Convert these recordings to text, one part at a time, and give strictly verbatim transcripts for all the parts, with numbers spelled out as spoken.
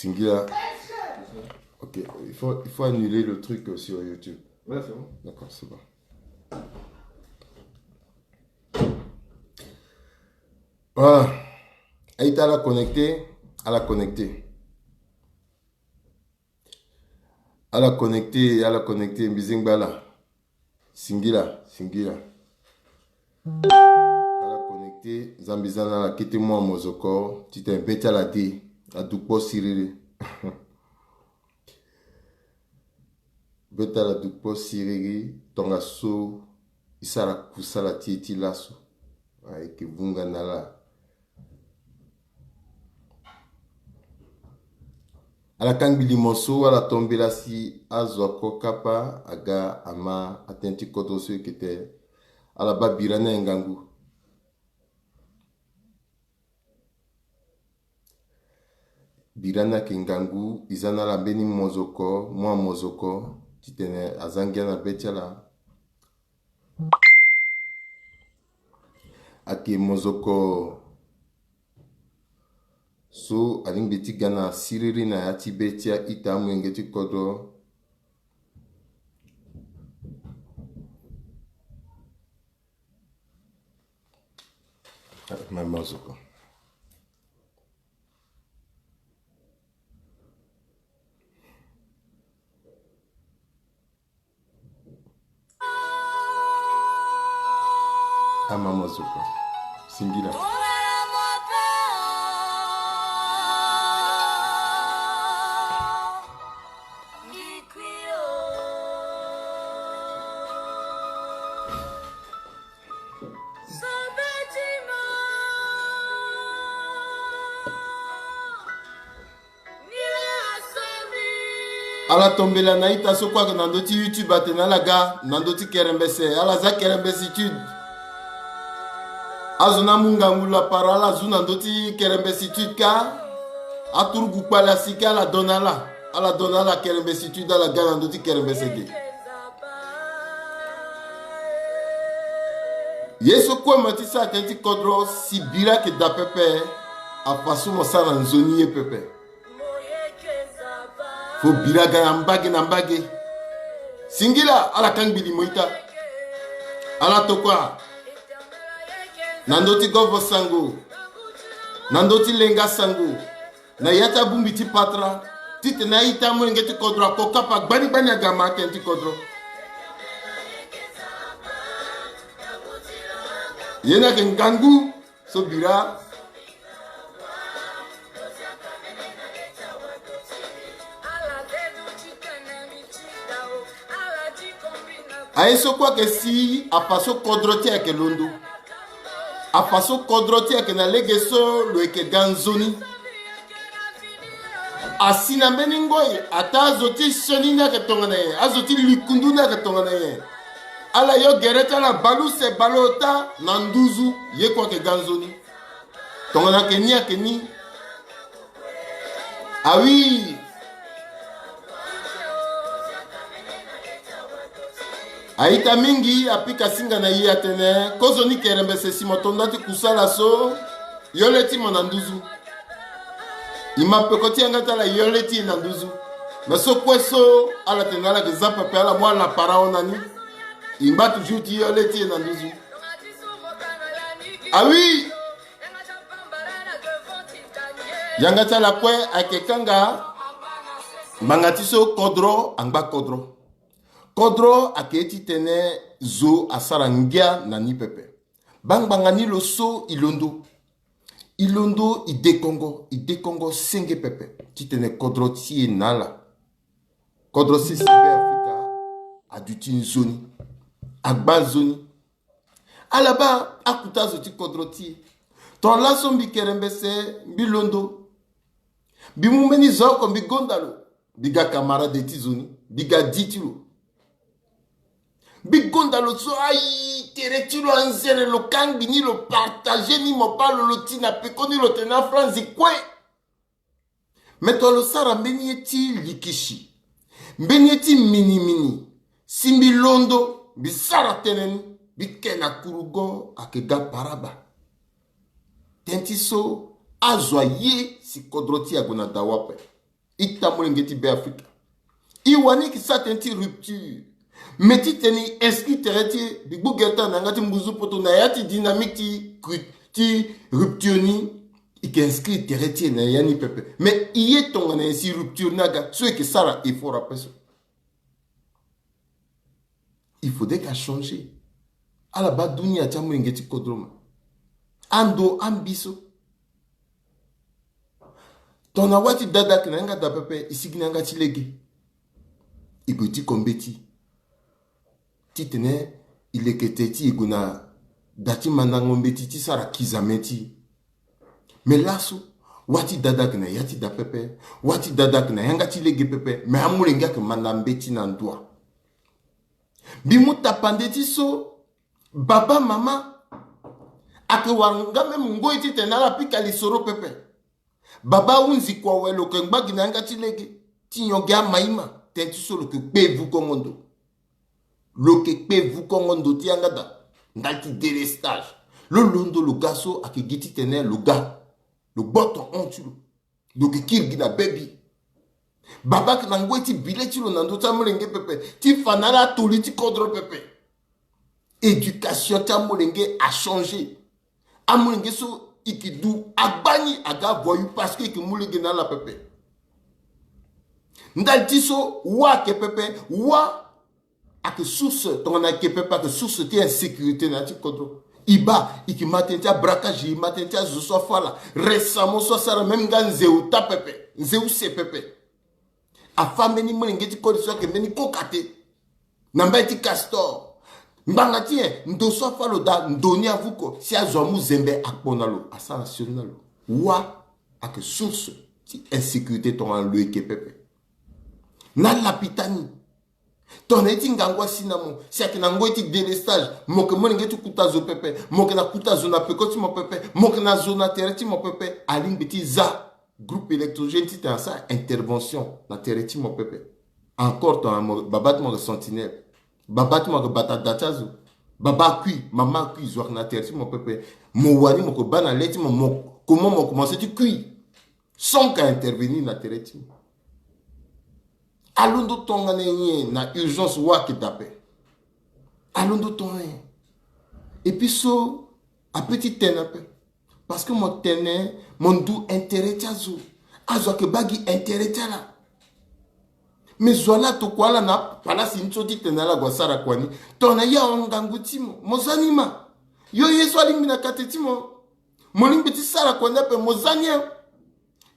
Singila. Ok, il faut, il faut annuler le truc, euh, sur YouTube. Ouais, c'est bon. D'accord, c'est bon. Voilà. Aita, ala connecté, ala connecté. Ala connecté, ala connecté, mbizengba ala. Singila, singila. Ala connecté, Nzambe aza na ala, kete mua mozoko, titene be ti ala de, adu kpo siriri. Be ti ala adu kpo siriri, tongaso e sara kusala ti e ti laso. Ayeke vunga na ala. Ala kangbi limo so, ala tombela si azo ako kapa, aga ama atënë ti kodro so eke te. Ala baa bira ni aye ngangu. Bira ni ayeke ngangu, e za na ala mbeni mozoko, mua mozoko, titene aza ngia na be ti ala. Ayeke mozoko so alingbi ti ga na siriri na ya ti be ti a-ita amolenge ti kodro. Ah, ma mozoko. Ah, ma mozoko. Singila. Ala tombela na ita so kue ayeke na ndö ti YouTube, atene ala ga na ndö ti kerembese, ala za kerembesitude. Azo ni amu ngangu lapara, ala zu na ndö ti kerembesitude ka. Aturugu kpale asi ka, ala don na ala. Ala don na ala kerembesitude, ala ga na ndö ti kerembese ge. Ye so kue mo ye ti sara tënë ti kodro, si bira ayeke daa pepe, afa so mo sara nzoni ye pepe. Fo bira aga na mbage na mbage. Singila, ala kangbi limo ita. Ala tokua na ndö ti govo sango, na ndö ti lenga sango, na ya ti abongbi ti patara, titene a-ita amolenge ti kodro ako kapa gbani gbani aga ma atënë ti kodro. Ye ni ayeke ngangu so bira. Aye so kue ayeke si afa so kodro ti e ayeke londo. Afa so kodro ti e ayeke na lege so lo yeke ga nzoni. Asi na mbeni ngoi, ataa azo ti sioni ni ayeke tongana nyen, azo ti likundu ni ayeke tongana nyen. Ala yo gere ti ala bale use bale ota na nduzu, ye kue ayeke ga nzoni. Tongana ayeke ni ayeke ni. Ah oui. A-ita mingi apika singa na e atene, kozoni kerembese si mo to nda ti kusala so, yo le ti mo na nduzu. E ma peko ti yanga ti ala yo le ti e na nduzu. Me so kue so ala tene ala yeke za pepe, ala mu ala para hon na ni. E ngba toujours ti yo le ti e na nduzu. Ah oui. Yanga ti ala kue ayeke kanga ngbanga ti so kodro angba kodro. Kodro ayeke ye titene zo asara ngia na ni pepe. Baa ngbanga ni lo so e londo. E londo, e dekongo, e dekongo senge pepe titene kodro ti e na ala. Kodro sese Be Afrika aduti nzoni, agba nzoni. Ala baa akuta zo ti kodro ti e. Ton laso mbi kerembese, mbi londo. Mbi mu mbeni zo oko, mbi gonda lo. Mbi ga camarade ti zo ni, mbi ga di ti lo. Mbi gonda lo so, ayi, tere ti lo anzere, lo kangbi ni, lo partage ni, mo baa lo, lo ti na peko ni, lo tene na franzi kue. Me tongana lo sara mbeni ye ti likisi, mbeni ye ti minimini, si mbi londo, mbi sara tënë ni, mbi ke na kurugo ayeke ga paraba. Tënë ti so azo aye si kodro ti e ague na dawa ape. Ita molenge ti Beafrika, e wani e ke sara tënë ti rupture. Mais titene e inscrit tere ti e, mbi gbu gere ti ala na yanga ti mbuzu poto na ya ti dynamique ti cru- ti rupture ni, e ke inscrit tere ti e na ya ni pepe. Mais e ye tongana nyen si rupture ni aga so e ke sara effort ape so? Il faudrait que a changer. Ala baa dunia ti amolenge ti kodro ma. Ando ambi so. Tongana wâ ti dada ayeke na yanga daa pepe, e sigi na yanga ti lege. E gue ti ko mbeti. Titene e leke teti e gue na da ti mandango mbeti ti sara kizame ti e. Me laso, wâ ti dada ayeke na ya ti da pepe, wâ ti dada ayeke na yanga ti lege pepe, me amolenge ayeke manda mbeti na ndo wa. Mbi mu tapande ti so, baba, mama, ayeke wara nga même ngoi titene ala pika lisoro pepe. Baba ahunzi kua awe, lo yeke ngba gi na yanga ti lege ti nyon gi amaima, tënë ti so lo yeke kpe vukongo ndo. Lo yeke kpe vukongo ndo ti yanga daa ndali ti délestage. Lo londo lo ga so ayeke gi titene lo ga, lo gboto hon ti lo. Lo yeke kiri gi na bebi. Baba ayeke na ngoi ti bi le ti lo na ndö ti amolenge pepe, ti fa na ala toli ti kodro pepe. Éducation ti amolenge a changer. Amolenge so e ke du agbani aga avoyu parce que e ke mu lege na ala pepe. Ndali ti so wâ ayeke pepe, wâ ayeke source, tongana ayeke pepe ayeke source ti insécurité na ya ti kodro. E baa e ke ma tënë ti abraquage, e ma tënë ti azo so afâ ala. Récemment so asara même nga nze ota pepe, nze use pepe. Afâ mbeni molenge ti koli so ayeke mbeni koka te na mbai ti Castor. Ngbanga ti nyen? Ndo so afâ lo daa, ndo ni avuko si azo amu zembe akpo na lo, asara sioni na lo. Wâ ayeke source ti insécurité tongana lo yeke pepe. Na lapita ni, tongana ye ti ngangu asi na mo, si ayeke na ngoi ti délestage, mo yeke molenge ti kuta zo pepe, mo yeke na kuta zo na peko ti mo pepe, mo yeke na zo na tere ti mo pepe, alingbi ti za groupe électrogène titene asara intervention na tere ti mo pepe. Encore tongana mo, baba ti mo ayeke sentinelle, baba ti mo ayeke bata da ti azo, baba akui, mama akui, zo ayeke na tere ti mo pepe. Mo wani mo yeke baa na le ti mo, mo, comment mo commencer ti kui sans que a intervenir na tere ti mo? Alondo tongana nyen na urgence wâ ayeke daa ape? Alondo tongana nyen? Et puis so ape ti tene ape. Parce que mo tene mo ndu intérêt ti azo. Azo ayeke baa gi intérêt ti ala. Me zo ala tokua ala na palasi ni so titene ala gue asara kua ni. Tongana ye ahon ngangu ti mo, mo za ni ma. Yo ye so alingbi na kate ti mo, mo lingbi ti sara kua ni ape, mo za ni.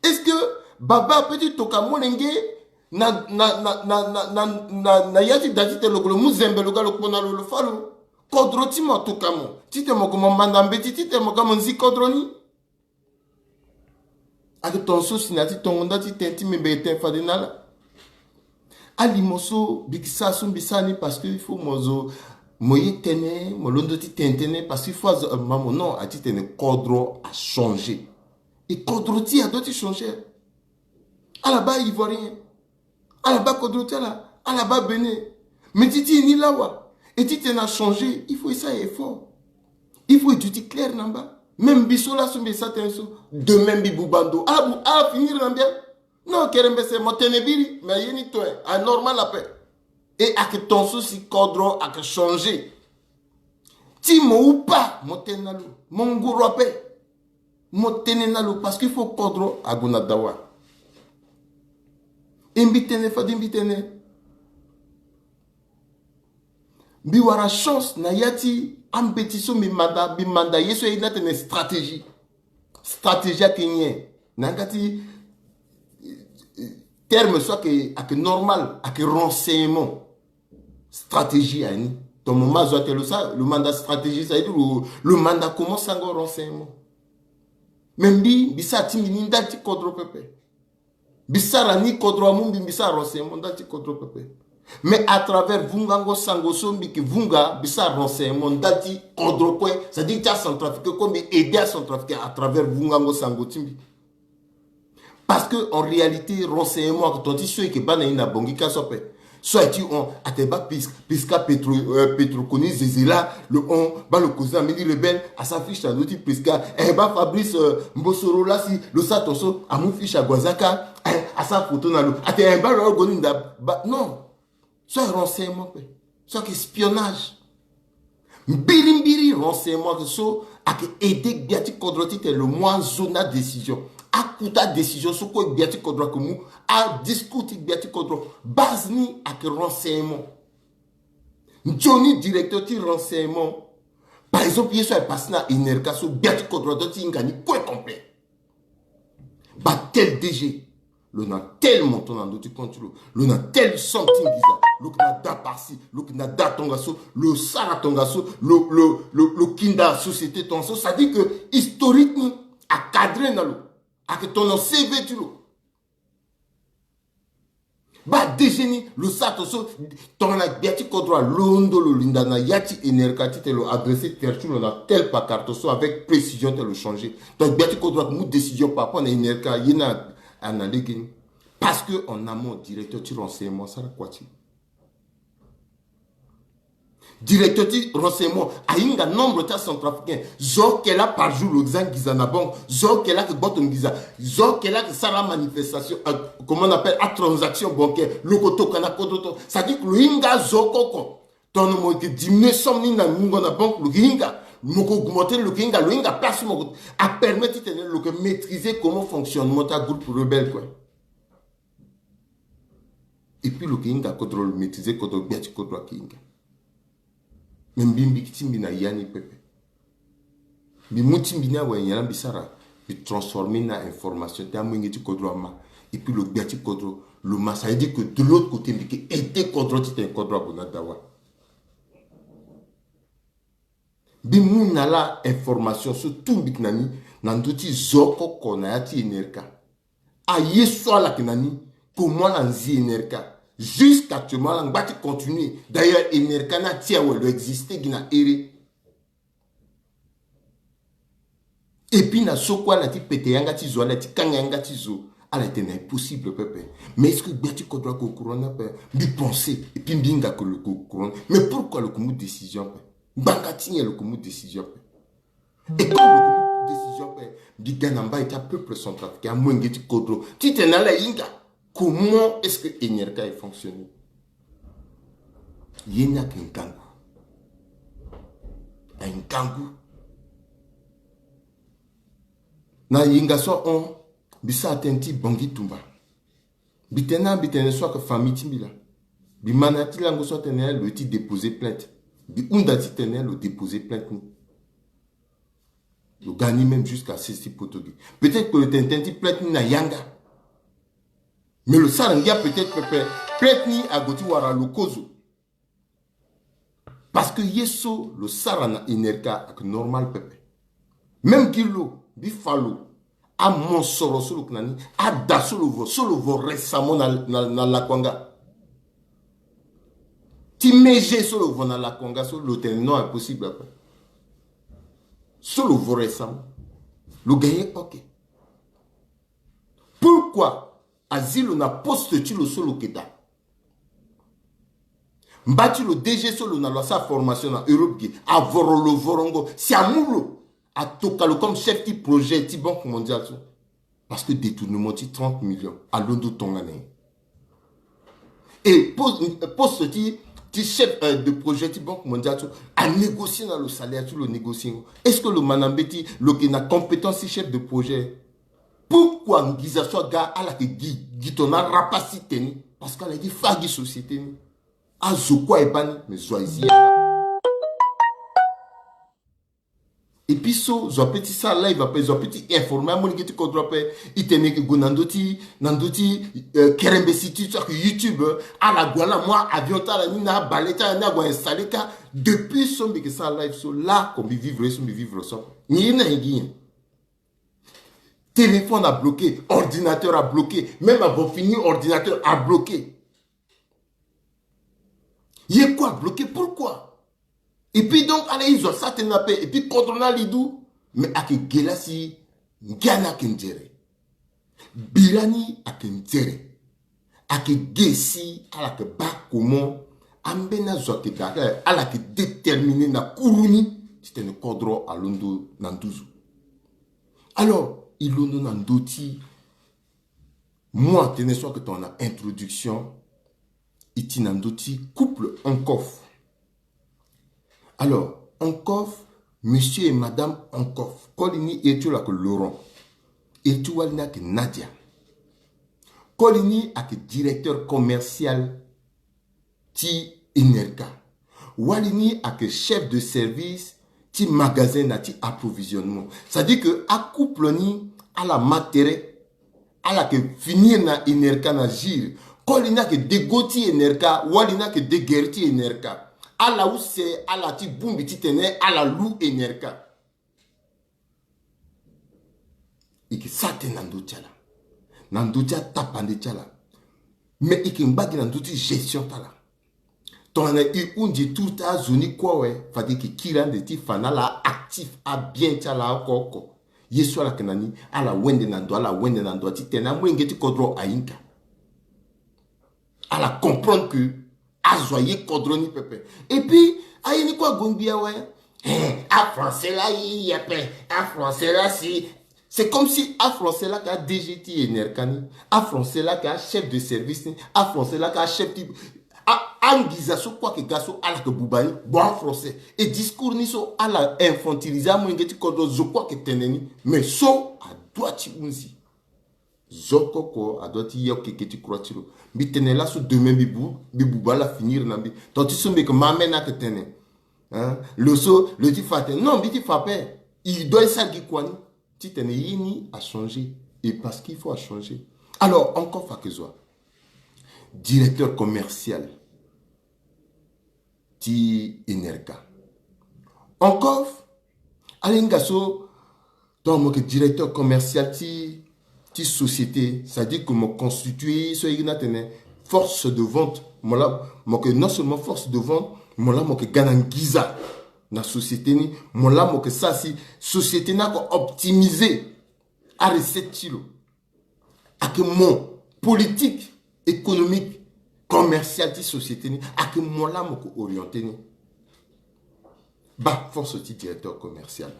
Est-ce que baba ape ti toka molenge na, na, na ya ti da titene lo gue lo mu zembe, lo ga lo kpo na lo, lo fâ lo? Kodro ti mo atoka mo titene mo gue mo manda mbeti titene mo ga mo nzi kodro ni. Ayeke ton so si na ya ti tongo nda ti tënë ti mbi, mbi yeke tene fade na ala. Alimo so mbi yeke sara so mbi sara ni parce que il faut mo zo, mo ye tënë, mo londo ti tene tënë parce que il faut azo, euh, ma mo non, a titene kodro achanger. E kodro ti e adoit ti changer. Ala baa ivoirien, ala baa kodro ti ala, ala baa Bénin. Mais ti ti e ni lawa. E titene achanger, il faut e sara effort. Il faut e duti clair na mba. Même mbi so laso mbi e sara tënë so, demain mbi buba ndo, ala bu, ala finir na mbi. Non, kerembese, mo tene biri, mais aye ni toe, anormal ape. E ayeke ton so si kodro ayeke changer. Ti mo ou pas, mo tene na lo, mo nguru ape. Mo tene na lo parce que il faut kodro ague na dawa. E mbi tene fade mbi tene, mbi wara chance na ya ti ambeti so mbi manda, mbi manda ye so aye ni atene stratégie. Stratégie ayeke nyen? Na yanga ti, eh, terme so ayeke, ayeke normal, ayeke renseignement. Stratégie aye ni. Ton moment azo atene lo sara, lo manda stratégie, ça veut dire lo, lo manda comment sango renseignement. Mais mbi, mbi sara ti mbi ni ndali ti kodro pepe. Mbi sara ni kodro amu mbi, mbi sara renseignement ndali ti kodro pepe. Mais à travers vungango sango so mbi yeke vunga, mbi sara renseignement ndali ti kodro kue, c'est-à-dire ti acentrafricain kue, mbi aider acentrafricain à travers vungango sango ti mbi. Parce que en réalité, renseignement ayeke ton ti so e yeke baa na e na Bangui ka so ape. So aye ti hon, atene baa Prisca, Prisca Petro, euh, Petro Koni Zezela lo hon, baa lo kozi na mbeni rebelle, asara fiche na ndö ti Prisca. Eh, baa Fabrice, euh, Mbosoro laa si lo sara tongaso, amu fiche ague aza kâ, eh, asara photo na lo. Atene, eh, baa lo oko ni nda, baa, non. So aye renseignement pe. So ayeke espionnage. Mbirimbiri renseignement ayeke so ayeke aidé gbia ti kodro titene lo mu azo na adécision. Akuta adécision so kue gbia ti kodro ayeke mu, adiscours ti gbia ti kodro, base ni ayeke renseignement. Nzoni directeur ti renseignement. Par exemple, ye so aye passé na Enerca so, gbia ti kodro adua ti hinga ni kue complet. Baa tel D G, lo na tel montant na ndö ti compte ti lo, lo na tel somme ti nginza, lo yeke na da par-ci, lo yeke na da tongaso, lo sara tongaso, lo, lo, lo, lo kinda société tongaso. C'est-à-dire que historique ni acadré na lo, ayeke tono C V ti lo. Baa D G ni, lo sara tongaso, tongana gbia ti kodro alondo lo linda na ya ti Enerca titene lo adressé terre ti lo na tel pakarto so avec précision titene lo changé. Donc gbia ti kodro ayeke mu décision par rapport na Enerca, ye ni a, a na legeni. Parce que en amont, directeur ti renseignement asara kua ti lo. Directeur ti renseignement ahinga nombre ti acentrafricain. Zo oko laa par jour lo za nginza na banque. Zo oko laa ayeke gboto nginza. Zo oko laa ayeke sara amanifestation, euh, comment on appelle, atransaction bancaire. Lo ko toka na kodro tongaso. C'est-à-dire que lo hinga zo oko oko. Tongana mo yeke diminuer somme ni na ngongo na banque, lo yeke hinga. Mo ko augmenter, lo yeke hinga. Lo hinga place ti mo ko apermettre titene lo yeke maîtriser comment fonctionnement ti agroupe rebelle kue. Et puis lo yeke hinga kodro, lo maîtriser kodro, gbia ti kodro ayeke hinga. Me mbi, mbi yeke ti mbi na ya ni pepe. Mbi mu ti mbi ni awe, nyen laa mbi sara? Mbi transformer ni na information ti amolenge ti kodro ama. Et puis lo gbia ti kodro lo ma, ça veut dire que de l'autre côté mbi yeke aider kodro titene kodro ague na dawa. Mbi mu na ala information so tout mbi yeke na ni na ndö ti zo oko oko na ya ti Enerca. Aye so ala yeke na ni, comment ala nzi Enerca. Jusqu'actuellement ala ngba ti continuer. D'ailleurs Enerca ni ati awe, lo existé gi na here. Et puis na so kue ala ti pete yanga ti zo, ala ti kanga yanga ti zo, ala tene na impossible pepe. Mais est-ce que gbia ti kodro ayeke au courant ni ape? Mbi pensé, et puis mbi hinga que lo yeke au courant. Mais pourquoi lo yeke mu décision ape? Ngbanga ti nyen lo yeke mu décision ape? Et comme lo yeke mu décision ape, mbi ga na mbai ti apeuple centrafricain, amolenge ti kodro, titene ala hinga comment est-ce que Enerca aye fonctionner. Ye ni ayeke ngangu. Aye ngangu. Na yenga so ahon, mbi sara tënë ti Bangui Tumba. Mbi tene na, mbi tene so ayeke famille ti mbi laa. Mbi ma na ya ti lango so atene lo ye ti déposer plainte. Mbi hunda titene lo déposer plainte ni. Lo ga ni même jusqu'à sese ti poto ge. Peut-être que lo tene tënë ti plainte ni na yanga. Mais lo sara ngia peut-être pepe, plainte ni ague ti wara lo kozo. Parce que ye so lo sara na Enerca ayeke normal pepe. Même gi lo, mbi fa lo, amosoro so lo yeke na ni, ada so lo vo, so lo vo récemment na, na, na Lakuanga. Ti mege so lo vo na Lakuanga so, lo tene non, impossible ape. So lo vo récemment. Lo ga ye, ok. Pourquoi azi lo na poste ti lo so lo yeke daa? Mba ti lo D G so lo na lo asara formation na Europe ge, avoro lo vorongo, si amu lo, atoka lo comme chef ti projet ti Banque Mondiale so. Parce que détournement ti trente millions alondo tongana nyen? Et poste, poste ti, ti chef, euh, de projet ti Banque Mondiale so, anégocier na lo salaire ti lo, négocier ngo. Est-ce que lo ma na mbeti lo yeke na compétence ti chef de projet? Pourquoi nginza so aga ala yeke gi, gi tongana rapasi tene? Parce que ala ye ti fâ gi société ni. Azo kue aye baa ni, mais zo aye zi yanga. Et puis so zo ape ti sara live ape, zo ape ti informer amolenge ti kodro ape. E tene e yeke gue na ndö ti, na ndö ti, euh, kerembesi ti so ayeke YouTube, euh, ala gue ala mu a-avion ti ala ni na abale ti ala ni ague a-installer kâ. Depuis so mbi yeke sara live so, laoko mbi vivre ye so mbi vivre so ape. Nyen ye ni aye gi nyen? Téléphone abloqué, ordinateur abloqué, même avant fini ordinateur abloqué. Ye kue abloqué, pourquoi? Et puis donc ala ye zo asara tënë na ape, et puis kodro ni ali du. Mais ayeke ge laa si ngia ni ayeke nzere. Bira ni ayeke nzere. Ayeke ge si ala yeke baa comment ambeni azo ayeke daa kâ, ala yeke déterminer na kuru ni titene kodro alondo na nduzu. Alors e londo na ndö ti mu atene so ayeke tongana introduction. E ti na ndö ti couple Ankoff. Alors Ankoff, monsieur et madame Ankoff, koli ni iri ti lo ayeke Laurent, iri ti wali ni ayeke Nadia. Koli ni ayeke directeur commercial ti Enerca. Wali ni ayeke chef de service ti magasin na ti approvisionnement. C'est-à-dire que acouple ni, ala ma tere, ala yeke finir na Enerca na gire. Koli ni ayeke dego ti Enerca, wali ni ayeke degere ti Enerca. Ala use ala ti bongbi titene ala lu Enerca. E yeke sara tënë na ndö ti ala, na ndö ti atapande ti ala. Mais e yeke ngba gi na ndö ti gestion ti ala. Tongana e hunzi tour ti azo ni kue awe, fade e yeke kiri ande ti fa na ala actif, abien ti ala oko oko. Ye so ala yeke na ni, ala wende na ndo, ala wende na ndo titene amolenge ti kodro ahinga. Ala comprendre que azo aye kodro ni pepe. Et puis aye ni kue ague ngbi awe. Eh, afrançais la ye ye ape. Afrançais la si. C'est comme si afrançais la ka D G ti Enerca ni, afrançais la ka chef de service ni, afrançais la ka chef ti a, angiza so kue ayeke ga so ala yeke buba ni. Bon, afrançais. Et discours ni so ala infantiliser amolenge ti kodro, zo kue ayeke tene ni. Mais so adoit ti hunzi. Zo oko oko adoit ti yo keke ti croix ti lo. Mbi tene laso demain mbi bu, mbi buba ala finir na mbi. Tant ti so mbi yeke ma amene ayeke tene, hein, lo so lo ti fa atene. Non, mbi ti fa ape. Il doit e sara gi kua ni titene ye ni achanger. Et parce qu'il faut achanger. Alors Ankoff ayeke zo wa? Directeur commercial ti Enerca. Ankoff, ala hinga so, donc mo yeke directeur commercial ti, ti société, c'est-à-dire que mo constitue so e yeke na tene force de vente. Mo la, mo yeke non seulement force de vente, mo la mo yeke ga na ngiza na société ni. Mo la mo yeke sara si société ni ayeke optimiser arecette ti lo. Ayeke mo politique économique commerciale ti société ni, ayeke mo la mo yeke orienter ni. Baa force ti directeur commercial.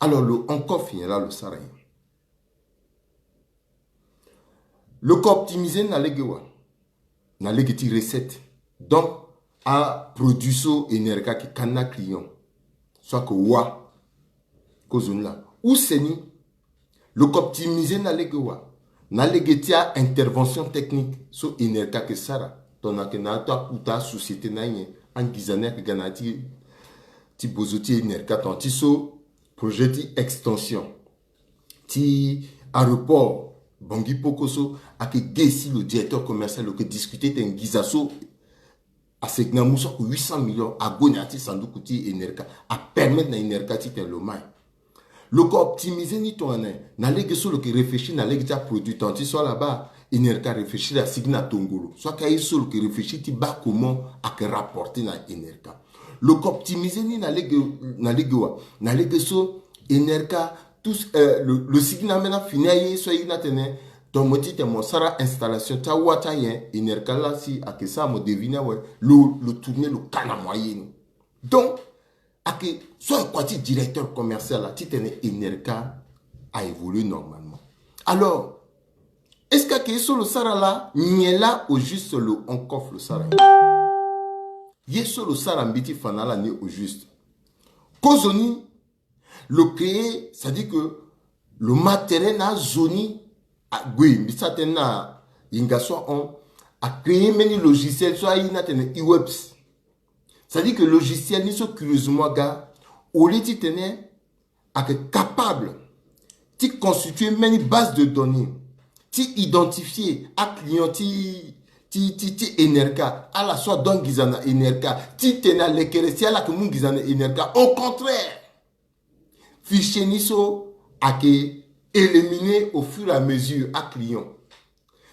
Alors lo Ankoff nyen la lo sara nyen? Lo yeke optimiser ni na lege wa? Na lege ti recette. Donc aproduit so Enerca ayeke ka ni na client so ayeke wa. Kozoni laa. Use ni, lo yeke optimiser ni na lege wa? Na lege ti a-intervention technique so Enerca ayeke sara. Tongana ayeke na ato akuta asociété na anyen, angiza ni ayeke ga na ya ti, ti bozo ti Enerca. Tongana ti so projet ti extension ti aéroport Bangui Poko so, ayeke ge si lo directeur commercial lo yeke discuter tene ngiza so asegna mu so ayeke huit cent millions, ague na ya ti sanduku ti Enerca, apermettre na Enerca titene lo mai. Lo yeke optimiser ni tongana nyen? Na lege so lo yeke réfléchir na lege ti aproduit. Tongana ti so ala baa Enerca réfléchir asigi na tongolo, so ayeke aye so lo yeke réfléchir ti baa comment ayeke rapporter na Enerca. Lo yeke optimiser ni na lege, na lege wa? Na lege so Enerca, tous, euh, lo, lo sigi na ambeni afini aye so aye ni atene, tongana mo titene mo sara installation ti awa ti ayen, Enerca laa si ayeke sara mo devis ni awe, lo, lo tourner lo ka na mo aye ni. Donc ayeke so ayeke kua ti directeur commercial laa titene Enerca a évoluer normalement. Alors est-ce que ayeke ye so lo sara laa? Nyen laa au juste lo Ankoff lo sara nyen? Ye so lo sara mbi ti fa na ala ni au juste. Kozoni lo créer, c'est-à-dire que lo ma tere na azo ni ague, mbi sara tënë na yinga so ahon, acréer mbeni logiciel so aye ni atene Uwebs. C'est-à-dire que logiciel ni so curieusement aga, au lieu titene ayeke capable ti constituer mbeni base de données, ti identifier aclient ti, ti, ti, ti Enerca, ala so ado angiza na Enerca, titene alekere si ala yeke mu ngiza na Enerca. Au contraire, fichier ni so ayeke éliminer au fur et à mesure aclient.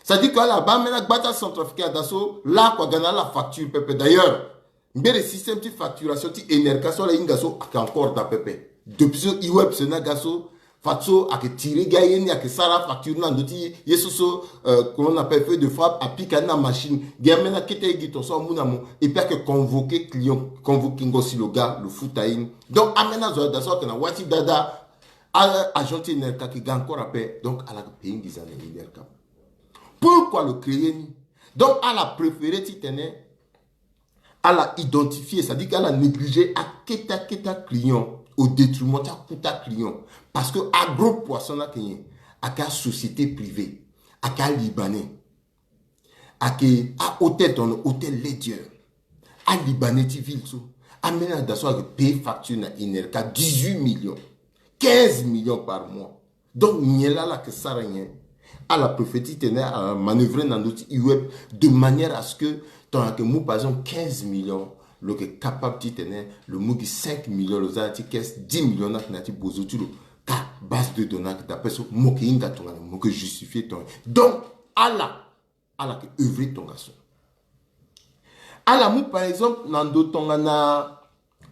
C'est-à-dire que ala baa ambeni agba ti acentrafricain ada so lakue aga na ala facture pepe. D'ailleurs ngbere système ti facturation ti Enerca so ala hinga so ayeke encore daa pepe. Depuis so Uwebs ni aga so, Fadeso ayeke tire gi aye ni, ayeke sara afacture ni na ndö ti ye so so, euh, comment on appelle, feu de frappe, apika ni na machine. Gi ambeni akete ye gi ton so amu na mo. Et puis ayeke convoquer client, convoquer ngo si lo ga lo futa ye ni. Donc ambeni azo daa so ayeke na wâ ti dada, a- agent ti Enerca ayeke ga encore ape. Donc ala yeke payer nginza na Enerca. Pourquoi lo créer ni? Donc ala préférer titene ala identifier, c'est-à-dire que ala négliger akete akete aclient au détriment ti akuta client. Parce que agro poisson ni ayeke nyen? Ayeke asociété privée, ayeke alibanais, ayeke ahôtel, ton hôtel Ledger. Alibanais ti ville so, ambeni ada so ayeke payer facture na Enerca dix-huit millions, quinze millions par mois. Donc nyen laa ala yeke sara nyen? Ala préférer titene ala manœuvrer na ndö ti UEPS de manière à ce que ton ayeke mu par exemple quinze millions, lo yeke capable titene lo mu gi cinq millions, lo za na ti caisse dix millions ni ayeke na ya ti bozo ti lo. Ka base de données ayeke daa ape so, mo yeke hinga tongana nyen? Mo yeke justifier tongana nyen? Donc ala, ala yeke œuvrer tongaso. Ala mu par exemple na ndö tongana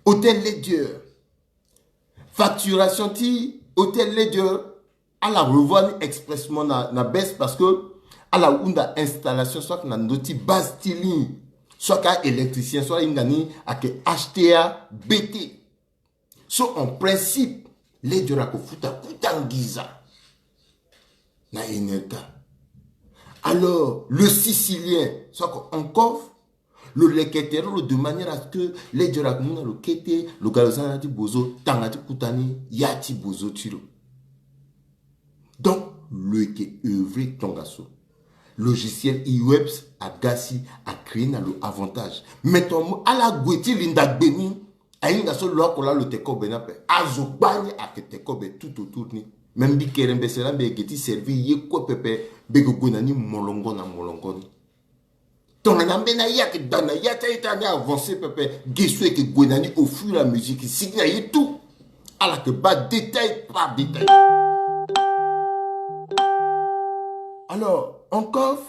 hôtel Ledger. Facturation ti hôtel Ledger, ala revoir ni expressement na, na baisse parce que ala hunda installation so ayeke na ndö ti base ti ligne, so ayeke aélectricien so ahinga ni ayeke H T A B T. So en principe Ledger ayeke futa kuta nginza na Enerca. Alors le Sicilien so ayeke Ancof, lo leke tere lo de manière à ce que Ledger ayeke mu na lo kete, lo ga lo za na ya ti bozo, tanga ti kuta ni ya ti bozo ti lo. Donc lo yeke œuvrer tongaso. Logiciel UEPS aga si acréer na lo avantage. Mais ton ala gue ti linda gbe ni, ahinga so lo oko laa lo te kobe ni ape. Azo gbani ayeke te kobe tout autour ni. Me mbi kerembese laa mbi yeke ge ti servir ye kue pepe, mbi yeke gue na ni molongo na molongo ni. Tongana ambeni aye ayeke daa na ya ti aye ti ande avancé pepe, ge so e yeke gue na ni au fur et à mesure e yeke sigi na ye tout. Ala yeke baa détail par détail. Alors Ancof,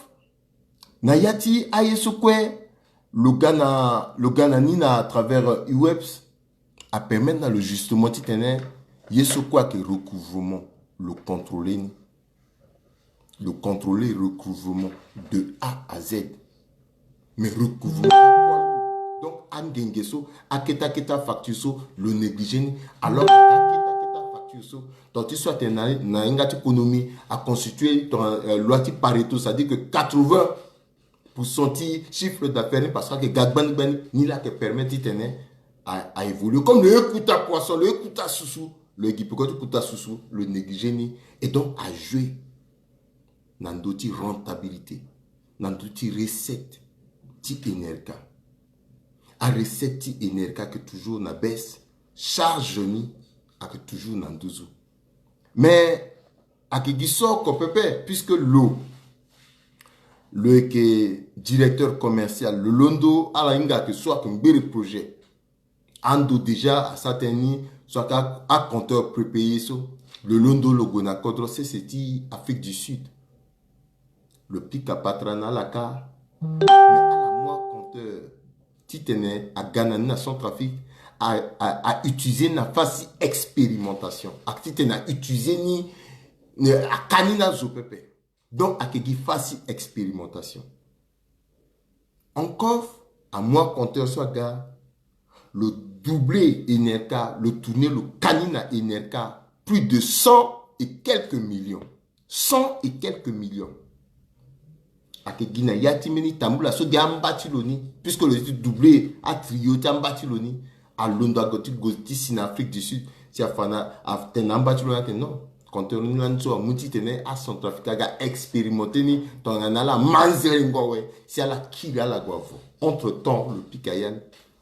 na ya ti aye so kue lo ga na, lo ga na ni na à travers, euh, UEPS, apermettre na lo justement titene ye so kue ayeke recouvrement lo contrôler ni. Lo contrôler recouvrement de A à Z. Mais recouvrement, donc angenge so, akete akete afacture so lo négliger ni. Alors akete akete afacture so, ton ti so atene na, na hinga ti économie aconstituer ton, euh, loi ti Pareto, c'est-à-dire que quatre-vingts pour cent ti chiffre d'affaires ni, parce que ayeke ga gbani gbani ni laa ayeke permettre titene a, a évoluer. Comme lo ye kuta poisson, lo ye kuta susu, lo ye gi peko ti kuta susu, lo négliger ni. Et donc a jouer na ndö ti rentabilité, na ndö ti recette ti Enerca. Arecette ti Enerca ayeke toujours na baisse, charge ni ayeke toujours na nduzu. Mais ayeke gi so oko pepe, puisque lo, lo yeke directeur commercial, lo londo ala hinga ayeke so ayeke ngbere projet. Ando déjà asara tënë ni so ayeke a, acompteur prépayé so, lo londo lo gue na kodro sese ti Afrique du Sud. Lo pika patara na ala kâ. Mais ala mu acompteur titene aga na ni na Centrafrique, a, a, a utiliser ni na phase ti expérimentation. A titene a utiliser ni, ni, aka ni na zo pepe. Donc ayeke gi phase ti expérimentation. Encore, amu acompteur so aga, lo doubler Enerca, lo tourner lo ka ni na Enerca plus de cent et quelques millions. Cent et quelques millions. Ayeke gi na ya ti mbeni tambula so gi amba ti lo ni, puisque lo ye ti doubler atrio ti amba ti lo ni. Alondo ague ti gue ti si na Afrique du Sud, si afa na, atene na amba ti lo ni atene non. Compteur ni lani so amu titene aCentrafrique aga expérimenter ni, tongana ala ma nzelengo awe, si ala kiri ala gue avo. Entre temps lo pika ya ni.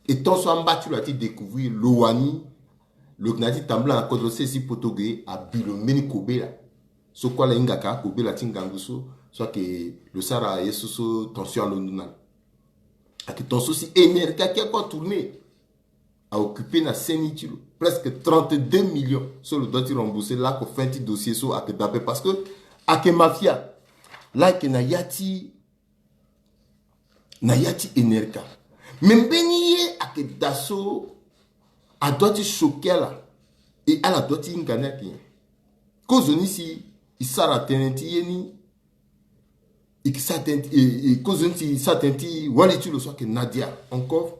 Et tant so amba ti lo aye ti découvrir, lo wani, lo yeke na ya ti tambula na kodro sese ti poto ge, abi lo mbeni kobela. So kue ala hinga ka akobela ti ngangu so, so ayeke lo sara ye so so tension alondo na lo. Ayeke ton so si Enerca ake kue atourner, aoccuper na seni ti lo presque trente-deux millions so lo doit ti rembourser. Lako fin ti dossier so ayeke dape parce que ayeke mafia. Laa ayeke na ya ti, na ya ti Enerca. Mais mbeni ye ayeke daa so adoit ti choquer ala, et ala doit ti hinga ni ayeke nyen? Kozo ni si e sara tënë ti ye ni, e ke sara tënë ti, e, e, kozo ni si e sara tënë ti wali ti lo so ayeke Nadia Ankoff,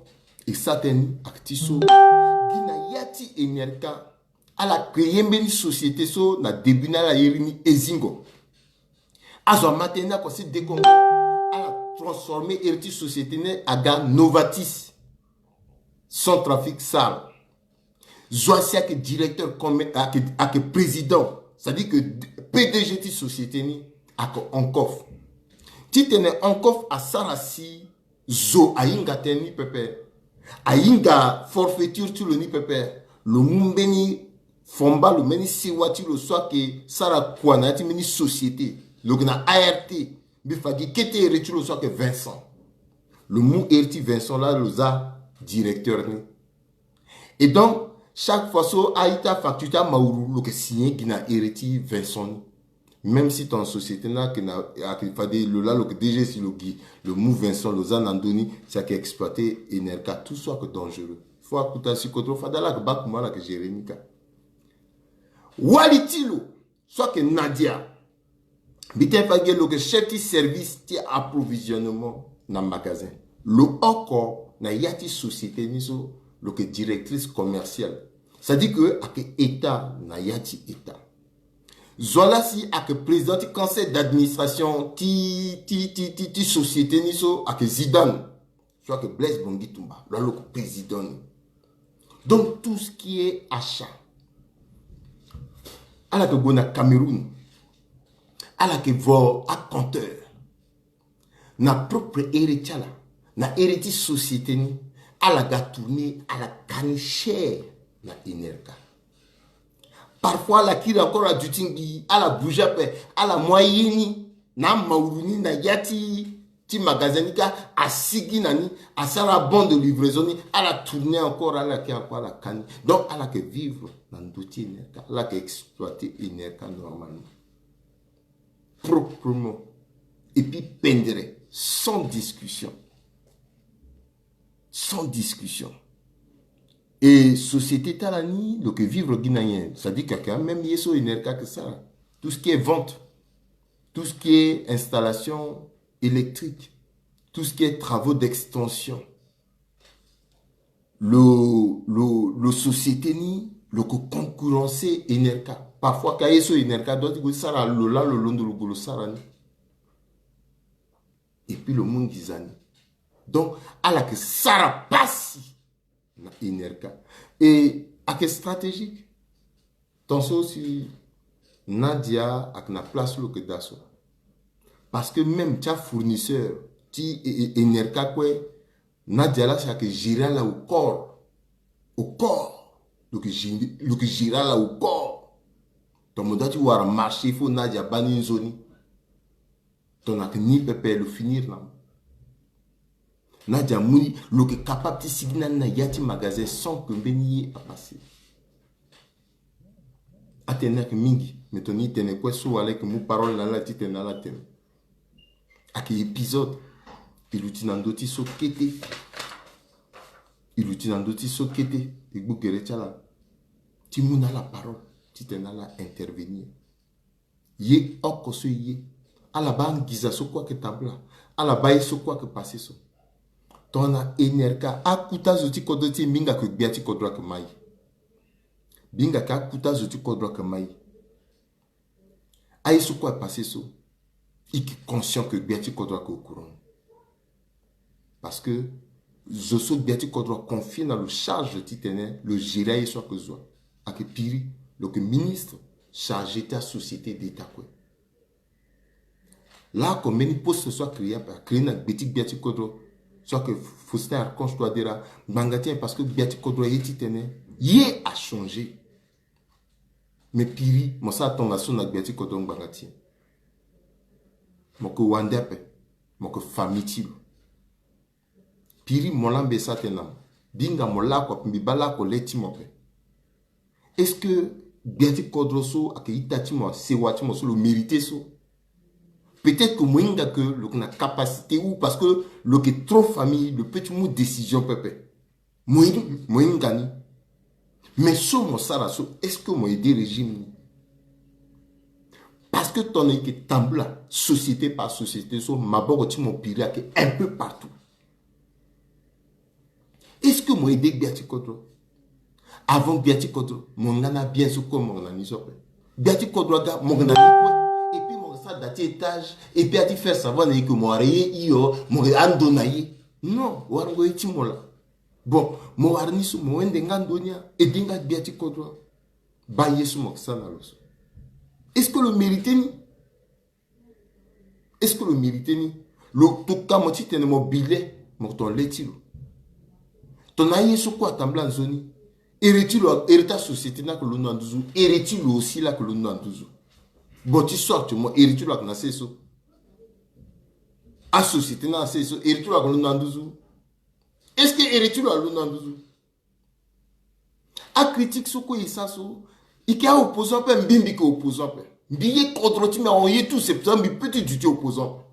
e sara tënë ni ayeke ti so. Gi na ya ti Enerca, ala créer mbeni société so na début ni ala iri ni Ezingo. Azo ama tënë ni ako si dekongo, ala transformer iri ti société ni aga Novartis Centrafrique S A R L. Zo asi ayeke directeur commer-, ayeke, ayeke président, c'est-à-dire que P D G ti société ni ayeke Ankoff. Titene Ankoff asara si zo ahinga tënë ni pepe, ahinga forfaiture ti lo ni pepe, lo mu mbeni fomba, lo mbeni sewa ti lo so ayeke sara kua na ya ti mbeni société, lo yeke na A R T. Mbi fa gi kete ere ti lo so ayeke Vincent. Lo mu ere ti Vincent laa lo za directeur ni. Et donc, chaque fois so a-ita afacture ti amauru, lo yeke signer gi na ere ti Vincent ni. Même si ton société ni ayeke na, ayeke fade lo laa lo yeke D G, si lo gi, lo mu Vincent lo za na ndö ni, si ayeke exploiter Enerca, tout so ayeke dangereux. Faut akuta si kodro fade ala yeke baa kuma ala yeke gérer ni kâ. Wali ti lo so ayeke Nadia, mbi tene fa ge, lo yeke chef ti service ti approvisionnement na magasin. Lo oko na ya ti société ni so, lo yeke directrice commerciale. C'est-à-dire que ayeke état na ya ti état. Zo laa si ayeke président ti conseil d'administration ti, ti, ti, ti, ti société ni so ayeke Zidane. So ayeke Blaise Bangui Toumba, lo laa lo yeke président ni. Donc tout ce qui est achat, ala yeke gue na Cameroun, ala yeke vo acompteur na propre ere ti ala, na ere ti société ni, ala ga tourner, ala ka ni cher na Enerca. Parfois ala kiri encore aduti ngbii, ala bouger ape, ala mu aye ni na amauru ni na ya ti, ti magasin ni kâ, asigi na ni, asara bon de livraison ni, ala tourner encore, ala ke encore, ala ka ni. Donc ala yeke vivre na ndö ti Enerca, ala yeke exploiter Enerca normalement, proprement, et puis pendere, sans discussion. Sans discussion. Et société ti ala ni, lo yeke vivre gi na nyen? C'est-à-dire que ayeke même ye so Enerca ayeke sara. Tout ce qui est vente, tout ce qui est installation électrique, tout ce qui est travaux d'extension. Lo, lo, lo société ni, lo yeke concurrencer Enerca. Parfois ka ye so Enerca doit ti gue ti sara, lo laa lo londo lo gue lo sara ni. Et puis lo mu nginza ni. Donc ala yeke sara pasi na Enerca. Et ayeke stratégique. Tant so si Nadia ayeke na place lo yeke daa so. Parce que même ti afournisseur ti e, e, Enerca kue, Nadia laa si ayeke gérer ala au corps. Au corps. Lo yeke gérer, lo yeke gérer ala au corps. Tongana mo doit ti wara marché, il faut Nadia baa ni nzoni. Tongana ayeke ni pepe, lo finir na mo. Nadia mu ni, lo yeke capable ti sigi na ni na ya ti magasin sans que mbeni ye apasser. Atënë ni ayeke mingi, mais tongana e tene kue so wala e yeke mu parole na ala titene ala tene. Ayeke épisode. E luti na ndö ti so kete. E luti na ndö ti so kete, e gbu gere ti ala ti mu na ala parole titene ala intervenir. Ye oko so e ye, ala baa anginza so kue ayeke tambula, ala baa ye so kue ayeke pase so. Tongana Enerca, akuta zo ti kodro ti e, mbi hinga ke gbia ti kodro ayeke mai. Mbi hinga ke akuta zo ti kodro ayeke mai. Aye so kue apase so, e yeke conscient ke gbia ti kodro ayeke au courant. Parce que zo so gbia ti kodro aconfie na lo charge titene lo gérer aye so ayeke zo. Ayeke Piri, lo yeke ministre chargé ti asociété d'État kue. Laoko mbeni poste so acréé ape, acréé na gbe ti gbia ti kodro so ayeke Faustin Archange Touadéra. Ngbanga ti nyen? Parce que gbia ti kodro aye titene ye achangé. Mais Piri, mo sara tongaso na gbia ti kodro ngbanga ti e? Mo yeke wande ape, mo yeke famille ti lo. Piri, mo laa mbi sara tënë na mo. Mbi hinga mo laoko ape, mbi baa laoko le ti mo ape. Est-ce que gbia ti kodro so ayeke ita ti mo, sewa ti mo so lo mérité so? Peut-être que mo hinga ke lo yeke na capacité ou parce que lo yeke trop famille, lo peut ti mu décision pepe. Mo hin-, mo hinga ni. Mais so mo sara so, est-ce que mo aider régime ni? Que ton eke tambula société par société so maboko ti mo piri ake un peu partout. Est-ce que mo aidé gbia ti kodro? Avant gbia ti kodro mo nga na bien so kue mo na ni so ape. Gbia ti kodro aga mo na ni kue. Et puis mo sa da ti étage et puis a ti faire savoir na ye ke mo wara ye hio mo ando na ye. Non, warango ye ti mo laa. Bon, mo wara ni so mo wende nga ndo ni a aidé nga gbia ti kodro. Baa ye so mo sa na lo so. Est-ce que lo mérité ni? Est-ce que lo mérité ni? Lo toka mo titene mo bi le mo ton le ti lo. Ton na ye so kue atambula nzoni. Ere ti lo ere ti asociété ni ake londo na nduzu. Ere ti lo aussi lake londo na nduzu. Bon ti sorte mo ere ti lo ake na se so. Asociété ni na se so ere ti lo ake londo na nduzu. Est-ce que ere ti lo alondo na nduzu? Acritique so kue e sa so e ke aopposant ape. Mbi mbi ke opposant ape. Mbi ye kodro ti mbi aho ye tout c'est pour ça mbi peut ti duti opposant.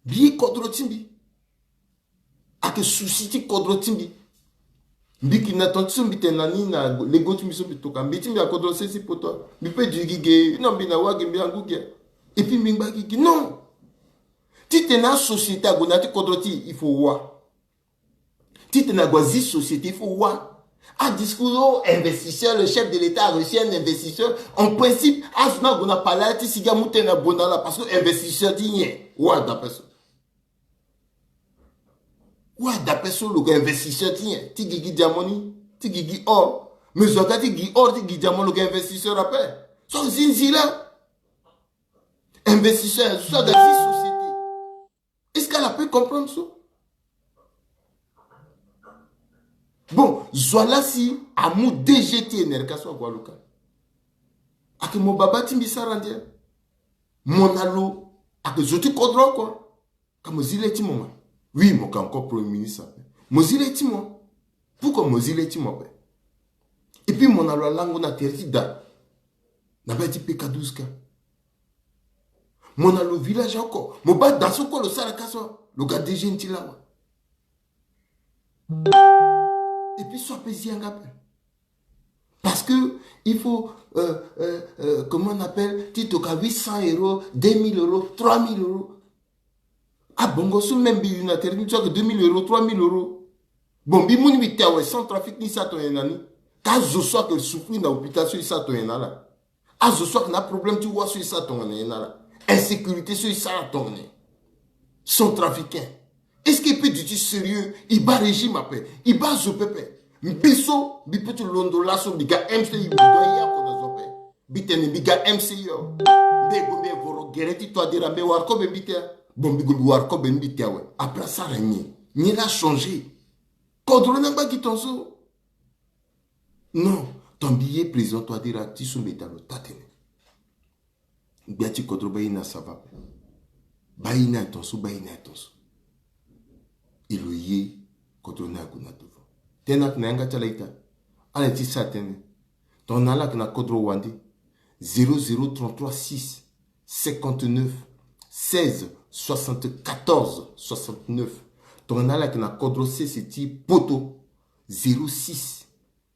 Mbi ye kodro ti mbi. Ake souci ti kodro ti mbi. Mbi ki na ton ti so mbi tene na ni na lego ti mbi so mbi toka mbi ti mbi akodro sesi poto mbi peut du gi ge non mbi na wa gi mbi angu gi. Et puis mbi ngba gi gi non. Titene asociété ague na ya ti kodro ti il faut wa. Titene ague azi société il faut wa. Adiscours oh investisseur le chef de l'état a reçu un investisseur. En principe azo ni ague na pale ti sigi amu tene ague na ala parce que investisseur ti nyen? Wa dape so. Wa dape so lo gue investisseur ti nyen? Ti gigi diamant ni ti gigi or. Mais zo aga ti gi or ti gi diamant lo gue investisseur ape. So zinzi la. Investisseur so aga zi société. Est-ce qu'elle a pu comprendre ça? Bon, zo la si amu D G ti enerka so ague aloka. Ake mo baba ti mbi sara ndia. Mo na lo ake zo ti kodro oko. Ka mo zi le ti mo ma. Oui mo ka encore premier ministre ape. Mo zi le ti mo. Pourquoi mo zi le ti mo ape? Et puis mo na lo alango na tere ti da. Na baa ti P K douze ka. Mo na lo village oko mo baa da so kue lo sara ka so lo ga D G ni ti lawa. Et puis so ape zi yanga ape. Parce que il faut euh, euh, euh, comment on appelle ti toka huit cents euros, deux mille euros, trois mille euros. Abongo so même mbi yu na tere ti mbi so ake deux mille euros, trois mille euros. Bon mbi mu ni mbi te awe sans trafic ni sa tongana na ni. Ka zo so ake souffrir na hôpital so e sa tongana na ala. Azo so ake na problème ti wa so e sa tongana na ye na ala. Insécurité so e sa tongana na ye. Centrafricain. Est-ce que e peut duti sérieux? E baa régime ape. E baa zo pepe. Mbi so mbi peut ti londo laso mbi ga M C I mbi dua ye oko na zo ape. Mbi tene mbi ga M C I awe. Mbi gue mbi voro gere ti toadera mbi wara kobe mbi te. Bon mbi gue mbi wara kobe mbi te awe. Après asara nyen? Nyen la changer? Kodro ni angba gi ton so. Non. Ton mbi ye président toadera ti so mbi da lo taa tene. Gbia ti kodro baa ye na sava ape. Baa ye na tonso baa ye na tonso. E lo ye kodro ni ague na devant. Tene ake na yanga ti ala ita. Ala ye ti sara tënë. Tongana ala yeke na kodro wande. Zéro zéro trente-trois six cinquante-neuf seize soixante-quatorze soixante-neuf. Tongana ala yeke na kodro sese ti poto. Zéro six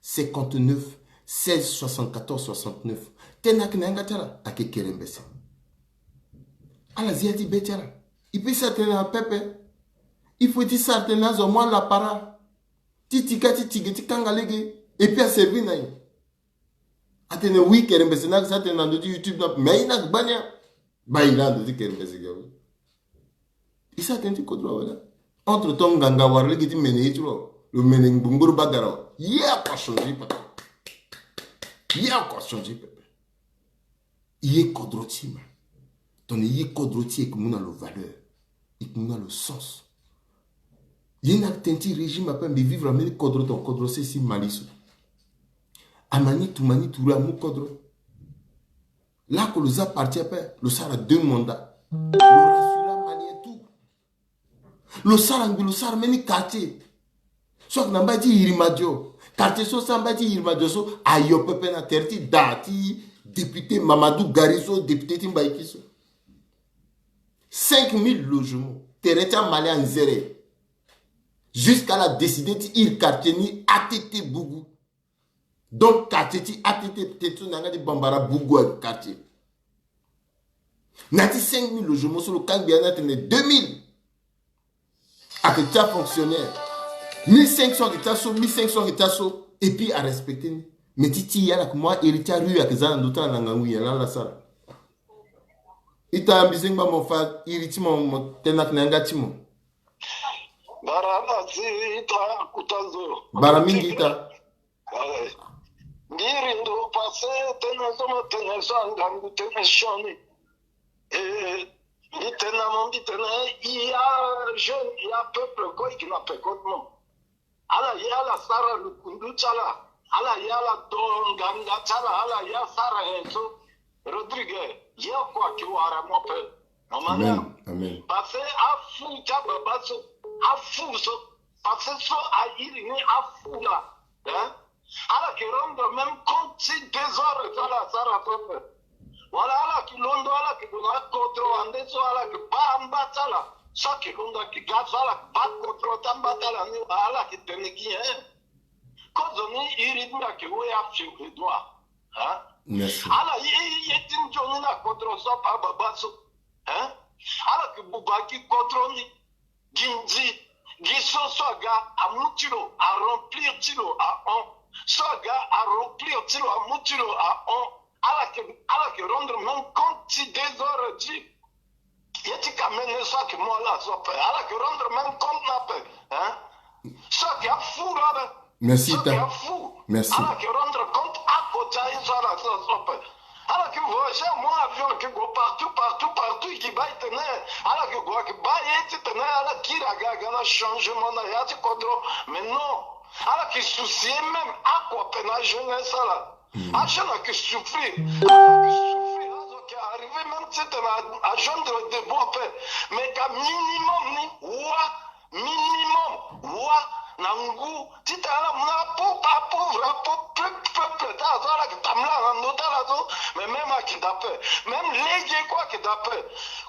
cinquante-neuf seize soixante-quatorze soixante-neuf. Tënë ayeke na yanga ti ala ayeke kerembese. Ala zi ya ti be ti ala. E peut sara tënë na pepe. Il faut ti sara tënë na azo amu ala para ti tika ti ti ge ti kanga lege. Et puis aservir na e. Atene oui kerembese ni ayeke sara tënë na ndö ti YouTube ni ape mais aye ni ayeke gbani ya. Baa e laa ndo ti kerembese ge awe. E sara tënë ti kodro awe laa. Entre temps nganga wara lege ti mene ye ti lo. Lo mene ngbongboro baa gara awe. Ye oko achanger pepe. Ye oko achanger pepe. Ye kodro ti ma. Tongana ye kodro ti e yeke mu na lo valeur. E yeke mu na lo sens. Ye na tënë ti régime ape mbi vivre ambeni kodro tongana kodro sese mali so. Amani tumani ture amu kodro. Lako lo za parti ape lo sara deux mandats. Lo rassura malien tout. Lo sara ngbi lo sara mbeni quartier so ayeke na mbai ti yirimadio. Quartier so sara mbai ti yirimadio so ayo pepe na tere ti da ti député Mamadou Gari so député ti Mbaiki so. Cinq mille logements. Tere ti amalien anzere. Jusqu'à la décider ti iri quartier ni A T T Bougou. Donc quartier ti A T T peut-être so na yanga ti Bambara Bougou ayeke quartier. Na ya ti cinq mille logement so lo kangbi ya ni atene deux mille. Ayeke ti afonctionnaire. Mille cinq cents ayeke ti aso, mille cinq cents ayeke ti aso. Et puis arespecte ni. Mais ti ti e ala yeke mu ahiri ti arue ayeke za na ndö ti ala na ngangu nyen laa ala sara. Ita mbi zengba mo fa iri ti mo, mo tene ayeke na yanga ti mo. Bara ala ti ita akuta zo. Bara mingi ita. Ngiri ndo passé tënë so mo tene so angangu tënë sioni. E, mbi tene na mo mbi tene, i ya jeune, i ya peuple kue i yeke na peko ti mo. Ala ye ala sara lukundu ti ala. Ala ye ala do nganga ti ala, ala ye asara nyen so. Rodrigue, ye oko ayeke wara mo ape. Amen. Amen. Parce que afu ti ababa so, afu so, parce que so airi ni afu laa. Hein? Ala yeke rendre même compte ti désordre ti ala asara so ape. Wala ala yeke londo, ala yeke gue na akodro ande so ala yeke baa amba ti ala. So ayeke londo ayeke ga so ala yeke baa kodro ti amba ti ala ni, wala ala yeke tene gi nyen? Kozo ni iri ti mbi ayeke we afiu Edouard. Hein? Merci. Ala ye ye ti nzoni na kodro so ape ababa so. Hein? Ala yeke buba gi kodro ni. Gi nzi, gi so, so aga amu ti lo, aremplir ti lo ahon. So aga aremplir ti lo, amu ti lo ahon. Ala yeke, ala yeke rendre même compte ti désordre ti ye ti kamene so ayeke mu ala so ape. Ala yeke rendre même compte na ape, hein? So ayeke afu laa ape. Merci, so ayeke afu. Merci. Ala yeke rendre compte oko ti aye so ala so so ape. Ala yeke voyager amu avion, ayeke gue partout, partout, partout, i gi baa e tene. Ala yeke gue, ayeke baa ye ti tene ala kiri aga aga na changement na ya ti kodro. Mais non. Ala yeke soucier même oko ape na ajeunesse ala. Ajeune ayeke souffrir. Azo ayeke souffrir. Azo ayeke arriver même ti tene a, ajoindre debout ape. Mais ka minimum ni, wa, minimum, wa, na ngu ti tene ala mu na apo, apauvre, apo, peuple, peuple ti ala so ala yeke tambula na ndö ti ala so. Mais même ayeke daa ape. Même lege kue ayeke daa ape.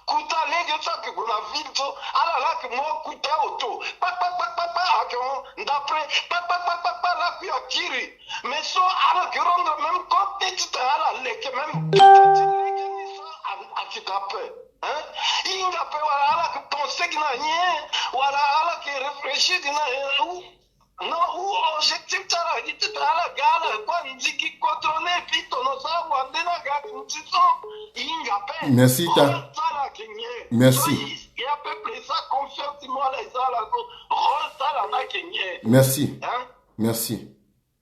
Kuta lege so ayeke gue na ville so, ala laa ayeke mu akuta auto. Kpa, kpa, kpa, kpa, kpa, ayeke hon ndapre. Kpa, kpa, kpa, kpa, kpa, lakui akiri. Mais so ala yeke rendre même compte ti tene ala leke même ti lege ni so a, ayeke daa ape. Hein? Hinga ape wala ala yeke pense gi na nyen? Wala ala yeke réfléchir gi na nyen? Ou, non, ou objectif ti ala gi ti tene ala ga ala kue anzi gi kodro ni, et puis tono so awande ni aga gi nzi so. Hinga ape. Merci, ta. Rôle ti ala ayeke nyen? Merci. So i, i ya peuple e sara confiance ti mo ala e sara ala so. Rôle ti ala ni ayeke nyen? Merci. Hein? Merci.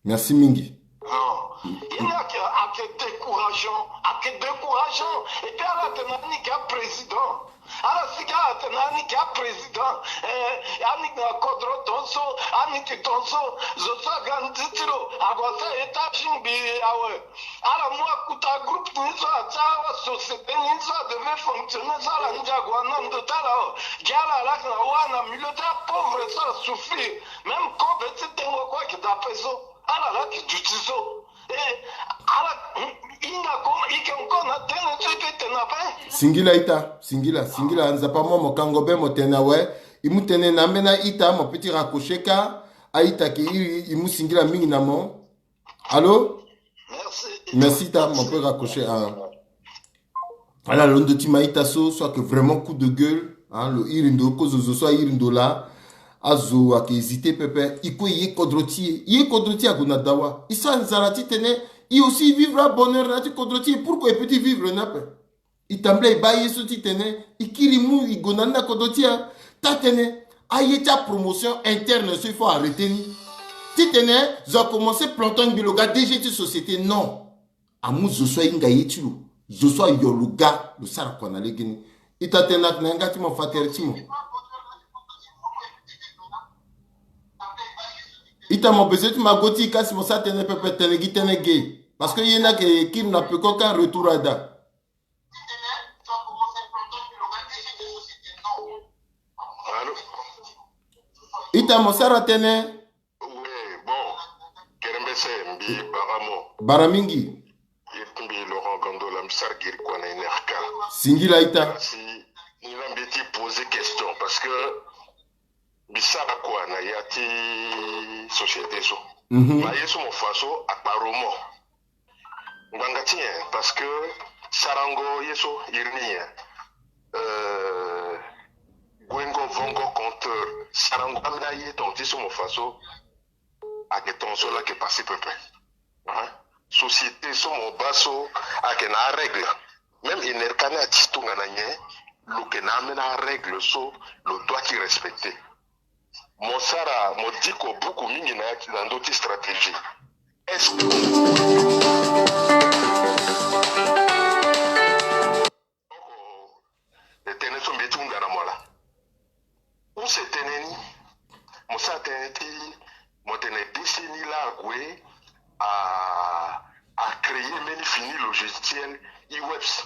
Merci mingi. Non. Ye ni ayeke, ayeke décourageant, ayeke décourageant. Et puis ala tene ani yeke aprésident. Ala sigi ala tene ani yeke aprésident. Eh, ani yeke na kodro tonso, ani yeke tonso. Zo so aga nzi ti lo, ague asara étage ngbii awe. Ala mu akuta groupe ni so atia asociété ni so adevait fonctionner so ala ndia ague na ndo ti ala o. Gi ala laa ayeke na wa na milieu ti apauvre so asouffrir. Même kobe ti tengo kue ayeke daa ape so. Ala laa ayeke duti so. E, ala, hmm, hinga ko, i yeke encore na tënë so i peut tene ape. Singila ita, singila, singila, Nzapa mo, mo kango be mo tene awe. I mu tene na ambeni a-ita, mo peut ti raccrocher kâ. A-ita ayeke iri, i mu singila mingi na mo. Allô? Merci. Merci, ta, mo peut raccrocher, ah. Ala londo ti ma ita so, so ayeke vraiment coup de gueule, hein, lo iri ndo, kozo zo so airi ndo laa. Azo ayeke hésiter pepe, i kue i ye kodro ti e, i ye kodro ti e ague na dawa. I sara nzara titene i aussi i vivre abonheur na ya ti kodro ti e, pourquoi i peut ti vivre ni ape? I tambula i baa ye so titene i kiri mu i gue na ni na kodro ti e. Taa-tënë, aye ti apromotion interne so il faut arrêter ni. Titene zo akomense planter ngbi lo ga D G ti société, non. Amu zo so ahinga ye ti lo, zo so ayo lo ga, lo sara kua na legeni. Ita tene na yanga ti mo, fa tere ti mo. Ita mo bezoin ti ma go ti e kasi mo sara tënë pepe, tene gi tënë ge. Parce que ye ni ayeke kiri na peko kâ, retour ada. Allô? Ita mo sara tënë. Oui, bon. Kerembese, mbi bara mo. Bara mingi. Ye ti mbi Laurent Gandola, mbi sara giri kua na I N R K. Singila ita. Kasi ni laa mbi ye ti poser question parce que mbi sara kua na ya ti société so. Mhm. Ma ye so mo fa so akparo mo. Ngbanga ti nyen? Parce que sarango ye so iri ni nyen? Euh, guengo vongo compteur, sarango ambeni aye, ton ti so mo fa so ayeke ton so laa ayeke passé pepe. Hein? Société so mo baa so ayeke na arègle. Même Enerca ni ati tongana nyen, lo yeke na ambeni arègle so lo doit ti respecter. Mo sara, mo diko buku mingi na, na ndö ti stratégie. Est-ce que e tene so mbi ti hunda na mo laa? Use tënë ni, mo sara tënë ti, mo tene décennie laa ague, a, a créer mbeni fini logiciel e-webs.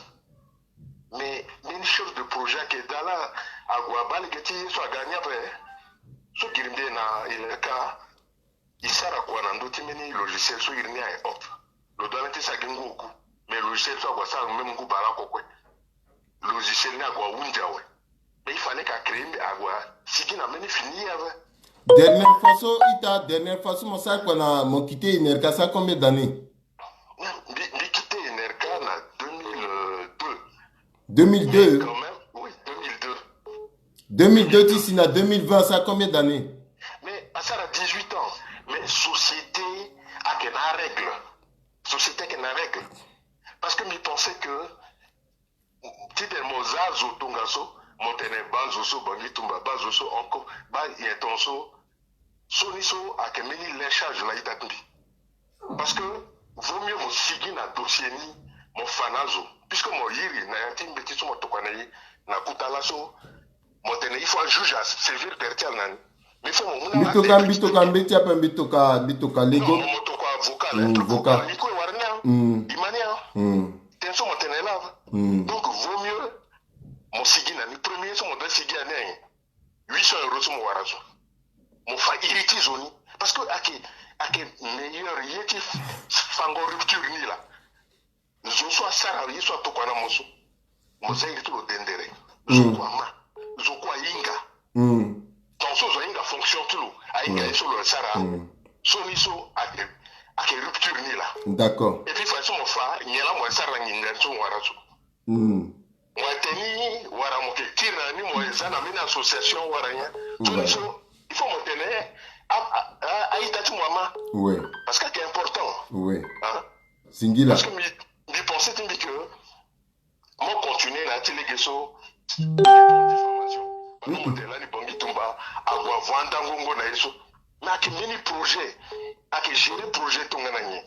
Mais mbeni chef de projet ayeke daa laa ague abaa lege ti ye so aga ni ape. So giri mbi na Enerca, e sara kua na ndö ti mbeni logiciel so iri ni aye hop. Lo doit ti sara gi ngu oku. Mais logiciel so ague asara même ngu bale oko kue. Logiciel ni ague ahunzi awe. Mais il fallait que a créer mbi, ague asigi na mbeni fini ye ape. Dernière fois so ita, dernière fois so mo sara kua na mo quitter Enerca, ça combien d'années? Mbi, mbi quitter Enerca na deux mille deux. Deux mille deux? Mais quand même, oui, deux mille deux. Deux mille deux ti si na deux mille vingt, ça combien d'années? Mais asara dix-huit ans. Mais société ayeke na règle. Société ayeke na règle. Parce que mbi pensais que titene mo za zo tongaso, mo tene baa zo so Bangui Tumba, baa zo so oko, baa nyen ton so, so ni so ayeke mbeni lynchage na ita ti mbi. Parce que vaut mieux mo sigi na dossier ni, mo fa na azo. Puisque mo iri na ya ti mbeti so mo tokua na e na kota laso, mo tene il faut ajuge asaisir tere ti ala na ni. Mais il faut mo mu na... Mbi toka, mbi toka mbeti ape, mbi toka, mbi toka lego. Non, mo tokua avocat. Mm, avocat. Micro e wara ni a. Mm. E ma ni a. Mm. Tënë so mo tene laa. Mm. Donc vaut mieux mo sigi na ni. Premier so mo doit sigi na ni ayen, huit cents euros so mo wara so, mo fa iri ti zo ni. Parce que ayeke, ayeke meilleur ye ti fango rupture ni laa. Zo so asara ye so atokua na mo so, mo za iri ti lo dendere. Zo kue ama, zo kue ahinga. Mm. Ton so zo ahinga fonction ti lo, ahinga ye so lo sara. Mm. So ni so ayeke, ayeke rupture ni laa. D'accord. Et puis fa so mo fa nyen laa mo sara na nginza ni so mo wara so. Mm. Mo tene ni wala mo yeke kiri na ni, mo za na mbeni association wala nyen. So ni so il faut mo tene a, a, a, a-ita ti mo ama. Oui. Parce que ayeke important. Oui. Hein? Singila. Parce que mbi, mbi pensé ti mbi que mo continuer na ya ti lege so. Formation. Bano mo tene lani Bangui Tumba ague avo andangongo na ye so. Mais ayeke mbeni projet, ayeke gérer projet tongana nyen?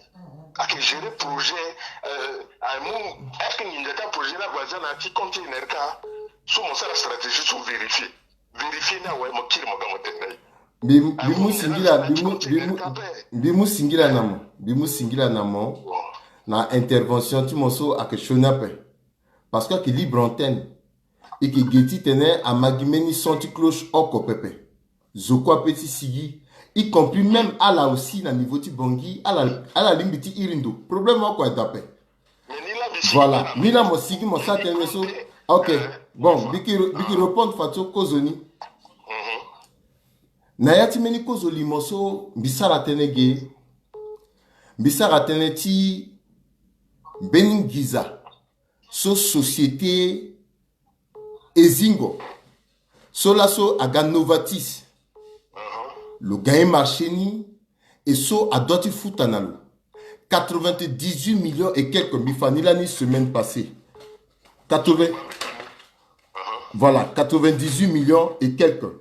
Ayeke gérer projet, euh, amu, est-ce que nginza ti aprojet ni ague aza na ya ti compte ti Enerca? So mo sara stratégie so vérifier. Vérifier ni awe mo kiri mo ga mo tene na ye. Mbi, mbi mu singila, mbi mu, mbi mu, mbi mu singila na mo, mbi mu singila na mo. Bon. Na intervention ti mo so ayeke sioni ape. Parce que ayeke libre antenne. E yeke ge titene ama gi mbeni son ti cloche oko pepe. Zo kue ape ti sigi. Y compris même ala aussi na niveau ti Bangui, ala, ala lingbi ti iri ndo. Problème oko aye daa ape. Voilà. Ni laa mo sigi mo sara tënë so. Ok. Bon, mbi yeke, mbi yeke répondre fadeso kozoni. Na ya ti mbeni kozoni mo so mbi sara tënë ge. Mbi sara tënë ti mbeni nginza so société Ezingo, so laso aga Novartis. Lo gagné marché ni, et so adoit ti futa na lo quatre-vingt-dix-huit millions et quelques, mbi fa ni lani semaine passée. Quatre-vingts, voilà, quatre-vingt-dix-huit millions et quelques.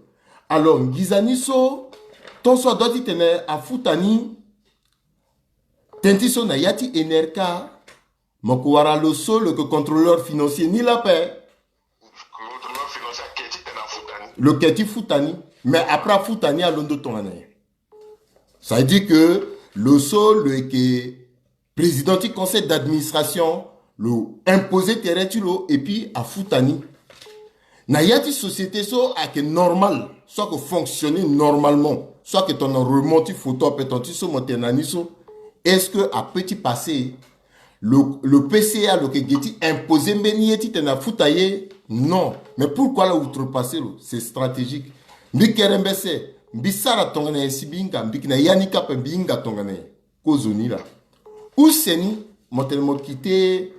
Alors nginza ni so, ton so adoit titene afuta ni, tënë ti so na ya ti Enerca, mo ko wara lo so lo yeke contrôleur financier ni laa ape. Lo ke ti futa ni. Mais après afuta ni alondo tongana nyen? Ça veut dire que lo so lo yeke président ti conseil d'administration, lo imposer tere ti lo et puis afuta ni. Na ya ti société so ayeke normal, so ayeke fonctionner normalement, so ayeke tongana remont ti photo ape, ton ti so mo tene na ni so, est-ce que apeut ti passer? Lo, lo P C A lo yeke ge ti imposer mbeni ye titene afuta ye? Non. Mais pourquoi ala outrepasser lo? C'est stratégique. Mbi kere mbese, Mbi sara tongana nyen si mbi hinga, mbi yeke na ya ni kâ ape mbi hinga tongana nyen? Kozoni laa. Use ni, mo tene mo quitté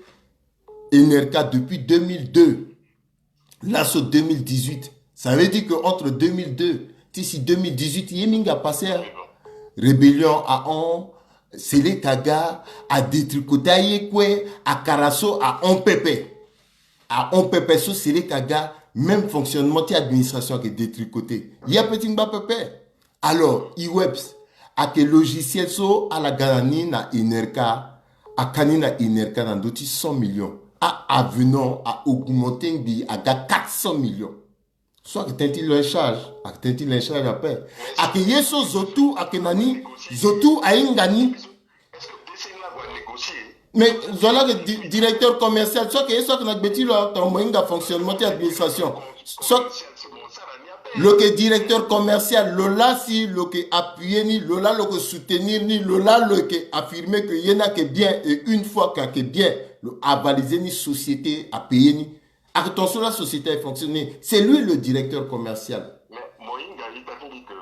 Enerca depuis deux mille deux. Laso deux mille dix-huit. Ça veut dire que entre deux mille deux ti si deux mille dix-huit, ye mbi hinga passé, hein. Rébellion ahon, Seleka ga, adétricoté aye kue, akara so ahon pepe. Ahon pepe so Seleka ga, même fonctionnement ti administration ayeke détricoté. Ye ape ti ngba pepe. Alors, Iweps ayeke logiciel so ala ga na ni na Enerca, aka ni na Enerca na ndö ti cent millions. A avenant, a augmenté ngbii aga quatre cent millions. So ayeke tënë ti lynchage, ayeke tënë ti lynchage ape. Ayeke ye so zo tout ayeke na ni, zo tout ahinga ni. Mais zo laa ayeke di- directeur commercial, so ayeke ye so ayeke na gbe ti lo, tongana mo hinga fonctionnement ti administration. So lo yeke directeur commercial, lo laa si lo yeke appuyer ni, lo laa lo yeke soutenir ni, lo laa lo yeke affirmer que ye ni ayeke bien, et une fois que ayeke bien, lo avaliser ni, société apayé ni. Ayeke ton so la société aye fonctionner, c'est lui le directeur commercial. Mais mo hinga ita ti mbi que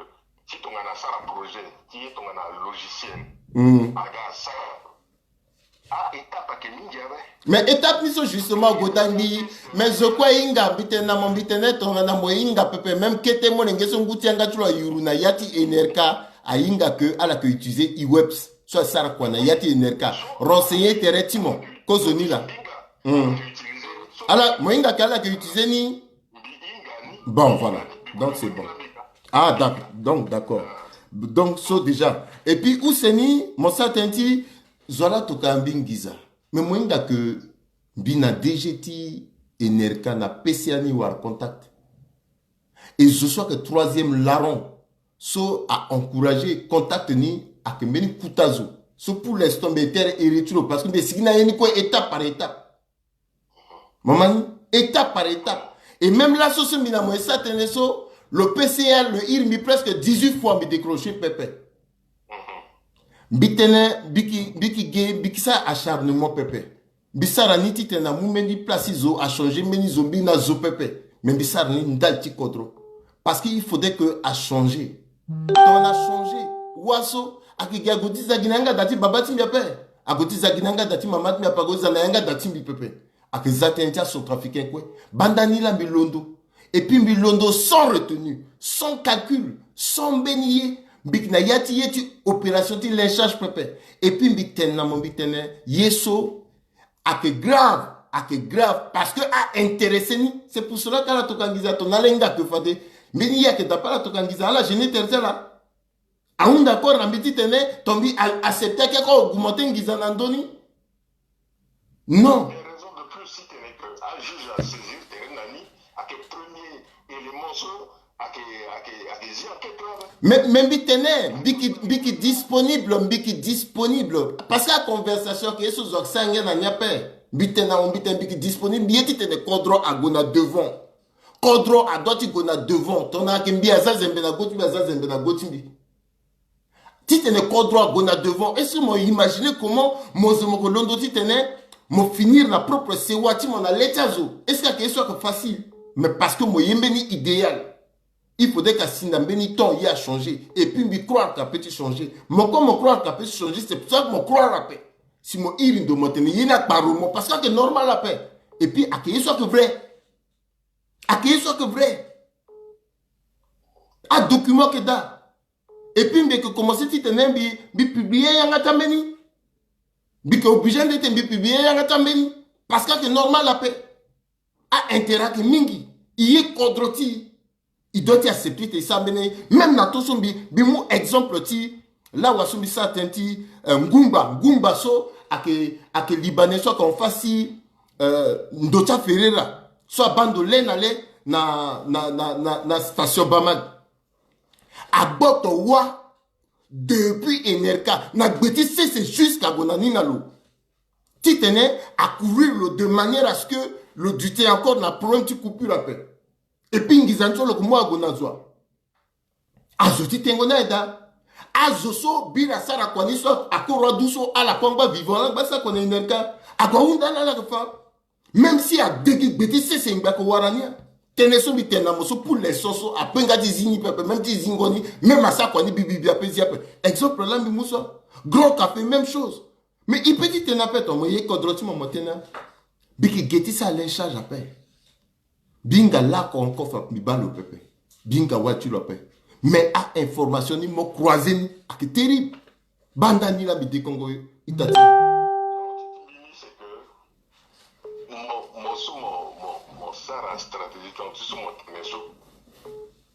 si tongana asara projet ti ye tongana logiciel, aga asara. Ah, étape ayeke mingi awe. Mais étape ni so justement ague daa ngbii. Mais zo kue ahinga, mbi tene na mo, mbi tene tongana mo hinga pepe, même kete molenge so ngu ti yanga ti lo ayuru na ya ti Enerca, ahinga que ala yeke utiliser Iweps so asara kua na ya ti Enerca. Renseigner tere ti mo. Kozoni laa. Hmm. Ala, mo hinga que ala yeke utiliser ni. Bon, voilà. Donc, c'est bon. Ah, d'accord. Donc, d'accord. Donc, so déjà. Et puis, use ni, mo sara tënë ti zo laa atokua mbi nginza. Mais mo hinga que mbi na D G ti Enerca na P C A ni wara contact. Et zo so ayeke troisième larron so a encourager contact ni ayeke mbeni kuta zo. So pour l'instant, mbi tere iri ti lo parce que mbi sigi na ye ni kue étape par étape. Mo ma ni, étape par étape. Et même laso so mbi na mo e sara tënë so, lo P C A lo iri mbi presque dix-huit fois, mbi décrocher pepe. Mbi tene, mbi yeke, mbi yeke ge, mbi yeke sara acharnement pepe. Mbi sara ni titene amu mbeni place ti zo, achanger mbeni zo, mbi na zo pepe. Mais mbi sara ni ndali ti kodro. Parce que il faudrait que achanger. Tongana achanger, wa so ayeke gi ague ti za gi na yanga da ti baba ti mbi ape. Ague ti za gi na yanga da ti mama ti mbi ape, ague ti za na yanga da ti mbi pepe. Ayeke za tënë ti acentrafricain kue. Banda ni laa mbi londo. Et puis mbi londo sans retenue, sans calcul, sans mbeni ye. Mbi yeke na ya ti ye ti opération ti lynchage pepe. Et puis mbi tene na mo, mbi tene ye so ayeke grave, ayeke grave parce que a intéressé ni. C'est pour cela que ala tokua nginza, tongana ala hinga que fade mbeni ye ayeke da ape, ala tokua nginza, ala gêner tere ti ala. Ahunda kue na mbi titene ton mbi a- accepter ake kue augmenter nginza na ndö ni. Non. Raison de plus titene que ajuge asaisir tere na ni, ayeke premier élément so ayeke, ayeke, ayeke zi enquête la. Mais, mais mbi tene, mbi yeke, mbi yeke disponible, mbi yeke disponible. Parce que aconversation ayeke ye so zo ayeke sara ngia na ni ape. Mbi tene na mo, mbi tene mbi yeke disponible, mbi ye titene kodro ague na devant. Kodro adoit ti gue na devant. Tongana ayeke mbi aza zembe na go ti mbi, aza zembe na go ti mbi. Titene kodro ague na devant. Est-ce que mo imaginer comment mo zo mo yeke londo titene mo finir na propre sewa ti mo na le ti azo? Est-ce que ayeke ye so ayeke facile? Mais parce que mo ye mbeni idéal, il faudrait que asi na mbeni temps ye achanger. Et puis mbi croire que apeut ti changer. Mo kue mo croire que apeut ti changer, c'est pour ça que mo croire ape. Si mo iri ndo mo tene ye ni akparo mo, parce que ayeke normal ape. Et puis ayeke ye so ayeke vrai. Ayeke ye so ayeke vrai. Adocument ayeke daa. Et puis mbi yeke commencer titene mbi, mbi publier yanga ti ambeni. Mbi yeke obligé nde ti mbi publier yanga ti ambeni. Parce que ayeke normal ape. A intérêt ayeke mingi. E ye kodro ti e, e doit ti accepter titene e sara mbeni. Même na to so mbi, mbi mu exemple ti lawa so mbi sara tënë ti, euh, Ngumba. Ngumba so ayeke, ayeke Libanais so ayeke en face ti, euh, ndo ti aferera so abaa ndo le na le na, na, na, na, na station Bamag. Agboto wa depuis Enerca na gbe ti sese jusqu'à gue na ni na lo. Titene acouvrir lo de manière à ce que lo duté encore na problème ti coupure ape. Et puis nginza ni so lo yeke mu ague na zo. Azo ti tengo ni aye daa. Azo so biri asara kua ni so akoro adu so ala kue angba vivant la angba sara kua na Enerca. Ague ahunda ala ala yeke fa. Même si adegi gbe ti sese ngba ayeke wara ni a. Tënë so mbi tene na mo so, pour l'instant so, ape nga ti zi ni pepe, même ti zingo ni, même asara kua ni bibibi ape zi ape. Exemple laa mbi mu so. Grand Café, même chose. Mais i peut ti tene ape, ton, mo ye kodro ti mo, mo tene. Mbi yeke ge ti sara lien charge ape. Mbi hinga lako encore fa mbi baa lo pepe. Mbi hinga wâ ti lo ape. Mais a-information ni mo croiser ni ayeke terrible. Banda ni laa mbi dekongo ita ti mo. Mo, mo so mo, mo, mo sara stratégie ti mo so mo tene so.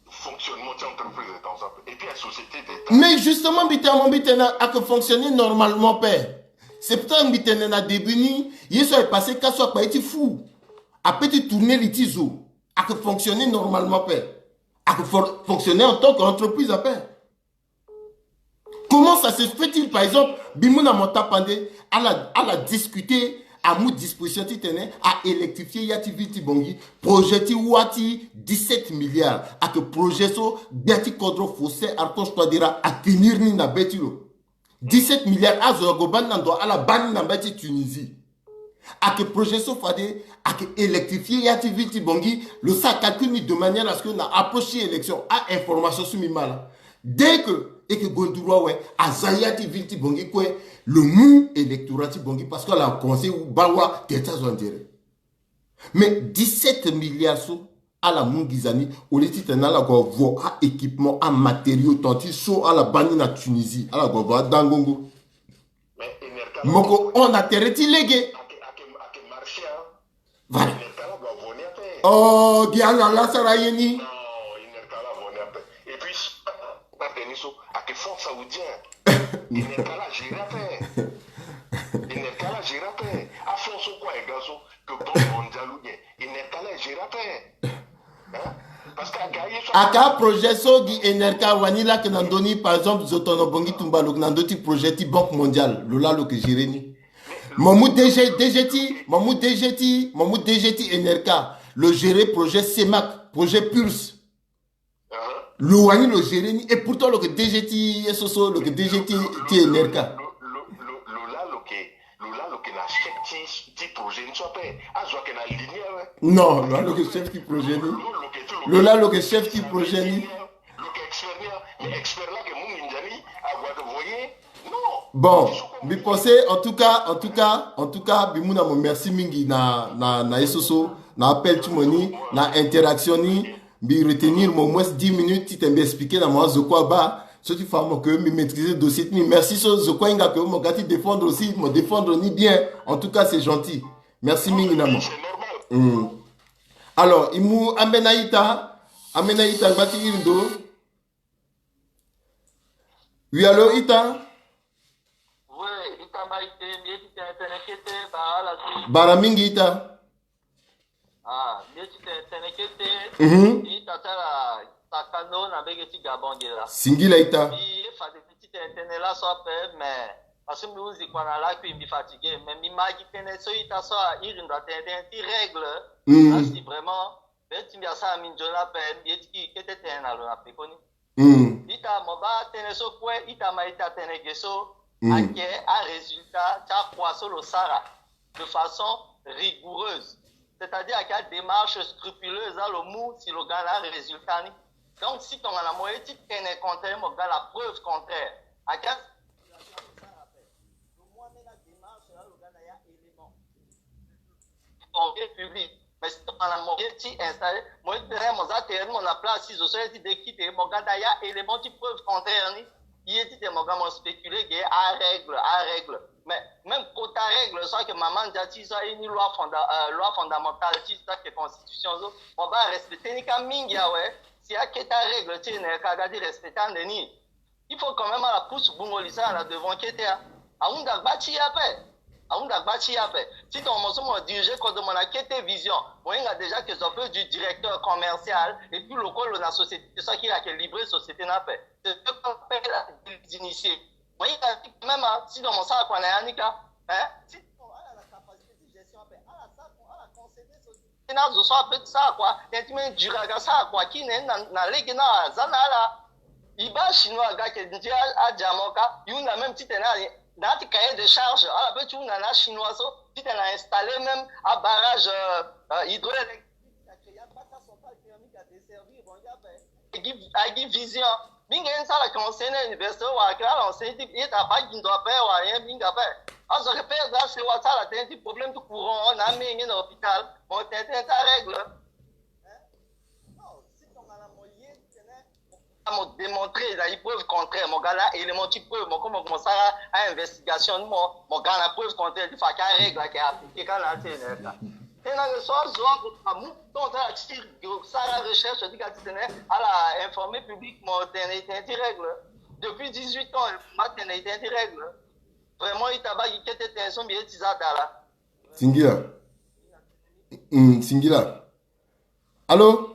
Fonctionnement ti entreprise est ensemble. Et puis la société d'État. Mais justement, mbi tene mo, mbi tene ayeke fonctionner normalement ape. C'est pourtant mbi tene na début ni, ye so aye passé ka so akpa ye ti fou. Ape ti tourner li ti zo. Ayeke fonctionner normalement ape. Ayeke for-, fonctionner en tant qu'entreprise ape. Comment ça se fait-il, par exemple, mbi mu na mo tapande, ala, ala discuter, amu disposition titene a électrifier ya ti ville ti Bangui, projet ti wâ ti dix-sept milliards, ayeke projet so gbia ti kodro Faustin Archange Touadéra atenir ni na be ti lo. Dix-sept milliards, azo ague baa ni na ndo, ala baa ni na mbage ti Tunisie. Ayeke projet so fade ayeke électrifier ya ti ville ti Bangui. Lo sara calcul ni de manière à ce que na approche ti élection, a-information so mbi ma laa, dès que e yeke gue nduru awe, aza ya ti ville ti Bangui kue, lo mu électorat ti Bangui parce que ala commencé baa wâ tere ti azo andiere. Mais dix-sept milliards so, ala mu nginza ni, au lieu titene ala gue avo a-équipement, a-matériaux, ton, ti so ala baa ni na Tunisie, ala gue avo adangongo. Mo ko hon na tere ti lege. Voilà. Oh, gi ala la sara ye ni. Aka projet so gi Enerca wani laa ayeke na ndö ni, par exemple, zo tono Bangui Tumba lo yeke na ndö ti projet ti Banque Mondiale, lo laa lo yeke gérer ni. Mo mu D G, D G ti, mo mu D G ti, mo mu D G ti Enerca, lo gérer projet CEMAC, projet Pulse. Lo wani lo gérer ni, et pourtant lo yeke D G ti ye so so, lo yeke D G ti, ti Enerca. Lo laa lo yeke, lo laa lo yeke na chef ti, ti projet ni so ape. Azo ayeke na ligne awe. Non, lo laa lo yeke chef ti projet ni. Lo laa lo yeke chef ti projet ni. Lo yeke expert ni, mais expert laa ayeke mu nginza ni, ague ayeke voye. Bon, mbi pense, en tout cas, en tout cas, en tout cas, mbi mu na mo merci mingi na, na, na ye so so, na appel ti mo ni, na interaction ni. Mbi retenir mo moins dix minutes titene mbi expliquer na mo azo kue abaa. So ti fa mo ke mbi maîtriser dossier ti mbi. Merci so zo kue ahinga ke mo ga ti défendre aussi, mo défendre ni bien. En tout cas, c'est gentil. Merci mingi na mo. Hmm. Alors, e mu ambeni a-ita, ambeni a-ita ngba ti iri ndo. Oui, allô, ita? Oui, ita mbaite, mbi ye ti tene tënë kete, bara ala ti. Bara mingi, ita. Ah, mbi ye ti tene tënë kete. Mhm. Ita ti ala Sakando na mbage ti Gabon ge laa. Singila, ita. Mbi ye fade ti tene tënë laso ape, mais parce que mbi huzi kua na lakui, mbi fatigué, mais mbi ma gi tënë so ita so a iri ndo atene tënë ti règle. Mhm. Laa si vraiment be ti mbi asara mbi nzoni ape, mbi ye ti kiri kete tënë na lo na pekoni. Mm. Ita, mo baa tënë so kue, ita ma ita tene ge so, mm, ayeke arésultat ti akua so lo sara de façon rigoureuse. C'est-à-dire ayeke adémarche scrupuleuse laa lo mu si lo ga na arésultat ni. Donc si tongana mo ye ti tene contre, mo ga na preuve contraire. Ayeke a-, lo mu ambeni adémarche laa lo ga na ya élément. Public. Mais si tongana mo ye ti installer, mo ye ti tene mo za tere ti mo na place ti zo so ye ti dekite, mo ga na ya élément ti preuve contraire ni. Ye ti tene mo ga mo spéculer ge arègle, arègle. Mais même kota règle so ayeke mama ndia ti so aye ni loi fonda-, euh, loi fondamentale ti so ayeke constitution so, mo baa respecter ni kâ mingi awe. Si akete arègle ti e na yeke aga ti respecter ande ni. Il faut quand même ala pousse gbungo li so ala na devant kete a. Ahunda gba ti e ape. Ahunda gba ti e ape. Ti tongana mo so mo diriger kodro mo na kete vision. Mo hinga déjà que zo peut du directeur commercial. Et puis lo kue lo na société so akiri ayeke libre société ni ape. C'est ce qu'on appelle des initiés. Mo hinga ti quand même a, si tongana mo sara kua na ya ni kâ. Hein? Si tongana ala na capacité ti gestion ape, ala sara, ala concéder société. Tena zo so ape ti sara kua, tena ti mene dure aga sara kua ki na, na lege na aza na ala. E baa chinois aga ayeke ndia adiamant kâ, e hunda même titene na, na ya ti cahier de charge, ala peut ti hunda na achinois so, titene a installer même abarrage, euh, euh, hydroélectrique, a créer agbata centrale Agi vision. Mingi yen ti ala ka enseigne na université wala ka ala enseigne ti ita ba gindo ape wala yen mingi ape. Azo ake pe azo ase wa ti ala tënë ti problème ti courant na amenge na hôpital. Mo tene tënë ti arègle. Mo démontrer na e preuve contraire, mo ga na élément ti preuve, mo komo mo sara a investigation ni mo, mo ga na preuve contraire ti fa ka règle ake appliquer ka na ti ene ka. Tena le so azo amu ton ta ti sara recherche ti ga ti tene ala informer public mo tene tene ti règle. Depuis dix-huit ans ma tene tene ti règle. Vraiment ita ba gi kete tene so mbi ye ti za dala. Singila. Mm, singila. Allô?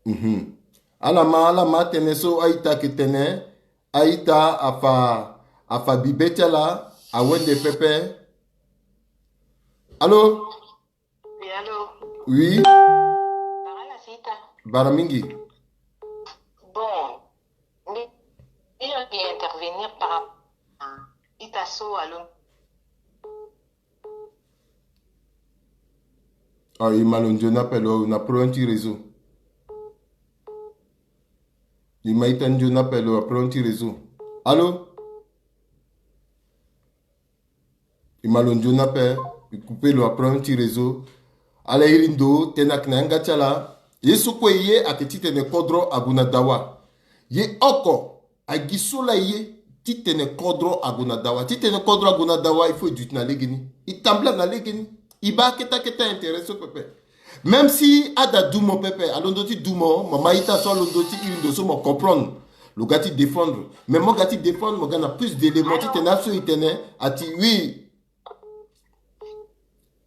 Mhm. Ala ma, ala ma tene so a-ita ake tene, a-ita afa, afa bibe ti ala, awende pepe. Allô? Oui, allô? Oui. Bara la sita. Bara mingi. Bon, mbi, mbi intervenir par rapport à ita so alo. Ah, e ma lo nzoni ape lo na problème ti réseau. E ma ita nzoni ape lo na problème ti réseau. Allô? E ma lo nzoni ape, e coupé lo na problème ti réseau. Ala iri ndo tene ake na yanga ti ala. Ye so kue ye ake titene kodro ague na dawa. Ye oko. Agi so laa ye titene kodro ague na dawa. Titene kodro ague na dawa, il faut e duti na legeni. E tambula na legeni. E baa keta keta intérêt so pepe. Même si ada du mo pepe, alondo ti du mo, mama ita so alondo ti iri ndo so mo comprendre. Lo ga ti défendre. Mais mo ga ti défendre, mo ga na plus d'éléments titene aso e tene ati oui.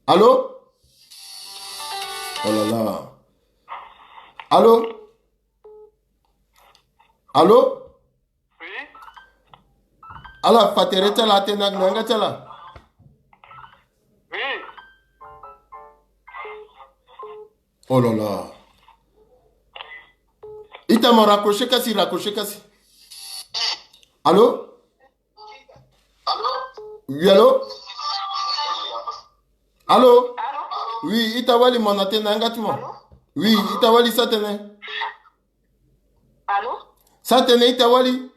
Allô? Oh là là. Allô? Allô? Oui. Ala fa tere ti ala atene na yanga ti ala. Oui. Oh là là. Ita mo raccrocher kasi, raccrocher kasi. Allô? Oui, allô? Allô? Oui, ita wali mo na tene na yanga ti mo. Oui, ita wali sa tene. Allô? Sa tene ita wali.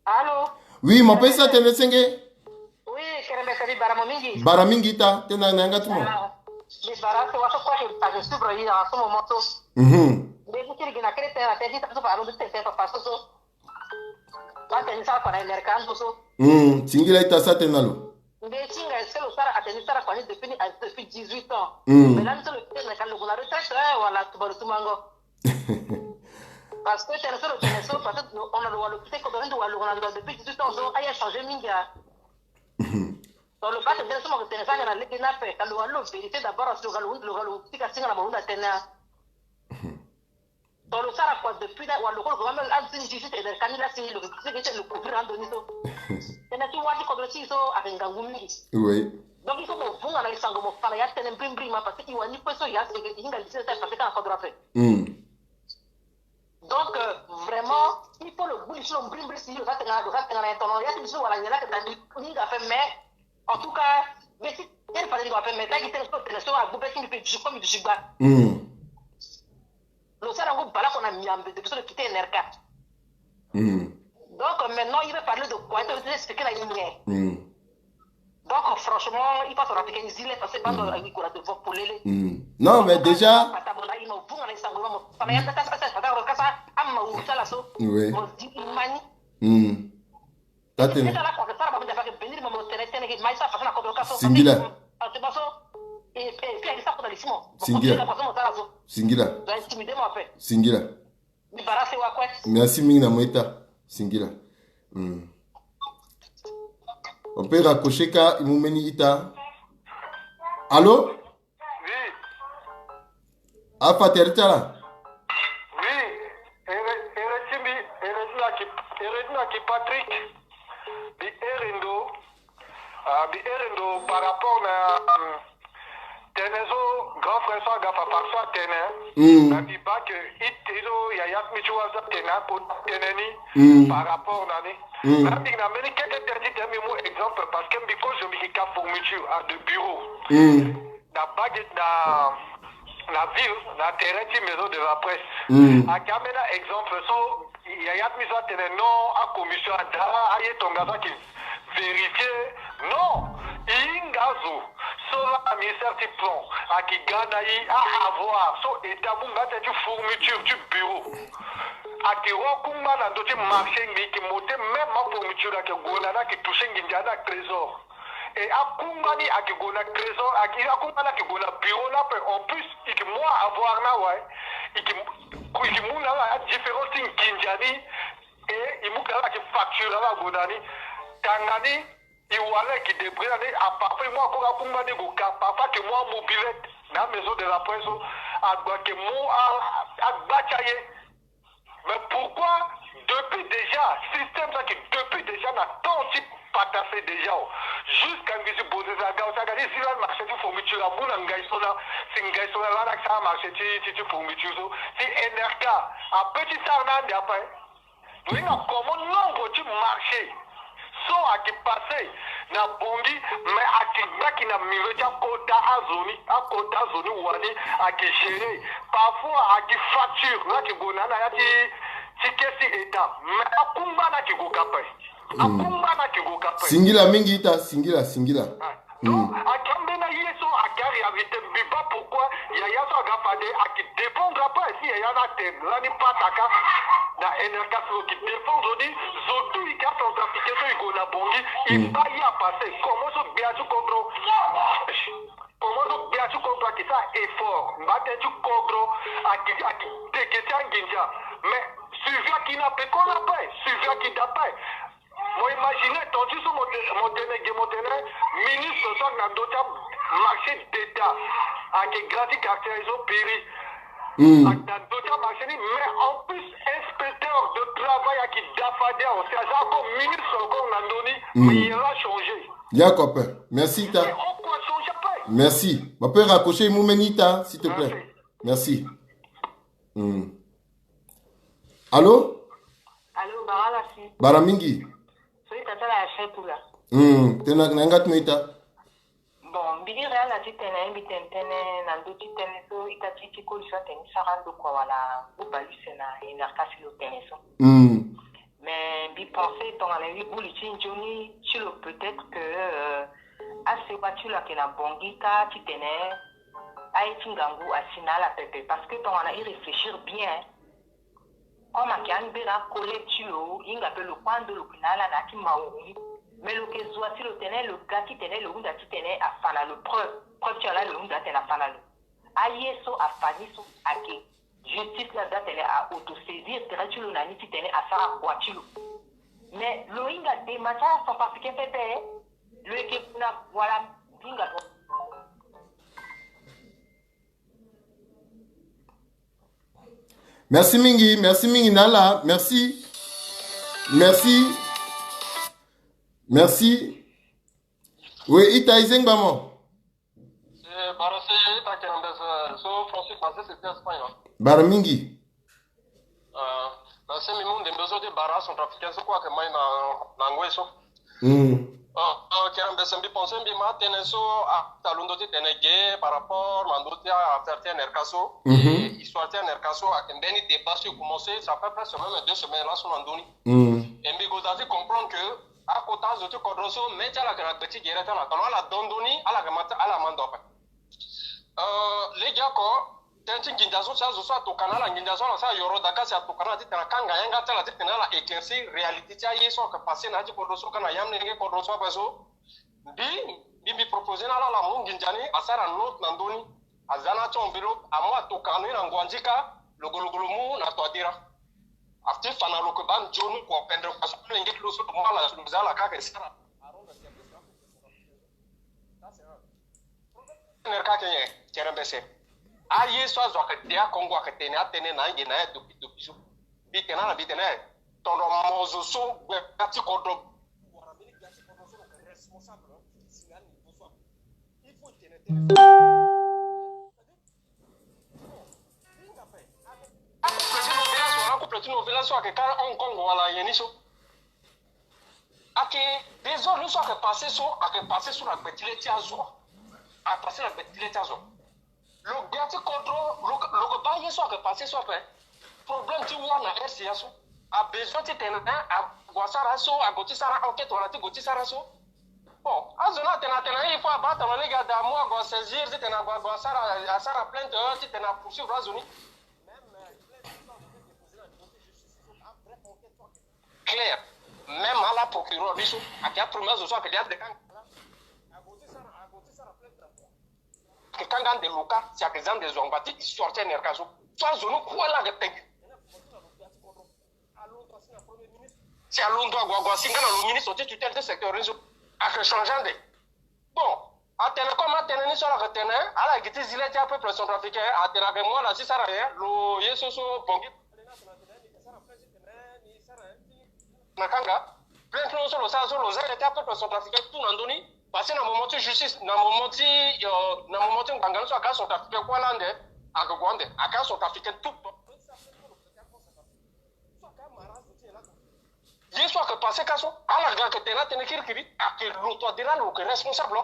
Allô? Oui, mo pe sa tene senge. Oui, kerembe kadi bara mo mingi. Bara mingi ita, tene na yanga ti mo. Ah, mi bara so wa so kue ke ta ke suivre yi na so moment so. Mhm. Mbi ti kiri gi na kiri tene na tene ti ta so fa alo mbi ti tene papa so so. Ba tene sara kua na Amerika ndo so. Mm, singila ita sa tene na lo. Mbi ti hinga est-ce que lo sara atene ti sara kua ni depuis ni, depuis dix-huit ans. Mm. Mais là, so lo tene ka lo gue na retraite, eh, wala tuba lo tumango. Parce que tene so lo tene so, parce que on a lo wa lo kite kodro ni ndo wa lo gue na ndo depuis dix-huit ans so, aye changé mingi a. Mhm. Donc lo ba tene so mo tene so anga na lege ni ape, ka lo wa lo vérité d'abord, lo ga lo, lo ga lo ti ka singa na mo hunda tene a. Mhm. Donc lo sara kua depuis là, wa lo ko lo ko même a ti nzi ti tene ka ni la si lo ko ti lo couvrir ando ni so. Tene ti wa ti kodro ti so avec ngangu mingi. Oui. Donc il faut mo vunga na e sango mo fa na ya tene mbrimbri ma parce que i wa ni kue so ya si e hinga li ti na ta parce que ka na kodro ape. Mm. Donc euh, vraiment il faut lo gbu li ti lo mbrimbri si lo sa tenga, lo sa tenga na e tono ya ti li ti lo wala nyen la ke na ni hinga ape mais en tout cas be ti tene fa ni ndo ape mais ta gi tene so tene so agbu be ti mbi pe dusu ko mbi dusu gba. Mm. Lo sara ngu baleoko na miambe depuis so lo kite N R K. Mm. Donc maintenant il veut parler de quoi? Il veut expliquer la lumière. Mm. Donc franchement il passe en africain zile parce que bando ayi kura de vok polele. Mm. Non mais déjà pata bona imo vunga na isango mo fana ya tata sa sa tata ro kasa amma u sala so. Oui. Mo di imani. Mm. Tatene. Ita la kwa sara ba munda fa ke benir mo tene tene ke mai sa fa na ko ka so. Singila. Ate baso. E e ke sa ko na lisimo. Singila. Singila. Za intimidé mo ape. Singila. Ni bara se wa kue. Merci mingi na mo ita. Singila. Mm. On peut raccrocher ka i mu meni ita. Allô? Oui. Afa tere ti ala. Oui. Ere, ere ti mbi, ere ti mbi aki, ere ti mbi aki Patrick. Mbi ere ndo. Ah, mbi ere ndo par rapport na, hum, tene so grand frère so aga fa par so atene. Mm. Na mbi baa ke i te so yaya ti mbi ti wa so atene apo tene ni. Mm. Par rapport na ni. Mm. Na mbi na mbeni kete tere ti tene mbi mu exemple parce que mbi kozo mbi yeke ka fourniture, ah, de bureau. Mm. na bague na na ville, na terrain ti maison de la presse. Mm. Ayeke ambeni exemple so yaya ti mbi so atene non, acommission ada, aye tongaso ayeke vérifier. Non, e hinga azo so laa na ministère ti plan ayeke ga na e, a avoir so état amu nga tënë ti fourniture ti bureau. Ayeke roi akungba na ndö ti marché, mbi yeke monté même afourniture ayeke gue na ni, ayeke toucher nginza ni na trésor. Et akungba ni ayeke gue na trésor, ayeke, akungba ni ayeke gue na bureau ni ape. En plus e yeke mu a avoir ni awe, e yeke, e yeke mu na ala adifférence ti nginza ni. Et e mu ka ala ayeke facture ala gue na ni. Tanga ni, e wara ala e yeke débrouiller na ni. A parfois e mu akora akungba ni gue ka, parfois ayeke mu amobilette na maison de la presse so, ague ayeke mu a, agba ti aye. Mais pourquoi depuis déjà, système so ayeke depuis déjà na temps ti patasse déjà o. Jusqu'à ngi si Bozeza aga, si aga ni zi lani marché ti fourniture amu na Ngaï Sona, si Ngaï Sona lani ayeke sara marché ti, ti, ti fourniture so, si N R K ape ti sara na ande ape. Lo hinga comment nombre ti marché so ayeke passé na Bangui, mais ayeke gbaki na milieu ti akota azo ni, akota azo ni wani ayeke gérer. Parfois ayeke facture ni ayeke gue na ni na ya ti, ti caisse ti état, mais akungba ni ayeke gue ka ape. Akungba ni ayeke gue ka ape. Singila mingi ita, singila, singila. Ah. Donc ayeke ambeni aye so ayeke aréalité. Mbi baa pourquoi yaya so aga fade ayeke dépendre ape si yaya ni atene lani pataka na N R K so lo yeke dépendre ni. Zo tout e yeke acentrafricain so e gue na Bangui, e baa ye apassé. Comment so gbia ti kodro, comment so gbia ti kodro ayeke sara effort, mba tënë ti kodro ayeke, ayeke teke ti anginza. Mais suivi ayeke ni ape, kolo ape, suivi ayeke daa ape. Mo imaginer tonga ti so mo te-, mo tene ge, mo tene ministre so ayeke na ndö ti amarché d'état, ayeke grand ti quartier so Piri. Ayeke na ndö ti amarché ni, mais en plus inspecteur de travail ayeke daa fade awe, si aza encore ministre encore na ndö ni, mais rien n'a changé. Ya ko ape. Merci ita. Mais on peut changer ape. Merci. Mo peut raccrocher, e mu mbeni ita, s'il te plaît. Merci. Merci. Hmm. Allô? Allô, bara ala si. Bara mingi. So ita ti ala ya chef kula. Hmm, tena na yanga ti mo ita. Bon, mbi iri ala titene, mbi tene tënë na ndö ti tënë so ita ti, ti koli so atene ti sara ndo kua wala ngu bale use na N R K si lo tene so. Hmm. Mais mbi pensé tongana mbi buli ti nzoni ti lo, peut-être que, euh, asewa ti lo ayeke na Bangui kâ titene aye ti ngangu asi na ala pepe. Parce que tongana e réfléchir bien, comme ayeke ambeni acollègue ti lo, e hinga pe lo kue ando lo yeke na ala na ya ti mawuru ni. Mais lo yeke zo asi lo tene lo ga titene lo hunda titene afa na lo preuve. Preuve ti ala lo hunda atene afa na lo. Aye so afa ni so ayeke justice ni aza atene a autosaisir tere ti lo na ni titene asara kua ti lo. Mais lo hinga dema ti acentrafricain pepe. Lo yeke na, voilà, mbi hinga. Merci mingi, merci mingi na ala, merci. Merci. Merci. Oui, ita, e zengba mo. Eh, bara si ita kena mbese so Francis, Francis ti Espagne. Bara mingi. Ah, na si mbi mu ndembe so ti bara acentrafricain so kue ayeke mai na, na ngoi so. Mm. Ah, ah, kena mbese mbi pensé mbi ma tënë so, ah, ata londo ti tene ge par rapport na ndö ti affaire ti N R K so. Mhm. Eh, histoire ti N R K so ayeke mbeni débat so e commencé, ça fait presque même deux semaines laso na ndö ni. Mm. E mbi goda ti comprendre que akota azo ti kodro so, mê ti ala ayeke na gbe ti gere ti ala. Tongana ala dondo ni, ala yeke ma ti, ala ma ndo ape. Euh, legeoko, tënë ti nginza so si azo so atoka na ala, nginza so ala sara yoro daka si atoka na ala titene akanga yanga ti ala titene ala éclaircir réalité ti aye so ayeke passé na ya ti kodro so kâ na yamlenge kodro so ape so. Mbi, mbi, mbi proposé na ala ala mu nginza ni, asara note na ndö ni, aza na ya ti enveloppe, amu atoka ni na ngua nzika, lo go lo go lo mu na Touadéra. Afa ti fa na lo yeke baa nzoni kua pendre kua so alenge ti lo so lo mu ala, lo za ala kâ ayeke sara. Tene ka ke nyen? Tere mbese. Aye so azo ayeke de akongo ayeke tene atënë na ange na ya doki doki so. Mbi tene na mbi tene, tongana mo zo so gbia ti kodro wala mbeni gbia ti kodro so lo yeke responsable si na ani niveau so. Il faut tene tene. Couple ti novela so ayeke kâ Hong Kong wala nyen ni so. Ayeke désordre so ayeke passé so, ayeke passé so na gbe ti le ti azo. Apasé na gbe ti le ti azo. Lo gbia ti kodro, lo, lo ke baa ye so ayeke passé so ape. Problème ti wâ na R C A so. Abesoin titene ague asara so, ague ti sara enquête wala ti gue ti sara so. Bon, azo ni atene atene il faut abaa tongana lege ada amu ague asaisir titene ague ague asara, asara plainte, euh, titene apoursuivre azo ni. Même, euh, plainte so ague ti déposer na niveau ti justice so, a bref enquête so ague clair. Même ala procureur ni so ayeke apremier azo so ayeke lia de kanga. Ayeke kanga ande lo ka si ayeke za ande zo angba ti histoire ti N R K so. So azo ni kue la ayeke tenge. Si alondo ague ague asi nga na lo ministre ti tutelle ti secteur ni so ayeke changer ande. Bon, atene comme atene ni so ala yeke tene, ala yeke gi ti zi le ti apeuple centrafricain, atene ayeke mu ala ti sara nyen, lo ye so so Bongi na kanga. Plainte lo so lo sara so lo za ye ti apeuple centrafricain tout na ndö ni. Parce que na moment ti justice, na moment ti, euh, na moment ti ngbanga ni so aka centrafricain kue laa ande, aka gue ande, aka centrafricain tout. Ye so ayeke passé ka so, ala ga ayeke tene atënë kirikiri, ayeke lo Touadéra lo yeke responsable.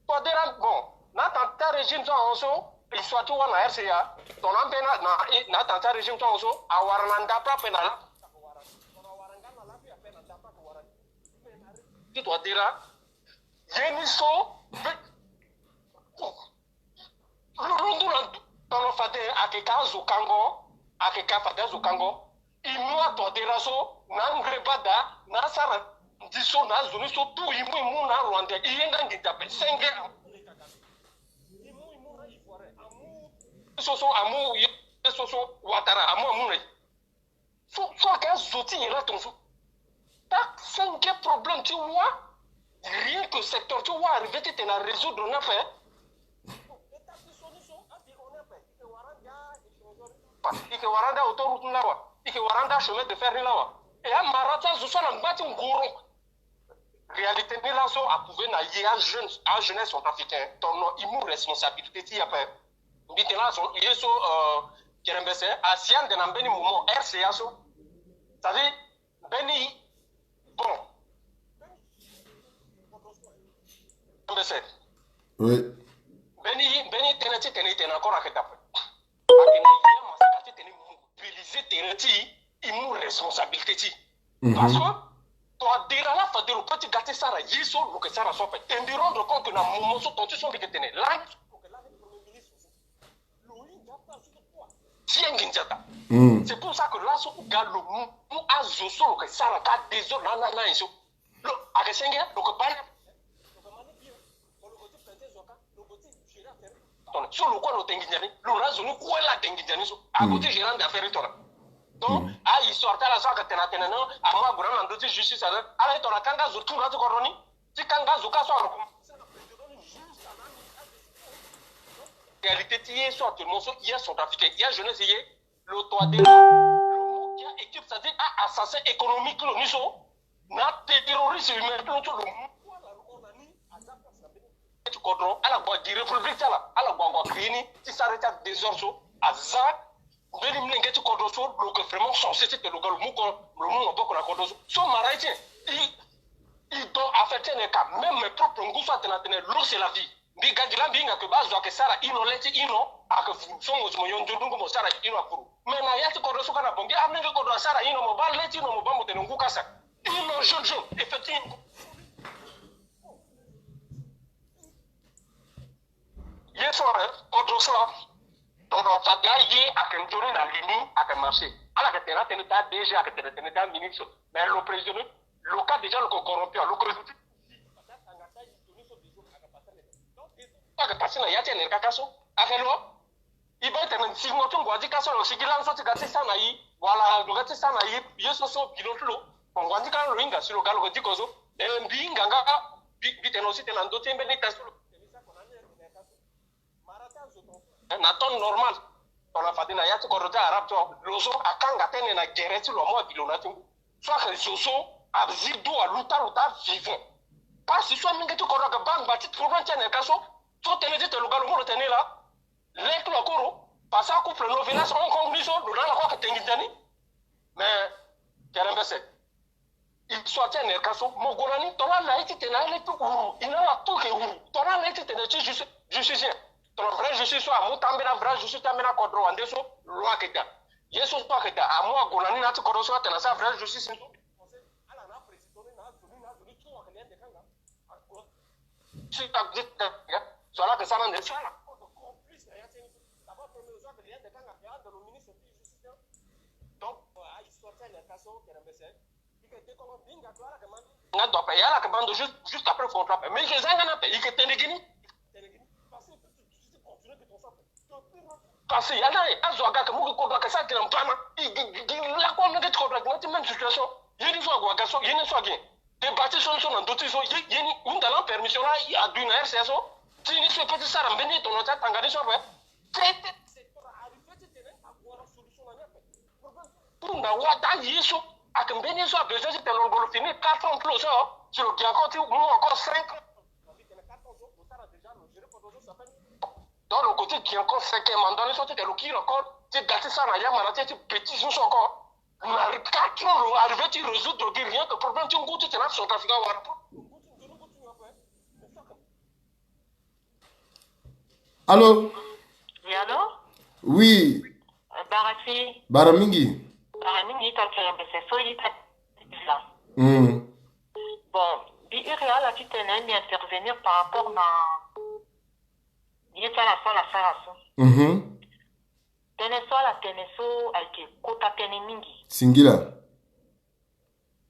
Touadéra, bon, na attentat régime so ahon so, histoire ti wâ na R C A, tongana ambeni na, na, na attentat régime so ahon so, awara na ndapre ape na la. Ti Touadéra, ye ni so, lo, lo ndu na tongana fade ayeke ka azo kango, ayeke ka fade azo kango. E mu atondera so na angreba daa na asara ndi so na azo ni so tout e mu e mu na arwandais e ye nga nginza ape senge. E mu e mu na ivoirien amu so so amu ye so so watara amu amu na e. So so ayeke azo ti nyen la tongaso? Dak senge problème ti wâ. Rien que secteur ti wâ arrivé titene arésoudre ni ape. E ke wara nda autoroute ni lawa, e ke wara nda chemin de fer ni lawa. E amara ti azo so ala ngba ti ngoro. Réalité ni laso aprouvé na ye ajeune, ajeunesse centrafricain tongana e mu responsabilité ti e ape. Mbi tene laso ye so, euh, kerembese asi ande na mbeni moment R C A so. C'est-à-dire mbeni, bon, kerembese. Oui. Mbeni, mbeni tënë ti tene e tene encore ayeke dape. Ayeke na ye amaseka titene e mobiliser terrain ti e, e mu responsabilité ti e. Parce que tongana dera la fade lo peut ti ga ti sara ye so lo yeke sara so ape. E mbi rendre compte na moment so tonga ti so mbi yeke tene lani so lo yeke lani premier ministre so, lo hinga ape azo ti kua ti ye nginza daa. C'est pour ça que laso ku ga lo mu, mu azo so lo yeke sara ka désordre na na na ye so. Lo ayeke senge lo yeke baa ni. Tongana so lo kue lo te nginza ni, lo na azo ni kue la ate nginza ni so ague ti gérer ande affaire ni tongana. Donc ahistoire ti ala so ayeke tene atene non amu ague na ndö ti justice ala ala ye tongana kanga azo tout na ti kodro ni. Ti kanga azo ka so arecommence. Réalité ti ye so actuellement so ye centrafricain ye ajeunesse ye lo to adela lo mu kia équipe c'est-à-dire a assassin économique lo ni so. Na terroriste humain ti lo so lo mu ala lo hon na ni aza place na mbeni ti kodro ala gue agi république ti ala ala gue ague acréer ni ti sara ti adésordre so aza mbeni molenge ti kodro so lo yeke vraiment censé ti tene lo ga lo mu ko lo mu maboko na kodro so so mara ye ti e. E don affaire ti ene ka même mes propres ngu so atene atene l'eau c'est la vie. Mbi ga gi la mbi hinga ke baa zo ayeke sara ino le ti ino ayeke furu so mo zo mo yo nzoni ngu mo sara ino akuru. Me na ya ti kodro so kâ na bongi amolenge kodro asara ino mo baa le ti ino mo baa mo tene ngu kasa. Ino jeune jeune effectivement. Ye so eh, kodro so eh, tongana fade aye ayeke nzoni na li ni ayeke marché. Ala yeke tene atene ti adg ayeke tene tene ti aministre. Mais lo président ni lo ka déjà lo ko corrompu lo ko résulté. Ayeke passé na ya ti ene kaka so. Ayeke lo. E baa e tene singo ti ngua ti ka so lo sigi lani so ti ga ti sa na e wala lo ga ti sa na e ye so so bilo ti lo. Ngua ti ka lo hinga si lo ga lo ko diko so. E mbi hinga nga mbi tene aussi tene na ndö ti mbeni ta so lo. Na temps normal tongana fade na ya ti kodro ti arabe so lo so akanga tënë na gere ti lo amu abi lo na ya ti ngu. So ayeke zo so azi do aluta aluta avivant. Pasi so amenge ti kodro ayeke baa ngba ti problème ti ene ka so. So tënë ti tene lo ga lo mu lo tene la. Leke lo akoro pasa couple novelas Hong Kong ni so lo na ala kue ayeke te nginza ni. Mais kerembese. Histoire ti ene ka so mo gue na ni tongana ala ye ti tene ala ye ti huru e na ala tout yeke huru tongana ala ye ti tene ti juste. justice nyen? Tongana vrai justice so amu ti ambeni vrai justice ti ambeni akodro wande so, lo ayeke daa. Ye so so ayeke daa amu ague na ni na ya ti kodro so atene asara vrai justice ni so. Ala na aprésident ni na azo ni na azo ni ti wa ayeke lia ande kanga. Si ta si ta so ala yeke sara ande so ala complice na ya ti ni so. D'abord premier so ayeke lia ande kanga ayeke ande lo ministre ti justice ni. Donc a histoire ti ande ka so kere mbese. Nga do ape, ya la ke bando juste, juste après contrat ape. Mais je zanga na ape, il ke tene gini. Tene gini. Parce que il peut continuer de ton sang. Parce que ya na azo aga ke mu ke kodro ke sa gina mpana. Il, il, il, il la ko menge ti kodro ke même situation. Yeni so ago aga so, yeni so agi. Te bati so so na ndo ti so, ye, yeni unda la permission la, a dui na R C S so. Ti ni so pe ti sara mbeni tono ti atanga ni so ape. Traité. Pour na wata ye so ake mbeni so a besoin ti tene lo ngolo fini quatre ans plus so, si lo gi encore ti mu encore cinq ans. Donc lo go ti gi encore cinquième mandat ni so ti tene lo kiri encore ti ga ti sara na yamara ti ti bêtise ni so encore. Na quatre ans lo arrivé ti résoudre gi rien que problème ti ngu ti tene aso Centrafrique awara. Allô? Oui, allô? Oui. Euh, Barasi. Bara mingi. Bara mingi, ita tene mbese so ita. Hmm. Bon, mbi iri ala titene mbi intervenir par rapport na ye ti ala so ala sara so. Mhm. Tënë so ala tene so ayeke kota tënë mingi. Singila.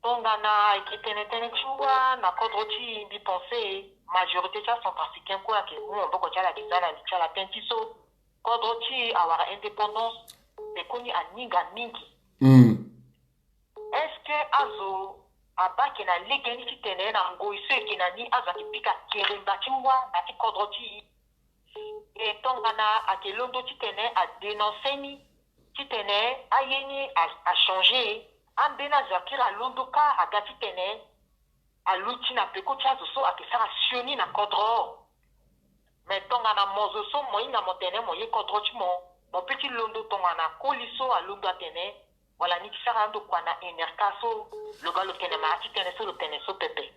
Tongana ayeke tene tënë ti wa na kodro ti mbi pense majorité ti acentrafricain kue ayeke mu maboko ti ala ayeke za na li ti ala tënë ti so kodro ti awara indépendance. Pekoni aninga mingi. Mm. Est-ce que azo abaa ayeke na legeni titene na ngoi so eke na ni azo ayeke pika keremba ti wa na ti kodro ti e? E tongana ayeke londo titene adénonce ni titene aye ni a, achangé, ambeni azo akiri alondo kâ aga titene aluti na peko ti azo so ayeke sara sioni na kodro. Me tongana mo zo so mo hinga mo tene mo ye kodro ti mo, mo pe ti londo tongana koli so alondo atene wala ni ti sara ando kua na N R K so, lo ga lo tene ma ya ti tënë so lo tene so pepe.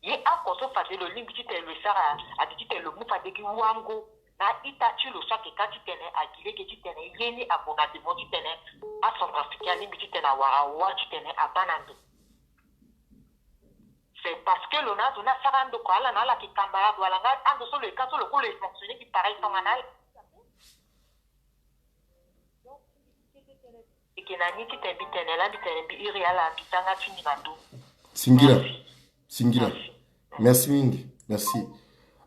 Ye oko so fade lo lingbi titene lo sara adi titene lo mu fade gi wango na ita ti lo so ayeke ka titene agi lege titene ye ni ague na demo titene acentrafricain alingbi titene awara wa titene abaa na ndo. C'est parce que lo na azo ni asara ando kua ala na ala ayeke camarade wala nga ando so lo yeke ka so lo kue lo yeke fonctionner gi pareil tongana ala. Eke na ni titene mbi tene laa mbi tene mbi iri ala mbi za nga ti ni na ndo. Singila. Merci. Singila. Merci. Merci mingi. Merci.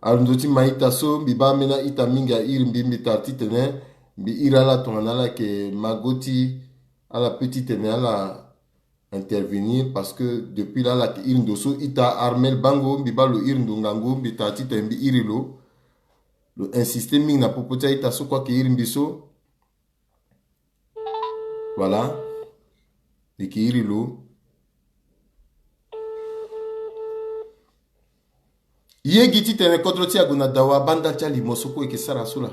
Alondo ti ma ita so mbi baa ambeni a-ita mingi airi mbi mbi tara titene mbi iri ala tongana ala yeke mago ti ala pe titene ala intervenir parce que depuis là ala yeke iri ndo so ita Armel Bango mbi baa lo iri ndo ngangu mbi tara titene mbi iri lo. Lo insister mingi na popo ti a-ita so kue ayeke iri mbi so. Voilà. Mbi yeke iri lo. Ye gi titene kodro ti e ague na dawa abaa ndali ti alimo so kue e yeke sara so laa.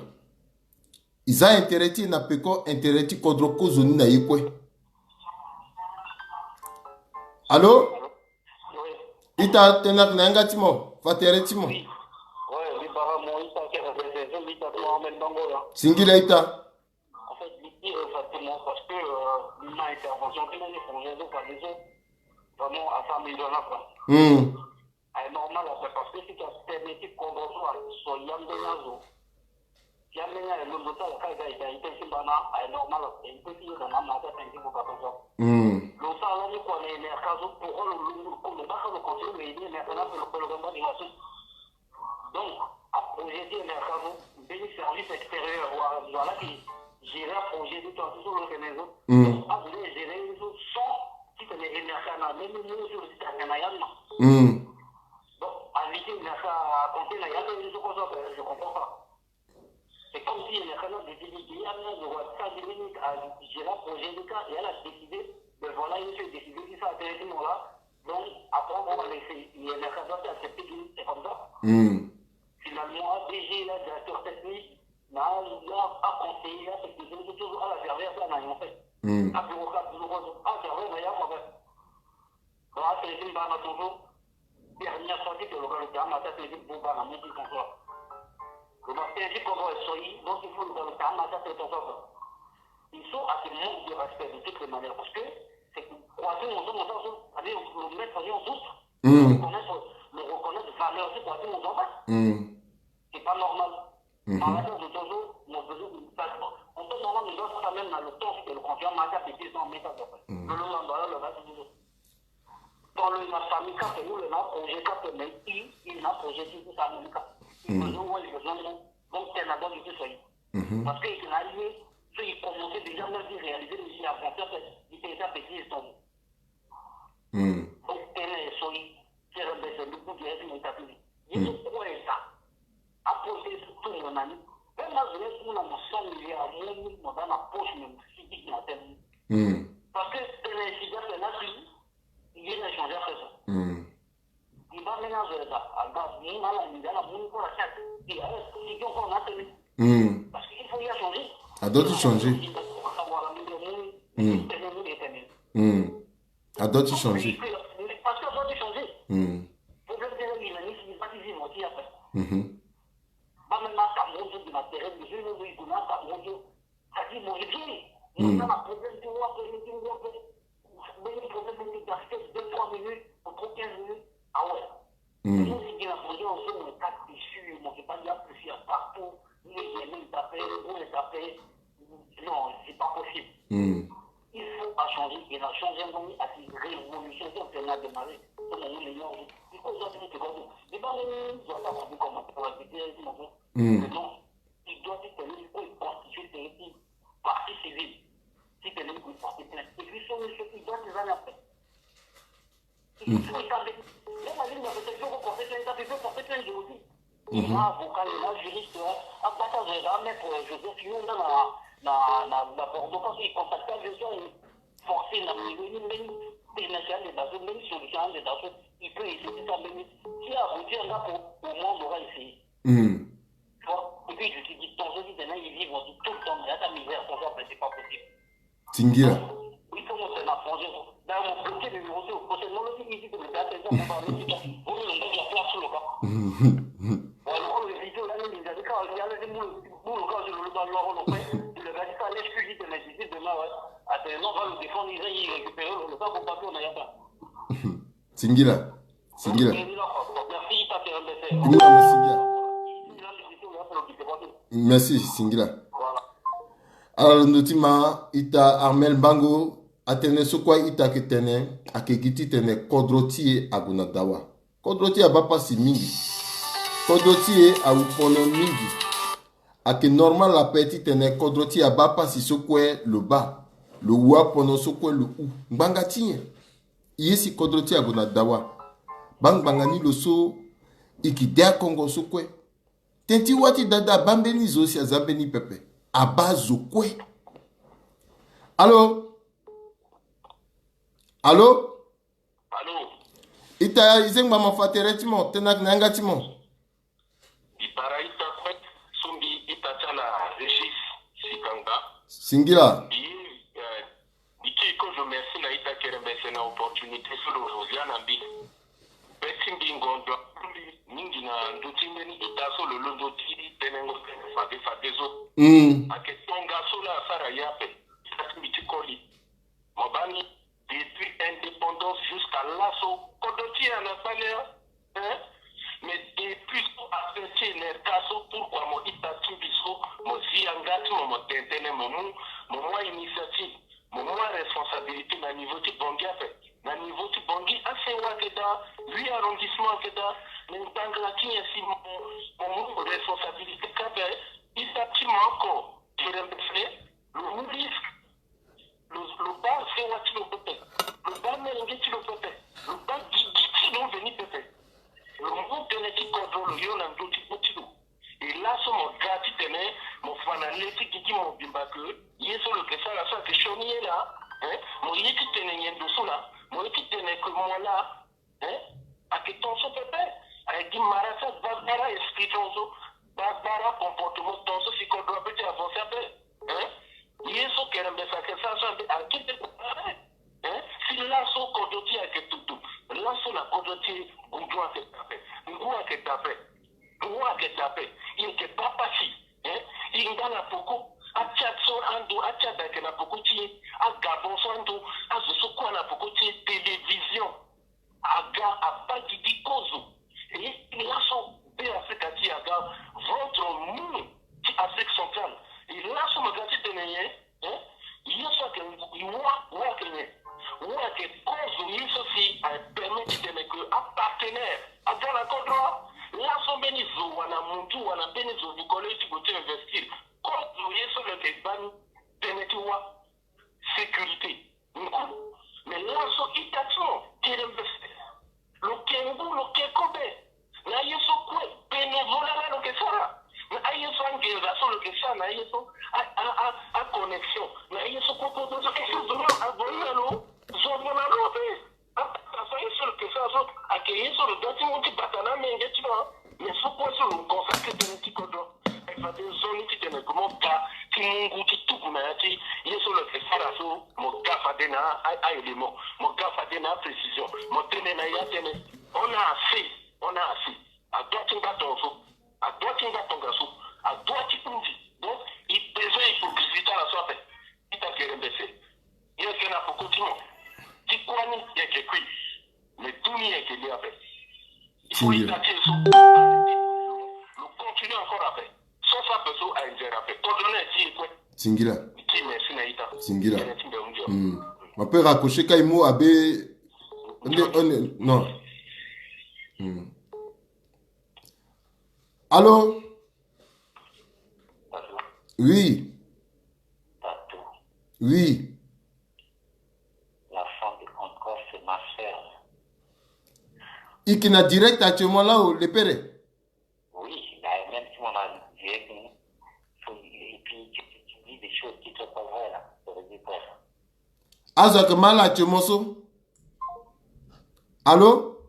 E za intérêt ti e na peko intérêt ti kodro kozoni na ye kue. Allô? Ita tene ayeke na yanga ti mo fa tere ti mo. Singila ita. En fait, mbi tire facilement parce que euh, na intervention ti mbeni étranger so fade so vraiment asara mbi nzoni apa. Hmm. Aye normal ape parce que si ta tene ti kodro so aso ya mbeni azo. Ya mbeni aye londo ti ala ka eza ita ita ti mbana aye normal ape ita ti yeda na ama ti atene ti buka tonso. Hmm. Lo sara lani kua na N R K so pourquoi lo londo lo kondo baka lo continue lo yedi N R K na ape lo kue lo ga mbani wa so. Donc aprojet ti N R K so mbeni service extérieur wala wala ti gérer aprojet ti transition so lo tene so. Hmm. Azo ni gérer ye so sans titene N R K na même mo so lo ti tene na yanga. Hmm. Bon, invité N R K a compter na yanga ye so kozo ape je comprends pas. C'est comme si N R K na décidé ti yanga zo wa sa ti mbeni a gérer aprojet ni ka et ala décidé ben voilà ye so e décidé ti sara tënë ti mo laa. Donc après on va laisser N R K doit accepter que c'est comme ça. Hmm. Finalement, A D G, là, directeur technique, là, là, a conseillé, là, c'est que je me toujours à la servir ça, là, en fait. Hmm. A bureaucrate, toujours, à servir, mais il y a quoi, ben. Bon, c'est une banane, toujours. Dernière fois, c'est que le gars, le gars, m'a tapé, il dit, bon, bah, mon petit, bonsoir. Lo ma tene ti kodro e so i, donc il faut lo ga lo taa ma ti atere tongaso ape. Il faut ake manque de respect de toutes les manières parce que c'est kua ti mo so mo sara so, c'est-à-dire lo mettre en doute, lo reconnaître, lo reconnaître valeur ti kua ti mo so ape. C'est pas normal. Par rapport de tongaso mo besoin de ça. En fait normalement mo doit faire même na lo temps ti ke lo confirme ma ti abêtise dans message ape. Lo lo lando ala lo va ti di so. Dans le, la famille, quand c'est nous, le, notre projet, quand c'est même, il, il, notre projet, tout ça, même quand. Il besoin, ouais, il besoin, bon, bon, c'est la bonne idée, ça y est. Parce que il a lié, ça, il commençait déjà même à réaliser, mais il a pensé, en fait, il était déjà petit, il tombe. Donc, tene, ça y est, c'est le, c'est le coup de, c'est mon tapis. Il faut croire ça. Après, c'est tout mon ami. Même ma jeunesse, on a mon cent milliards, mon, mon, dans ma poche, même, si il y a tellement. Parce que, tene, si j'ai fait la fille, i ye na échanger après ça. I ba ménage da aga mu na la mi da la mu ko la chat. I ara si ko ko na tene. Parce que il faut y changer. A doit tout changer. A doit tout changer. Parce que a doit tout changer. Problème de la mi na ni si ba ti vivre aussi après. Ba même ma ka mo de matériel, je ne veux pas na ka mo. C'est-à-dire, mon Dieu, on a un problème, tu vois, que tu vois, que même un problème, même une casquette, deux, trois minutes, ou trois, quinze minutes. Ah ouais. Nous, si bien entendu, on se met quatre dessus, on ne peut pas dire que c'est partout, mais il y a même tapé, on est tapé. Non, c'est pas possible. Il faut pas changer, il a changé un moment à une révolution qu'on a démarré. Comme on est là, il faut que ça se mette comme ça. Mais pas même, il doit pas faire comme ça, on va dire, non. Il doit être tene il faut constituer une partie civile. Si tene il porte plainte. Et puis son monsieur, il doit les aller après. Il faut établir. Même la ligne de protection, il faut porter plainte, il faut porter plainte aussi. Il y a avocat, il y a juriste, hein. À partir de là, maître Joseph, il y a la, la, la, la porte, quand il contacte, je suis forcé, la, même, même, même solution, il peut essayer ça, même si aboutir là, au moins, on aura essayé. Tu vois, et puis je te dis, ton jeu, maintenant, il vit, on dit tout le temps, mais là, ta misère, ton genre, c'est pas possible. Tingila. Il faut monter la plongée. Dans mon petit numéro, c'est au côté, non, le petit, il dit que le gars, c'est ça, on va aller, on va aller, on va aller, on va aller, on va aller. Voilà, on le vidéo, là, il nous a dit, quand il y a le boulot, boulot, quand je le bats, on le fait, le gars dit, ça, allez, je suis dit, demain, demain, ouais. Attends, non, on va le défendre, il va y récupérer, on le va, on va, on a pas. Singila. Singila. Singila, ma singila. Merci, singila. Ala londo ti ma ita Armel Mbango atene so kue ita ayeke tene, ayeke gi titene kodro ti e ague na dawa. Kodro ti e abaa pasi mingi. Kodro ti e awu pono mingi. Ayeke normal ape titene kodro ti e abaa pasi so kue lo baa. Lo wu apono so kue lo hu. Ngbanga ti nyen? E ye si kodro ti e ague na dawa. Baa ngbanga ni lo so e yeke de akongo so kue. Teti wâ ti dada abaa mbeni zo si aza mbeni pepe. Abaa zo kue. Alo? Alo? Alo? Ita, e zengba ma fa tere ti mo, tene ayeke na yanga ti mo. Mbi bara ita kue, so mbi ita ti ala Régis Sikanga. Singila. Mbi, eh, mbi kiri kozo merci na ita kerembese na opportunité so lo lia na mbi. Be ti mbi ngonzo akuli mingi na ndö ti mbeni ita so lo londo ti tenengo tene fade fade so. Mm. Ayeke tongaso la asara ye ape. Ita ti mbi ti koli. Mo baa ni depuis indépendance jusqu'à laso, kodro ti e ana kpale, hein? Mais depuis so affaire ti e na ka so, pourquoi mo ita ti mbi so, mo zi yanga ti mo, mo tene tënë, mo mu, mo mu a-initiative, mo mu a-responsabilité na niveau ti Bangui ape. Na niveau ti Bangui, asewa ayeke daa, huit arrondissement ayeke daa, mais ngbanga ti nyen si mo, mo mu responsabilité kâ ape, ita ti mo oko, kerembese, lo mu risque. Lo, lo baa sewa ti lo pepe. Lo baa molenge ti lo pepe. Lo baa gigi ti lo mbeni pepe. Lo mu tënë ti kodro lo yo na ndö ti kpo ti lo. E laso mo ga titene mo fa na le ti gigi mobimba ke ye so lo yeke sara so ayeke sioni ye laa. Hein? Mo ye titene nyen ndo so laa. Mo ye titene ke mo laa. Hein? Ayeke tongaso pepe. Ayeke gi mara ti agbagba ra esprit tongaso. Gbagba ra comportement tongaso si kodro ape ti avancer ape. Hein? Ye so kerembese ayeke sara so ande ayeke ti gbagba ra. Hein? Si laso kodro ti e ayeke abaa gi ti kozo. E laso Be Afrika ti aga, ventre mou ti Afrique centrale. E laso mo ga ti tene nyen? Hein? Ye so ayeke ngu, wâ, wâ ayeke nyen? Wâ ayeke kozo ye so si apermet ti tene ke apartenaire aga na kodro. Laso mbeni zo wala muntu wala mbeni zo du collège ti gue ti investir. Kozo ye so lo yeke gbani tënë ti wâ, sécurité. Ngu. Mais laso ita ti mo, kerembese, lo ke ngu, lo ke kobe. Na aye so kue bénévolat la lo ke sara. Na aye so angenza so lo ke sara, na aye so a, a, a, a connexion. Na aye so kue kue kue so, e so zo ni avoye na lo, zo mo na lo ape. Apasa so ye so lo ke sara so, ayeke ye so lo doit ti mu ti bata na amenge ti lo. Mais so kue so lo consacré tënë ti kodro. E fade nzoni ti tene ke mo ga ti mu ngu ti tuku na ya ti ye so lo yeke sara so, mo ga fade na a, a élément, mo ga fade na a précision, mo tene na ya tënë. On a assez, on a assez. Adua ti nga tongaso, adua ti nga tongaso, adua ti hunzi. Donc, e besoin hypocrisie ti ala so ape. Ita kerembese. Ye yeke na peko ti mo. Ti kue ni ye yeke kui. Mais tout ni ye yeke lia ape. Il faut ita ti ye so. Lo continue encore ape. So so ape so aye nzere ape. Kodro ni aye ti ye kue. Singila. Ti merci na ita. Singila. Tënë ti mbi ahunzi. Hmm. Ma peut raccrocher ka e mu abe. Nde, on est, non. Hmm. Allô? Oui. Oui. La femme de Concorde, c'est ma sœur. I yeke na direct actuellement là, oh, le père? Oui, mais même si on a direct, et puis tu, tu, tu dis des choses qui sont pas vraies là. Ça veut dire quoi ça? Azo ayeke mal actuellement so. Allô?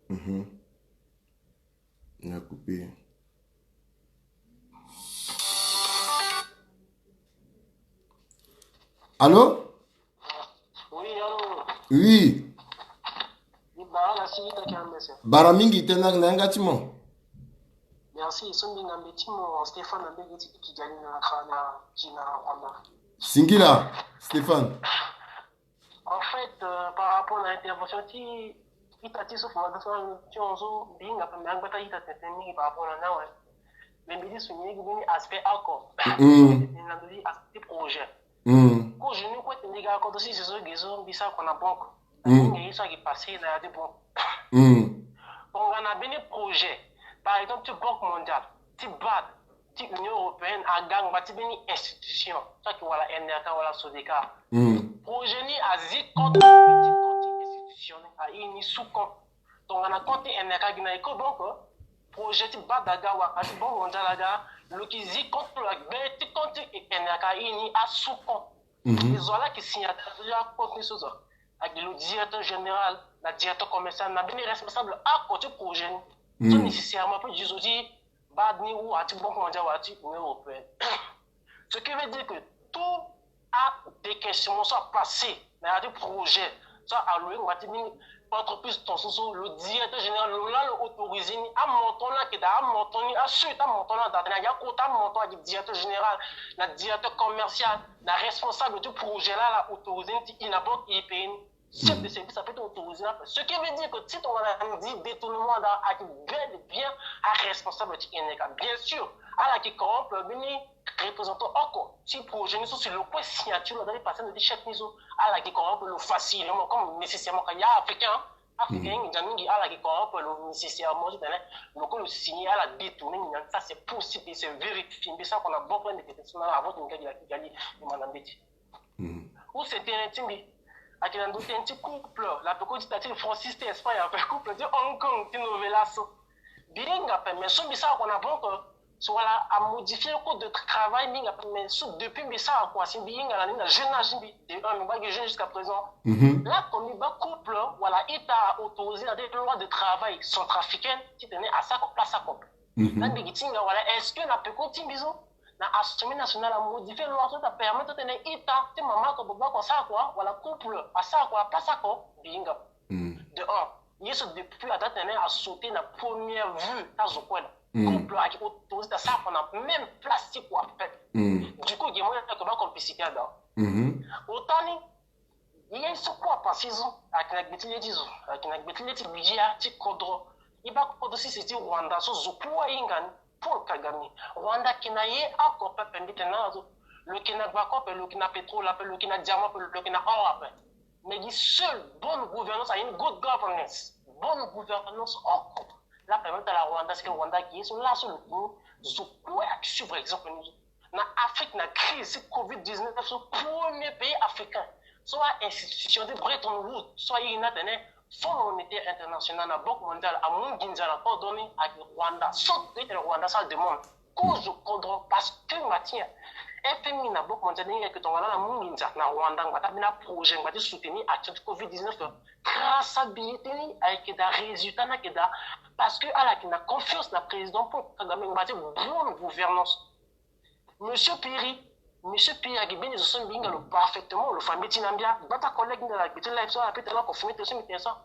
Mhm. Il a coupé. Allô? Oui, allô. Oui. Ni bara na si ita kia mese. Bara mingi tena na yanga ti mo. Merci, so mbi na mbi ti mo Stéphane na mbege ti Kigali na Accra na Ghana, Rwanda. Singila, Stéphane. En fait, euh, par rapport na intervention ti ita ti so fo wala so ti hon so mbi hinga mpe mbi angba ti ita tene tene mingi par rapport na ni awe. Mais mbi ti souligner gi mbeni aspect oko. Mm. Tene na ndö ti aspect ti projet. Mm. Kozo ni kue tene mbi ga kodro ti zo ge so mbi sara kua na banque. Mm. Mbi hinga ye so ayeke passé na ya ti banque. Mm. Tongana mbeni projet, par exemple ti Banque Mondiale, ti BAD, ti Union Européenne, aga ngba ti mbeni institution so ayeke wala N R K wala Sodeka. Mm. Projet ni azi compte, ti compte ti institution ni, aye ni sous compte. Tongana compte ti N R K gi na Ecobank, projet ti BAD aga wala ti Banque Mondiale aga, lo yeke zi compte, lo agbe ti compte ti N R K, aye ni asous compte. Mhm. E zo ala yeke signataire ti acompte ni so zo, ayeke lo directeur général, na directeur commercial, na mbeni responsable oko ti projet ni. Mm. So nécessairement mpe gi zo ti BAD ni ou wala ti Banque Mondiale wala ti Union Européenne. Ce qui veut dire que tout adécaissement so apassé na ya ti projet so aloye ngba ti mbeni entreprise tongaso so, lo directeur général lo laa lo autorisé ni, amontant ni ayeke daa, amontant ni, asuite amontant ni adaa tene ayeke akota amontant ayeke directeur général, na directeur commercial, na responsable ti projet laa ala autorisé ni ti i na banque i payé ni. Chef de service apeut ti autorisé ni ape. Ce qui veut dire que ti tongana ni détournement adaa, ayeke bel et bien aresponsable ti N R K. Bien sûr, ala yeke corrompre mbeni représentant oko ti projet ni so si lo kue signature lo adaa ti passé na ya ti chèque ni so, ala yeke corrompre lo facilement comme nécessairement, ka ya africain, africain nginza mingi, ala yeke corrompre lo nécessairement titene lo kue lo signé, ala détourné nginza ni. Ça c'est possible et c'est vérifié. Mbi sara kua na banque ni ndeke tene so na ala avant ti mbi ga gi na Kigali, mbi ma na mbeti. Mm. Ou c'est tënë ti mbi ayeke na ndö tënë ti couple, la peko ti ita ti Francis ti Espagne ape, couple ti Hong Kong ti Novela so. Mbi hinga ape, mais so mbi sara kua na banque, so wala amodifié code de travail, mbi hinga ape, mais so depuis mbi sara kua si mbi hinga na ni na jeune âge ti mbi, de un mbi baa gi jeune jusqu'à présent. Mhm. Là comme mbi baa couple wala ita a autorisé na des lois de travail centrafricaines titene asara kua place oko. Mhm. Là mbi gi ti hinga wala est-ce que na peko ti mbi so na Assemblée nationale amodifié loi so ti apermettre titene ita ti mama oko, baba oko asara kua, wala couple asara kua na place oko, mbi hinga. Mm. De un, ye so depuis adaa titene asauté na première vue ti azo kue laa. Mm. Couple ayeke autorisé ti asara kua na même place ti kua ape. Mm. Du coup gi mo ayeke baa complicité adaa. Mhm. Ota ni Ye so kue apase zo, ayeke na gbe ti le ti zo, ayeke na gbe ti le ti gbia ti kodro. E baa kodro sese ti Rwanda so zo kue ahinga ni, Paul Kagame. Rwanda ayeke na ye oko pepe, mbi tene na azo. Lo yeke na gba kue ape, lo yeke na pétrole ape, lo yeke na diamant ape, lo yeke na or ape. Mais gi seul bonne gouvernance, aye ni good governance, bonne gouvernance oko. La permettre à la Rwanda, c'est que Rwanda ayeke ye so laso lo yeke ni, zo kue ayeke suivre exemple ni so. Na Afrique, na crise ti covid dix-neuf so, premier pays africain so a institution ti Bretton Woods so airi ni atene Fonds Monétaire International na Banque Mondiale amu nginza na kodro ni, ayeke Rwanda. So e tene Rwanda asara demande kozo kodro, parce que ngba ti nyen? F M I na Banque Mondiale ni ayeke tongana ala mu nginza na Rwanda ngba ti ambeni aprojet ngba ti soutenir action ti covid dix-neuf. Grâce à billet ti ni ayeke daa résultat ni ayeke daa, parce que ala yeke na confiance na président Paul Kagame ngba ti bonne gouvernance. Monsieur Piri, Monsieur Piri ayeke mbeni zo so mbi hinga lo parfaitement, lo fa mbeti na mbia. Gba ti acollègue ni na gbe ti live so ala peut tene oko fini tene so mbi tene so.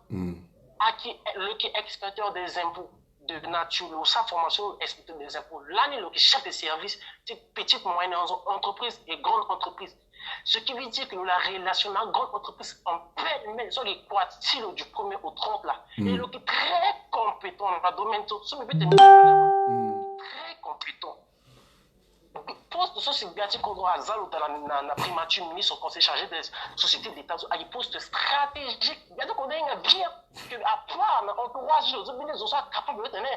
Ayeke, lo yeke inspecteur des impôts de nature, lo sara formation inspecteur des impôts. Lani lo yeke chef de service ti petite, moyenne entreprise et grande entreprise. Ce qui veut dire que lo la relation na grande entreprise en pêle-mêle, so ayeke kua ti lo du premier au trente là. Et lo yeke très compétent na domaine so, so mbi peut tene très compétent. Poste so si gbia ti kodro aza lo daa na, na, na primature, ministre, conseil chargé des sociétés d'État, so ayeke poste stratégique. Gbia ti kodro ahinga bien que à part na entourage ti lo so, mbeni zo so acapable ti tene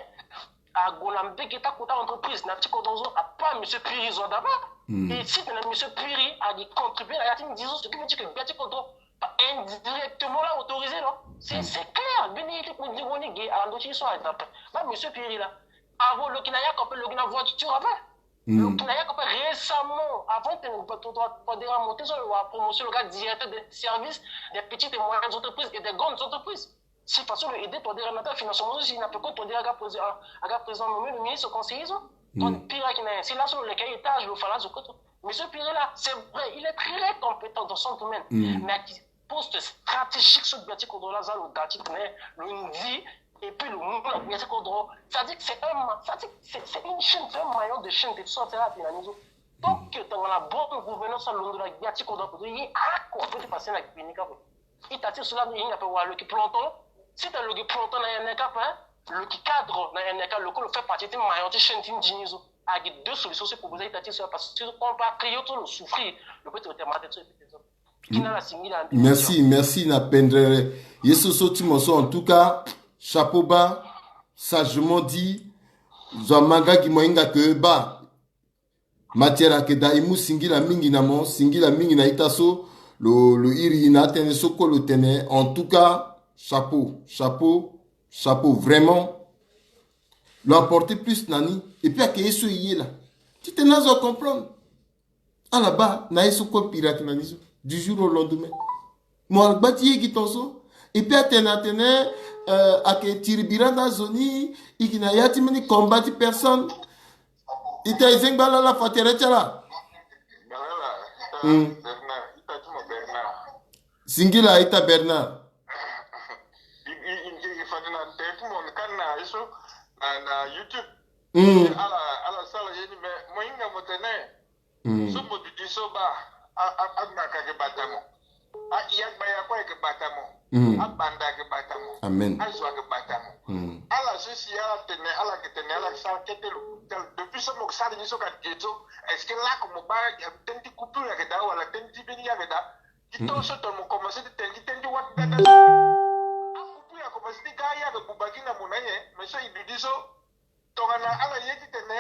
ague na mbege ti akota entreprise na ti kodro so, à part Monsieur Piri zo adaba. Et si tene Monsieur Piri ayeke contribuer na ya ti nzi so, ce qui veut dire que gbia ti kodro indirectement la autorisé lo. C'est, c'est clair. Mbeni ye ti kundingo ni ge ala ndö ti ye so ayeke na ape. Ba Monsieur Piri la, avant lo yeke na yako ape, lo yeke na voiture ape. Lo yeke na yako ape récemment, avant tene Touadéra monté so, lo wara promotion, lo ga directeur de service des petites et moyennes entreprises et des grandes entreprises. Si façon lo aider Touadéra na ta financement so, si na peko Touadéra aga président, aga président nommé, le ministre conseiller so. Donc Piri ayeke na nyen? Si laso lo leke étage, lo fa laso koto. Monsieur Piri là, c'est vrai, il est très compétent dans son domaine. Mais ayeke poste stratégique so gbia ti kodro la aza lo daa ti tene lo ndi, et puis lo mu na gbia ti kodro. C'est-à-dire que c'est un ma-, c'est-à-dire que c'est, c'est une chaîne, c'est un maillon de chaîne de tout ça, c'est là, na ni so. Donc, tongana bonne gouvernance alondo na gbia ti kodro ape, ye oko ape ti passé na gbe ni kapa. Ita ti so la ni hinga ape, wala lo yeke planton. Si tene lo yeke planton na N K P, lo yeke cadre na N K P, lo kue lo fait partie ti maillon ti chaîne ti ndi ni so. Ayeke deux solutions so e proposé ita ti so, parce que compatriote so lo souffrir, lo peut tene mate so e peut tene so. Kina la singila. Merci, merci na pendere. Ye so so ti mo so, en tout cas, chapeau bas, sagement dit. Zo amanga gi mo hinga ke bas. Matière ayeke daa, e mu singila mingi na mo, singila mingi na ita so lo, lo iri na atënë so kue lo tene. En tout cas, chapeau, chapeau, chapeau, vraiment. Lo apporté plus na ni. Et puis ayeke ye so e ye laa. Ti tene azo acomprendre. Ala baa na ye so kue Piri ayeke na ni so. Du jour au lendemain. Mo ala gba ti ye gi tongaso. Et puis atene atene, euh, ayeke tiri bira na azo ni, e yeke na ya ti mbeni combat ti personne. Ita e zengba ala la fa tere ti ala. Bernard, ita ti mo Bernard. Singila ita Bernard. I, i, i, i fade na tere ti mo ni kani na ye so, na, na YouTube. Ala, ala sara ye ni, mais mo hinga mo tene. So mo duti so baa, a, a, agbaka ayeke bata mo. A, i agbaya kue ayeke bata mo. Abanda ayeke bata mo. Amen. Azo ayeke bata mo. Ala so si ala tene, ala yeke tene, ala sara kete lo. Depuis so mo sara ni so ka ge so, est-ce que lako mo baa tënë ti coupure ayeke daa wala tënë ti mbeni ye ayeke daa? Ti tongaso tongana mo komanse ti tene ti tënë ti wâ ti dada so, a coupure akomanse ti ga ye ayeke buba gi na mo na nyen? Mais so i duti so, tongana ala ye ti tene,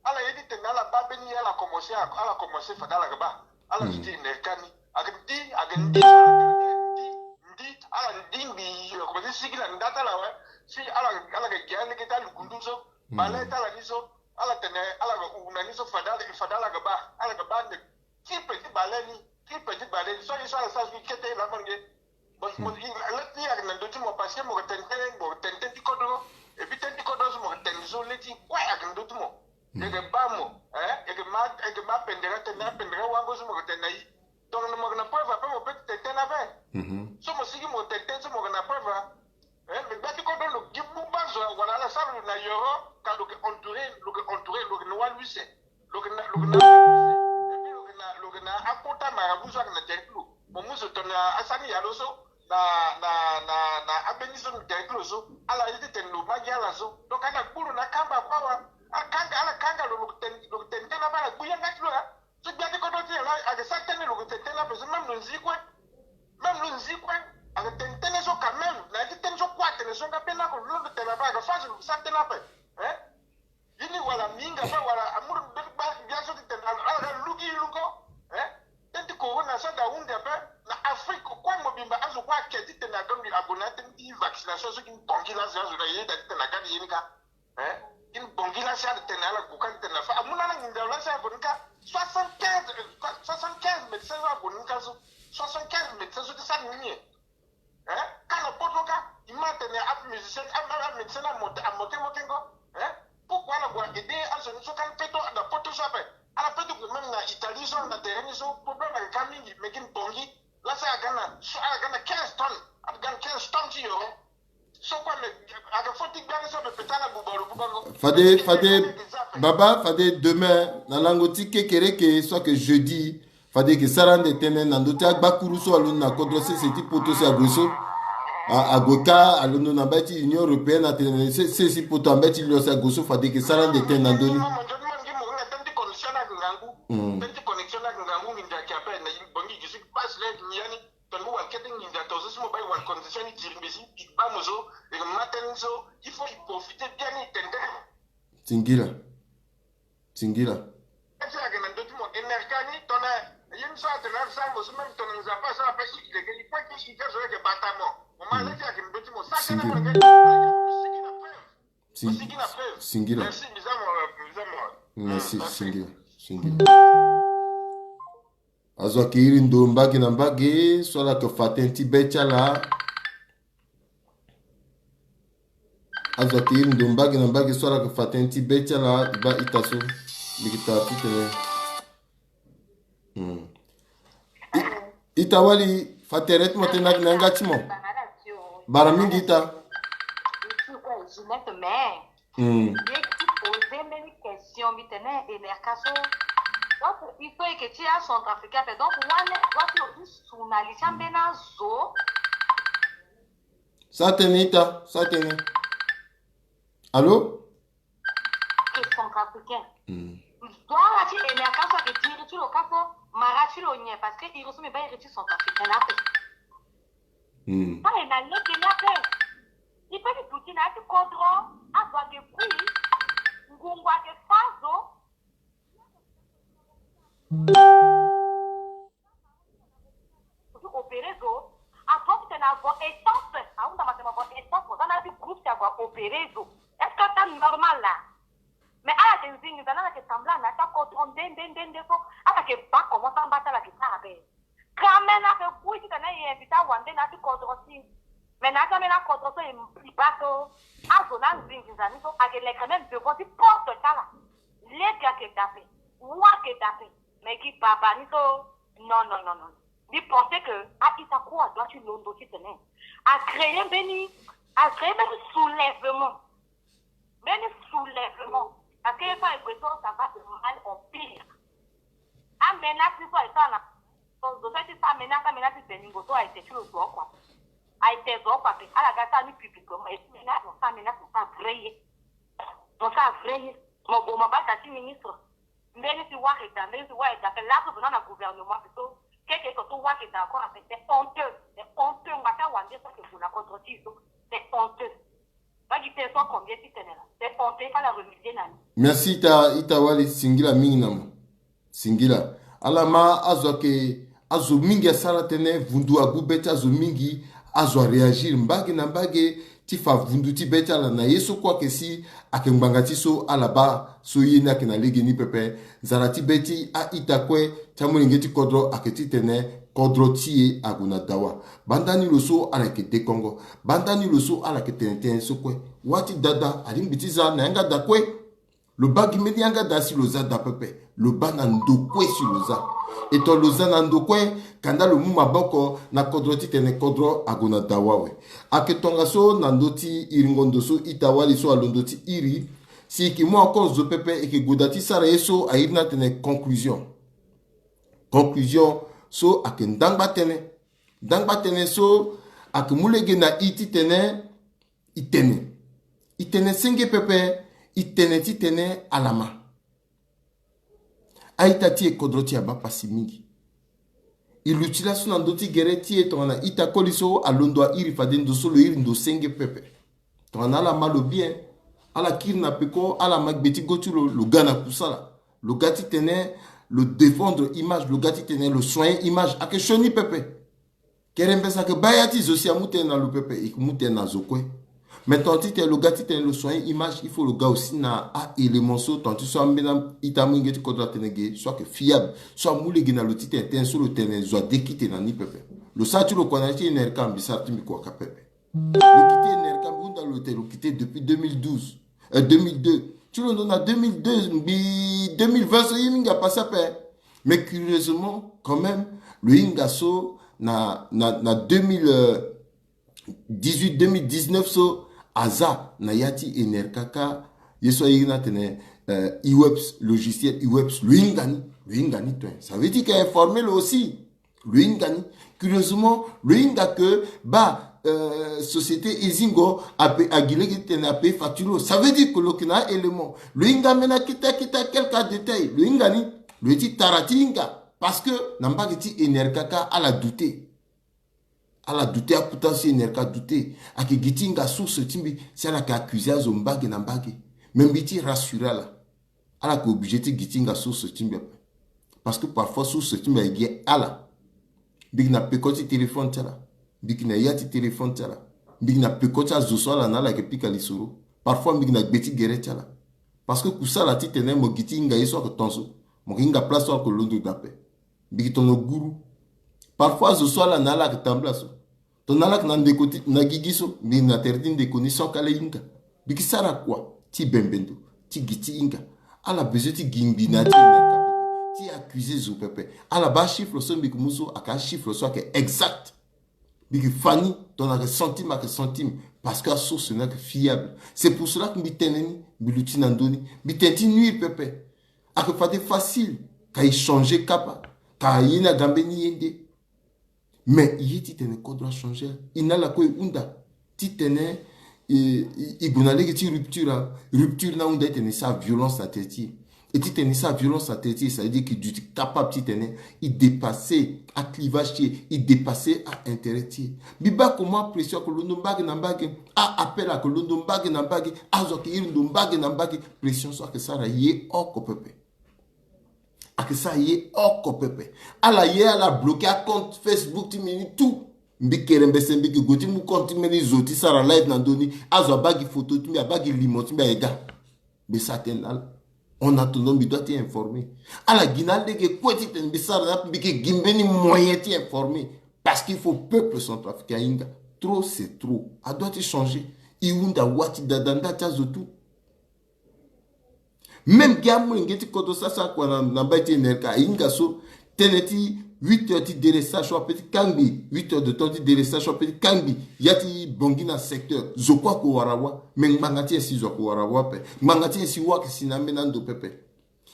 ala ye ti tene, ala baa mbeni ye, ala komanse, ala komanse fade ala ga baa. Ala duti ene kani. Ayeke ndi, ayeke ndi, ndi, ndi, ala ndi ngbii, akomanse sigi na nda ti ala awe. Si ala, ala ga gi alege ti alukundu so, bale ti ala ni so, ala tene, ala ga hu na ni so, fade ala, fade ala ga baa, ala ga baa nde. Ti pe ti bale ni, ti pe ti bale ni, so aye so ala sara so kete laa mo nge. Bon, mo, i, la ti ayeke na ndö ti mo, parce que mo yeke tene tënë, mo yeke tene tënë ti kodro. Et puis tënë ti kodro so mo yeke tene so le ti kue ayeke na ndö ti mo. Yeke baa mo, hein, yeke ma, yeke ma pendere, tene pendere wango so mo yeke tene na i. Donc mo yeke na preuve ape, mo peut ti tene tënë ape. So mo sigi mo tene tënë so mo yeke na preuve. Eh, me gbia ti kodro lo gi buba zo wala ala sara lo na yoro, ka lo yeke entouré, lo yeke entouré, lo yeke na wâ luise. Lo yeke na, lo yeke na wâ luise. Et puis lo yeke na, lo yeke na akota marabout so ayeke na tere ti lo. Mo mu zo tongana asara ni ya lo so, na na na na ambeni so mbi tene ti lo so, ala ye ti tene lo ma gi ala so. Donc ala gbu lo na akamba kue awa. Ala kanga, ala kanga lo, lo tene, lo tene tënë ape, ala gbu yanga ti lo ya. So gbia ti kodro ti nyen la ayeke sara tënë lo tene tënë ape so, même lo nzi kue. Même lo nzi kue. Ayeke tene tënë so quand même, na ya ti tënë so kue atene so nga pe na ko lo tene ape, ayeke fâ so lo sara tënë ape. Hein? Ye ni wala mi hinga ape wala amu lo mbeni gbia so ti tene ala, ala lu gi e lungo. Hein? Tënë ti corona so aga ahunzi ape. Na Afrique kue mobimba azo kue ake ti tene aga mbi ago na ya tënë ti vaccination so gi mbongi la azo, azo na yeda ti tene aga ni ye ni ka. Hein? Ti mbongi la si ala tene ala gue ka ti tene afa amu na ala nginza lo la si ague ni ka. Soixante-quinze, soixante-quinze médecin so ague ni ka so. Soixante-quinze médecin so ti sara ni ni e. Hein? Ka na poto ka, i ma tene amusicien, amédecin amote, amote mo kengo. Hein? Pourquoi ala gue aider azo ni so ka ni peto na poto so ape? Ala peto gue même na Italie so na tere ni so, problème ayeke ka mingi, mais gi mbongi la si aga na, so aga na quinze tonnes, aga na quinze tonnes ti yoro. So kue me aga fo ti gbia ni so me peta na buba lo buba ngo. Fade, fade, baba, fade demain na lango ti kekereke, soit que jeudi, fade eke sara ande tënë na ndö ti agbakuru so alondo na kodro sese ti poto si ague so. A, ague ka alondo na mbage ti Union Européenne atene se, sese ti poto ambage ti lo si ague so, fade eke sara ande tënë na ndö ni. Mo nzoni mo ngi mo hinga tënë ti connexion ni ayeke ngangu. Mm. Tënë ti connexion ni ayeke ngangu, nginza ayeke ape na bongi gi so passe le ni ya ni. Tongana mo wara kete nginza tongaso si mo baa e wara condition ni diri mbeti, e baa mo so, e ma tënë ni so, il faut e profiter bien ni tene. Singila. Singila. Ti ayeke na ndö ti mo, e merka ni tongana ye ni so atene asara mo so, même tongana Nzapa asara ape, e leke e kue ti e ti azo ayeke bata mo. Mo ma le ti ayeke na ndö ti mo, sa tënë mo leke ti mo sigi na preuve. Sing-, sigi na preuve. Singila. Merci, mbi za mo, mbi za mo. Merci, merci. Singila. Singila. Azo ayeke iri ndo mbage na mbage so ala yeke fa tënë ti be ti ala. Azo ayeke iri ndo mbage na mbage so ala yeke fa tënë ti be ti ala, e baa ita so. Mbi yeke tara titene. Hmm. I-, ita wali, fa tere ti mo tënë na yanga ti mo. Bara mingi ita. Hmm. Ye ti poser mbeni question, mbi tene e merka so. Donc il faut eke ti acentrafricain ape. Donc wana wâ ti lo ti su na li ti ambeni azo. Sa tënë ita, sa tënë. Allô? Ke centrafricain. Hmm. Histoire ti e merka so ayeke diri ti lo ka so, mara ti lo nyen, parce que iri so mbi baa iri ti centrafricain ape. Hmm. Aye na lege ni ape. E peut ti duti na ya ti kodro, azo ayeke kui, ngungu ayeke fâ zo. Ti opérer zo, azo ti tene ague essence, ahunda ma tene ague essence, mo za na ya ti groupe ti ague opérer zo. Est-ce que ata normal laa? Mais ala yeke zingi nzani, ala yeke tambula na ya ti akodro nde nde nde nde so, ala yeke baa comment samba ti ala yeke sara be. Ka ambeni ayeke kui titene e invite awande na ya ti kodro ti e. Mais na ya ti ambeni akodro so e baa so, azo ni azingi nzani so, ayeke leke même devant ti porte ti ala. Lege ayeke daa ape, wâ ayeke daa ape. Mais gi baba ni so, non, non, non, non. Mbi pense que a-ita kue adoit ti londo titene a créer mbeni, a créer mbeni soulèvement. Mbeni soulèvement. Parce que ye so aye gue so, ça va de mal en pire. Amenace ni so aye sara na, so zo so aye ti sara amenace, amenace ti beningo so aye te ti lo zo oko ape. Aye te zo oko ape. Ala ga sara ni publiquement. Et amenace, mo sara amenace, mo sara vrai ye. Mo sara vrai ye. Mo gue mo baa da ti ministre. Mbeni si wâ ayeke daa, mbeni si wâ ayeke daa, ape laso zo ni na gouvernement ape so, keke so so wâ ayeke daa encore ape, c'est honteux, c'est honteux, ngba ti awande so ayeke gue na kodro ti e so, c'est honteux. Ba gi tënë so combien ti tene laa, c'est honteux, fâ ala remédier na ni. Merci ita, ita wali, singila mingi na mo. Singila. Ala ma azo ayeke, azo mingi asara tënë, vundu agu be ti azo mingi, azo aréagir mbage na mbage, ti fa vundu ti be ti ala na ye so kue ayeke si ayeke ngbanga ti so ala baa so ye ni ayeke na legeni pepe. Nzara ti be ti a-ita kue ti amolenge ti kodro ayeke titene kodro ti e ague na dawa. Banda ni lo so ala yeke dekongo. Banda ni lo so ala yeke tene tënë so kue. Wâ ti dada alingbi ti za na yanga da kue. Lo baa gi mbeni yanga da si lo za da pepe. Lo baa na ndo kue si lo za. E to lo za na ndo kue, kanda lo mu maboko na kodro titene kodro ague na dawa awe. Ayeke tongaso na ndö ti iringo ndo so ita wali so alondo ti iri. Si e yeke mu encore zo pepe, e yeke gue da ti sara ye so a iri ni atene conclusion. Conclusion So ayeke ndangba tënë. Ndangba tënë so ayeke mu lege na i titene i tene. I tene senge pepe. I tene titene ala ma. A-ita ti e, kodro ti e abaa pasi mingi. E luti laso na ndö ti gere ti e tongana ita koli so alondo airi fade ndo so lo iri ndo senge pepe. Tongana ala ma lo bien, ala kiri na peko, ala ma gbe ti go ti lo, lo ga na kusala. Lo ga titene lo défendre image, lo ga titene lo soigner image. Ayeke sioni pepe. Kerembes ayeke baa ya ti zo si amu tënë na lo pepe, e mu tënë na zo kue. Mais tongana titene lo ga titene lo soigner image, il faut lo ga aussi na a-élément so tongana ti so ambeni ita molenge ti kodro atene ge so ayeke fiable, so amu lege na lo titene tënë so lo tene zo adekite na ni pepe. Lo sara ti lo kua na ya ti N R K, mbi sara ti mbi kua ka pepe. Lo kite N R K, mbi hunda lo tene lo kite depuis deux mille douze, euh, deux mille deux. Ti lo ndo na deux mille deux, mbi deux mille vingt so ye mingi apase ape. Mais curieusement, quand même, lo hinga so na, na, na deux mille dix-huit, deux mille dix-neuf so aza na ya ti N R K kâ, ye so aye ni atene, euh, Ueps, logiciel Ueps, lo hinga ni, lo hinga ni tongana. Ça veut dire que informer lo aussi. Lo hinga ni. Curieusement, lo hinga que baa, euh, société Ezingo ape, agi lege titene apaye facture lo. Ça veut dire que lo yeke na a-élément. Lo hinga ambeni akete akete, quelques détails. Lo hinga ni. Lo ye ti tara ti hinga. Parce que na mbage ti N R K kâ ala douter. Ala douter, akota so N R K douter. Ayeke gi ti hinga source ti mbi si ala yeke accuser azo mbage na mbage. Mais mbi ye ti rassurer ala. Ala yeke obligé ti gi ti hinga source ti mbi ape. Parce que parfois source ti mbi ayeke gi ala. Mbi yeke na peko ti téléphone ti ala. Mbi yeke na ya ti téléphone ti ala. Mbi yeke na peko ti azo so ala na ala yeke pika lisoro. Parfois mbi yeke na gbe ti gere ti ala. Parce que kusala titene mo gi ti hinga ye so ayeke ton so, mo yeke hinga place so ayeke londo daa ape. Mbi yeke tono guru. Parfois azo so ala na ala ayeke tambula so, tongana ala yeke na ndeko ti, na gigi so, mbi yeke na tere ti ndeko ni so akale hinga. Mbi yeke sara kua ti bembe ndo, ti gi ti hinga. Ala besoin ti gi ngbi na ya ti N R K pepe, ti accuser zo pepe. Ala baa achiffre so mbi yeke mu so ayeke achiffre so ayeke exact. Mbi yeke fa ni, tongana ayeke centime, ayeke centime. Parce que asource ni ayeke fiable. C'est pour cela que mbi tene ni, mbi luti na ndö ni. Mbi tene ti nuire pepe. Ayeke fade facile ka e changer kapa, ka ye ni aga mbeni ye nde. Mais e ye titene kodro achanger. E na ala kue e hunda titene e, e, e gue na lege ti rupture. Rupture ni ahunda titene e sara violence na tere ti e. E titene e sara violence na tere ti e, ça veut dire que e duti capable titene e dépasser aclivages ti e, e dépasser aintérêt ti e. Mbi baa comment pression ayeke londo mbage na mbage, a-appel ayeke londo mbage na mbage, azo ayeke iri ndo mbage na mbage. Pression so ayeke sara ye oko pepe. Ayeke sara ye oko pepe. Ala ye ala bloquer acompte Facebook ti mbi ni tout. Mbi kerembese mbi yeke gue ti mu compte ti mbeni zo ti sara live na ndö ni. Azo abaa gi photo ti mbi, abaa gi limo ti mbi, aye ga. Mbi sara tënë na ala. En attendant, mbi doit ti informer. Ala gi na lege kue titene mbi sara na mbi yeke gi mbeni moyen ti informer. Parce qu'il faut peuple centrafricain ahinga. Trop c'est trop. Adoit ti changer. E hunda wâ ti dada nda ti azo tout. Même gi amolenge ti kodro sasa kua na, na mbai ti N R K ahinga so, tënë ti huit heures ti délestage so ape ti kangbi, huit heures de temps ti délestage so ape ti kangbi ya ti Bangui na secteur. Zo kue ayeke wara wâ. Mais ngbanga ti nyen si zo ayeke wara wâ ape? Ngbanga ti nyen si wâ ayeke si na ambeni ando pepe?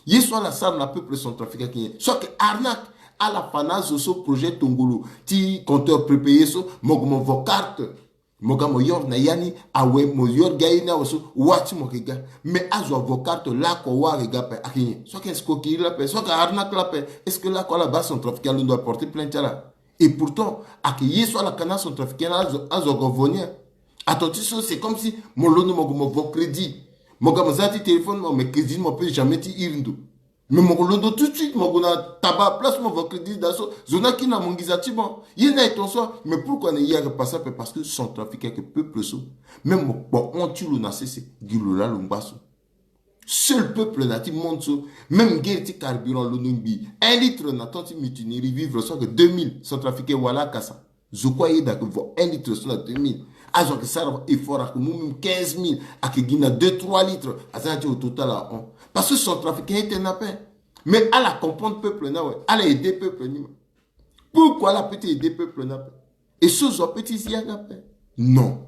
Ye so ala sara na peuple centrafricain ayeke nyen? So ayeke arnaque. Ala fa na azo so projet tongolo ti compteur prépayé so, mo gue mo vo carte. Mo ga mo yoro na ya ni awe, mo yoro gi aye ni awe so, wâ ti mo yeke ga. Mais azo avo carte lako wâ ayeke ga ape, ayeke nyen? So ayeke escroquerie la ape, so ayeke arnaque la ape. Est-ce que lako ala baa centrafricain alondo aporter plainte ti ala? Et pourtant ayeke ye so ala ka na acentrafricain la, azo, azo ake vo ni. Ato ti so c'est comme si mo londo mo gue mo vo crédit. Mo ga mo za ti téléphone mo, mais crédit ni mo peut jamais ti iri ndo. Mais mo ko londo tout de suite, mo gue na taba place mo vo crédit daa so, zo ni akiri na mo nginza ti mo. Ye ni aye ton so, mais pourquoi na ye ayeke pase ape? Parce que centrafricain ayeke peuple so, même mo kpo hon ti lo na sese, gi lo laa lo ngba so. Seul peuple na ya ti monde so, même ngere ti carburant londo ngbii, un litre na temps ti mutinerie vivre so ayeke deux mille, centrafricain wala akasa. Zo kue ayeda ayeke vo un litre so na deux mille. Azo ayeke sara effort, ayeke mu même quinze mille, ayeke gi na deux trois litres, aza na ya ti au total ahon. Parce que centrafricain ye tene ape. Mais ala comprendre peuple ni awe, ala aider peuple ni ma. Pourquoi ala peut ti aider peuple ni ape? Et so zo apeut ti zi yanga ape? Non.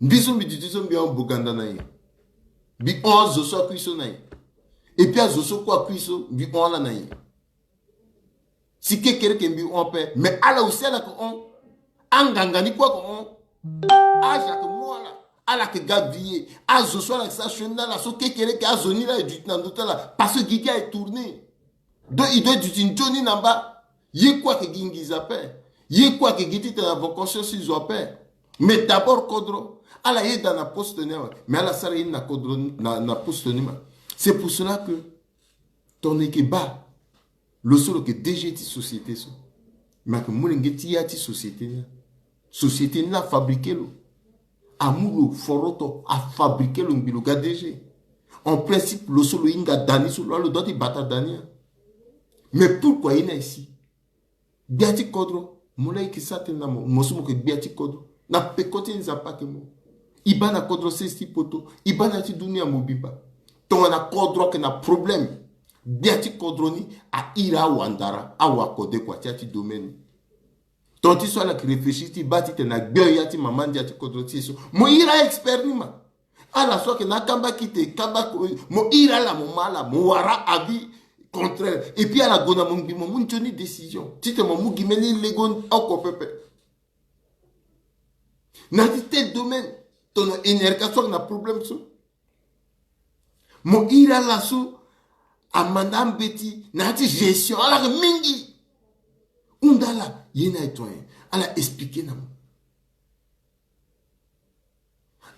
Mbi so mbi duti so mbi hon Boganda na nyen? Mbi hon azo so akui so na nyen? Et puis azo so kue akui so mbi hon ala na nyen? Si kekereke mbi hon ape, mais ala aussi ala yeke hon. Anganga ni kue ayeke hon. Azo ayeke mu ala, ala yeke ga vie. Azo so ala yeke sara sioni na ala so kekereke, azo ni laa e duti na ndö ti ala parce que gigi aye tourner. Donc e doit duti nzoni na mba. Ye kue ayeke gi nginza ape. Ye kue ayeke gi titene na vocation so e zo ape. Mais d'abord kodro, ala yeda na poste ni awe, mais ala sara ye ni na kodro, na, na poste ni ma. C'est pour cela que tongana e yeke baa, lo so lo yeke D G ti société so, me ayeke molenge ti ya ti société ni. Société ni afabriqué lo. Amu lo foroto, afabriqué lo ngbi lo ga D G. En principe lo so lo hinga da ni so, lo doit ti bata da ni. Mais pourquoi ye ni aye si? Gbia ti kodro, mo laa e yeke sara tënë na mo, mo so mo yeke gbia ti kodro. Na peko ti Nzapa ayeke mo. E baa na kodro sese ti poto, e baa na ya ti dunia mobimba. Tongana kodro ayeke na problème, gbia ti kodro ni ahiri awandara, awakode kua ti ya ti domaine. Ton ti so ala yeke réfléchir ti baa titene agbio ya ti mama ndia ti kodro ti e so, mo hiri a-expert ni ma. Ala so ayeke na akamba kite, kamba ko-, mo hiri ala, mo ma ala, mo wara avis contraire. Et puis ala gue na mo ngbi mo mu nzoni décision titene mo mu gi mbeni lego oko pepe. Na ya ti tel domaine, tongana Enerca so ayeke na problème so, mo hiri ala so amanda ambeti na ya ti gestion, ala yeke mingi. Hunda ala, ye ni aye ton nyen? Ala expliqué na mo.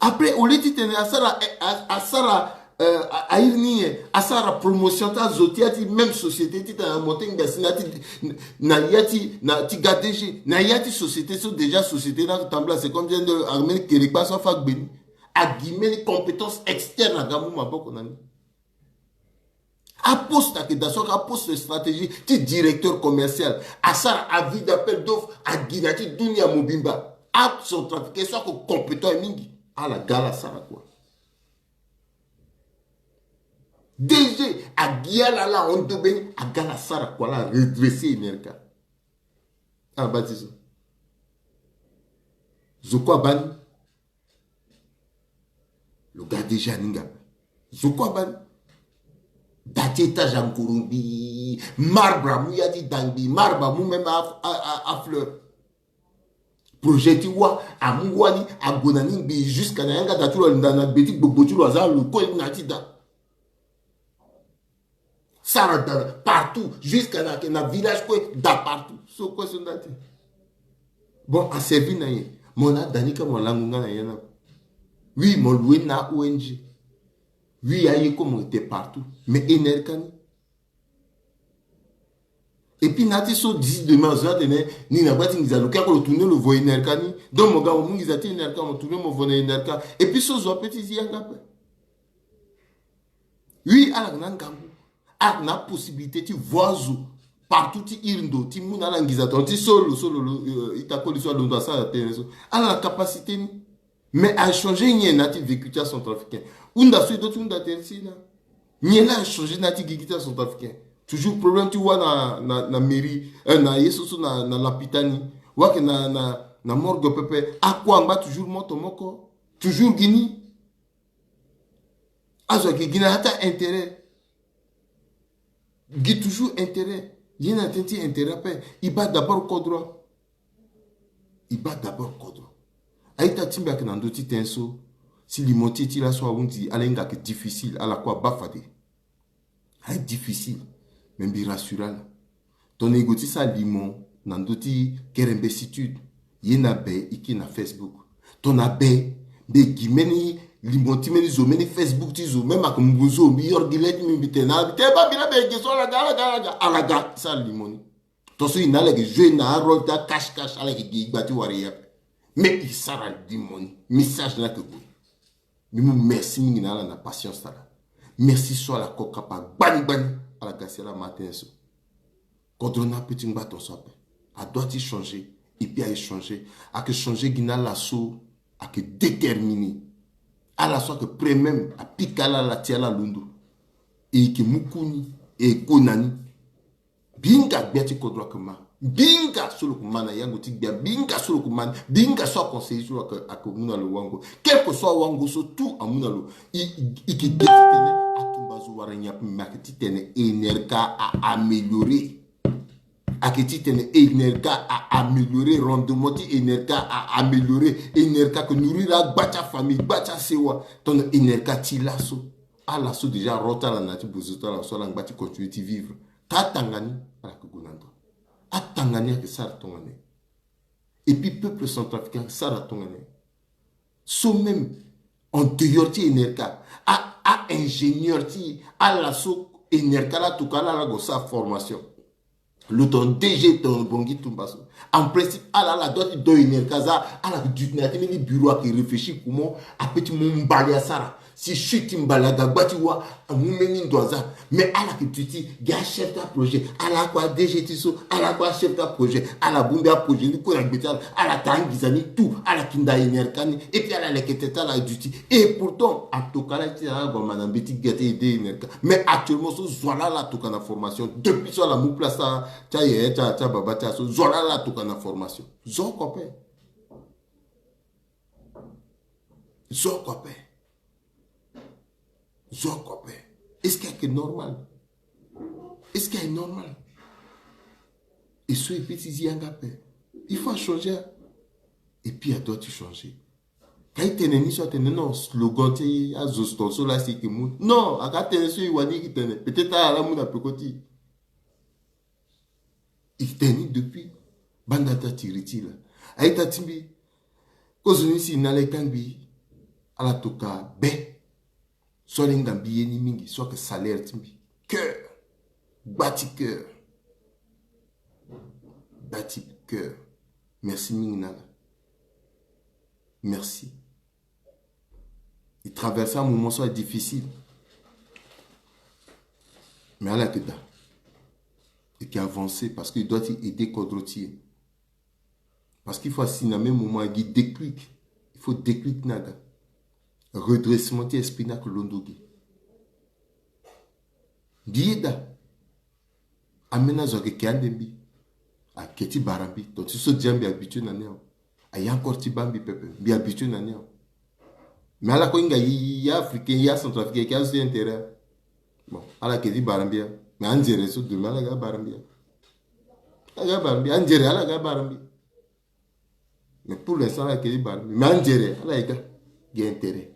Après au lieu titene asara, a, asara, euh, a, ahiri ni nyen? Asara promotion ti azo ti ya ti même société titene na mo ti ngbia si na ya ti, na ya ti, na ti ga D G, na ya ti société so déjà société ni atambula, c'est comme je viens de, a mbeni kere kpa so afa gbe ni. Agi mbeni compétence externe aga mu maboko na ni. Aposte ayeke daa so ayeke aposte stratégie ti directeur commercial. Asara avis d'appel d'offre, agi na ya ti dunia mobimba. Acentrafricain so ayeke compétent mingi. Ala ga ala sara kua. D G agi ala, ala hon ndo mbeni, aga ala sara kua, ala redresser Enerca. Ala baa ti so. Zo kue abaa ni. Lo ga déjà ni nga. Zo kue abaa ni. Da ti étage angoro ngbii, marbre amu ya ti da ngbii, marbre amu même a, a, a, afleur. Projet ti wâ, amu wâ ni, ague na ni ngbii, jusqu'à na yanga da ti lo, alinda na gbe ti gbogbo ti lo, aza lo kue na ya ti da. Sara da partout, jusqu'à na, na village kue, da partout. So kue so nda ti. Bon, aservi na nyen? Mo na ada ni kâ mo langu nga na ya ni. Oui, mo loue na O N G. Oui, aye kue mo ete partout. Mais Enerca ni. Et puis na ti so dix demain azo atene ni na gba ti nginza lo kâ ko lo tourner lo vo Enerca ni. Donc mo ga mo mu nginza ti Enerca, mo tourner mo vo na Enerca. Et puis so zo ape ti zi yanga ape. Oui, ala na ngangu. Ala na possibilité ti voir zo partout ti iri ndo ti mu na ala nginza, ton ti so lo, so lo, lo, euh, ita koli so alondo asara tënë so. Ala na capacité ni. Mais a changer nyen na ti vécu ti acentrafricain? Hunda so e do ti hunda tënë ti e na. Nyen la a changer na ti gigi ti acentrafricain? Toujours problème ti wâ na, na, na mairie, euh, na ye so so na, na lapita ni. Wâ ayeke na, na, na morgue pepe. Akua angba toujours moto moko. Toujours gi ni. Azo ayeke gi na ya ti intérêt. Gi toujours intérêt. Ye na tënë ti intérêt ape. E baa d'abord kodro. E baa d'abord kodro. A-ita ti mbi ayeke na ndö ti tënë so. Si limo ti e ti laso ahunzi, ala hinga ayeke difficile, ala kue abaa fade. Aye difficile. Mais mbi rassurer ala. Tongana e gue ti sara limo na ndö ti Kerembesitude, ye na be e kiri na Facebook. Tongana be mbi gi mbeni limo ti mbeni zo, mbeni Facebook ti zo, même ayeke ngu zo, mbi yoro gi le ti mbi, mbi tene na ala, mbi tene baa mbi na be e ge so, ala ga, ala ga, ala ga, ala ga ti sara limo ni. Tongaso e na ala yeke jouer na arôle ti acache cache, ala yeke gi e gba ti wara e ape. Mais e sara limo ni, message ni ayeke gue. Mbi mu merci mingi na ala na patience ti ala. Merci so ala ko kapa gbani gbani, ala ga si ala ma tënë so. Kodro ni apeut ti ngba tongaso ape. A doit ti changer. Et puis aye changer. Ayeke changer gi na ala so ayeke déterminé. Ala so ayeke prêt même apika ala, ala ti ala londo. E yeke mu ku ni, e ko na ni. Mbi hinga gbia ti kodro ayeke ma. Mbi hinga so lo yeke ma na yango ti gbia. Mbi hinga so lo yeke ma. Mbi hinga so aconseiller so lo ayeke, ayeke mu na lo wango. Quel que soit wango so tout amu na lo. I, i, i yeke de titene atumba zo wara nyen ape, me ayeke titene Enerca a améliorer. Ayeke ti tene Enerca a amélioré rendement ti Enerca, a amélioré Enerca, ayeke nourrir agba ti afamille, gba ti asewa. Tongana Enerca ti laso, ala so déjà ro ti ala na ya ti bozo ti ala so, ala ngba ti continuer ti vivre. Ka atanga ni, ala yeke gue na ndo. Atanga ni ayeke sara tongana nyen? Et puis peuple centrafricain ayeke sara tongana nyen? So même en dehors ti Enerca, a, a ingénieur ti ala so Enerca la tokua ala, ala gue sara formation. Lo tongana D G tongana Bangui Tumba so, en principe ala, ala doit ti do Enerca za, ala yeke duti na ya ti mbeni bureau, ayeke réfléchir comment ape ti mu mbali asara. Si chute ti mbali aga gba ti wa, amu mbeni ndo aza. Mais ala yeke duti gi achef ti aprojet, ala kue a D G ti so, ala kue achef ti aprojet, ala bongbi aprojet ni kue na gbe ti ala, ala taa anginza ni tout, ala yeke nda Enerca ni. Et puis ala leke tete ala duti. Et pourtant atokua ala ti ala gue ma na mbeti ga ti aide Enerca. Mais actuellement so, zo ala, ala tokua na formation. Depuis so ala mu place ti ayaya ti a, ti ababa ti ala so, zo ala, ala tokua na formation. Zo oko ape. Zo oko ape. Zo oko ape. Est-ce que ayeke normal? Est-ce que ayeke normal? E so e peut ti zi yanga ape. Il faut achanger. Et puis adoit ti changer. Ka e tene ni so atene non, slogan ti azo sto so la si e yeke mu. Non, aka atene so e wani e yeke tene. Peut-être ala la mu na peko ti e. E tene ni depuis banda ti atiri ti e la. A-ita ti mbi, kozoni si e na ala e kangbi ala tokua be. So ala hinga mbi ye ni mingi, so ayeke salaire ti mbi. Cœur. Gba ti cœur. Gba ti cœur. Merci mingi na ala. Merci. E traverse un moment so difficile. Mais ala yeke daa. E yeke avancer parce que e doit ti aider kodro ti e. Parce qu'il faut asi na même moment agi déclic. Il faut déclic ni aga. Redressement ti esprit ni ayeke londo ge. Mbi yeda. Ambeni azo ayeke ke ande mbi. Ayeke ti bara mbi. Donc ti so déjà mbi habitué na ni awe. Aye encore ti baa mbi pepe. Mbi habitué na ni awe. Mais ala kue hinga ye, ye africain, ye acentrafricain, ayeke azo ti intérêt. Bon, ala yeke ti bara mbi awe. Mais anzere so demain ala ga abara mbi awe. Ala ga abara mbi. Anzere ala ga abara mbi. Mais pour l'instant ala yeke ti bara mbi. Mais anzere ala ye ga. Gi intérêt.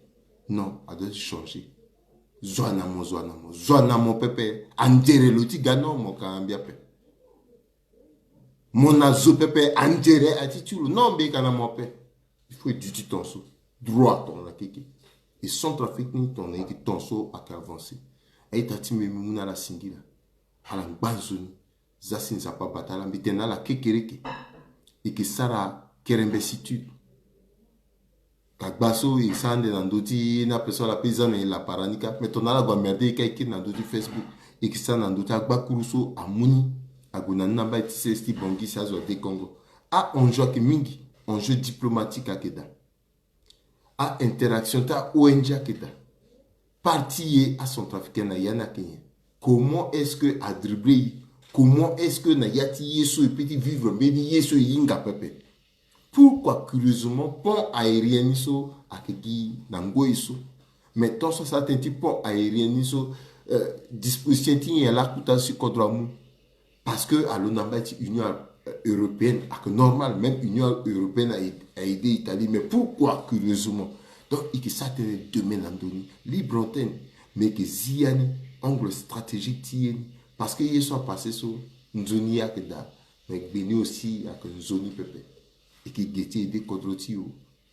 Non, adoit ti changer. Zo ana mo, zo ana mo, zo ana mo pepe. Anzere lo ti ga, non, mo ka na mbi ape. Mo na zo pepe, anzere aye ti ti lo, non, mbi ka na mo ape. Il faut e duti tongaso. Droit tongana keke. E Centrafrique ni tongana e yeke tongaso ayeke avancer. A-ita ti mbi, mbi mu na ala singila. Ala ngba nzoni. Za si Nzapa abata ala, mbi tene na ala kekereke. E yeke sara kerembesitude. Ka gba so e sara ande na ndö ti ye ni ape so ala pe za na e lapara ni kâ. Mais tongana ala gue amerde e kâ, e kiri na ndö ti Facebook. E yeke sara na ndö ti agbakuru so amu ni ague na ni na mbai ti sese ti Bangui si azo ade Kongo. A-enjeu ayeke mingi, enjeu diplomatique ayeke daa. A-interaction ti a-O N G ayeke daa. Parti ye acentrafricain na ya ni ayeke nyen? Comment est-ce que adribble e? Comment est-ce que na ya ti ye so e peut ti vivre mbeni ye so e hinga pepe? Pourquoi curieusement pont aérien ni so ayeke gi na ngoi so? Mais tant so asara tënë ti pont aérien ni so, euh, disposition ti nyen laa akota so si kodro amu? Parce que alo na mbai ti Union, euh, européenne, ayeke normal, même Union européenne a, a aidé Italie. Mais pourquoi curieusement? Donc e yeke sara tënë demain na ndö ni, libre antenne. Mais e yeke zi ya ni, angle stratégique ti ye ni. Parce que ye so apassé so, nzoni ye ayeke daa. Mais gbe ni aussi ayeke nzoni pepe. E yeke ge ti aidé kodro ti e o.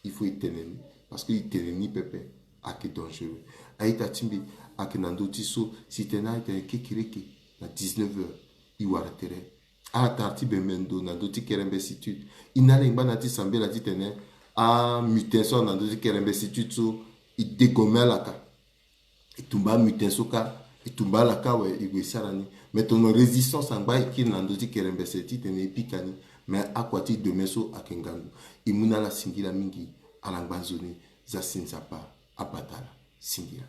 Il faut e tene ni. Parce que e tene ni pepe ayeke dangereux. A-ita ti mbi, ayeke na ndö ti so si e tene, a-ita, e kekereke na dix-neuf heures e wara tere. Ala tara ti bembe ndo na ndö ti kerembesitude. E na ala e ngba na ya ti sambela titene amutin so ana ndö ti kerembesitude so e dégommer ala kâ. E tumba amutin so kâ, e tumba ala kâ awe, e gue e sara ni. Mais tongana résistance angba, e kiri na ndö ti kerembese titene e pika ni. Mais akua ti demain so ayeke ngangu. E mu na ala singila mingi. Ala ngba nzoni. Za si Nzapa abata ala. Singila.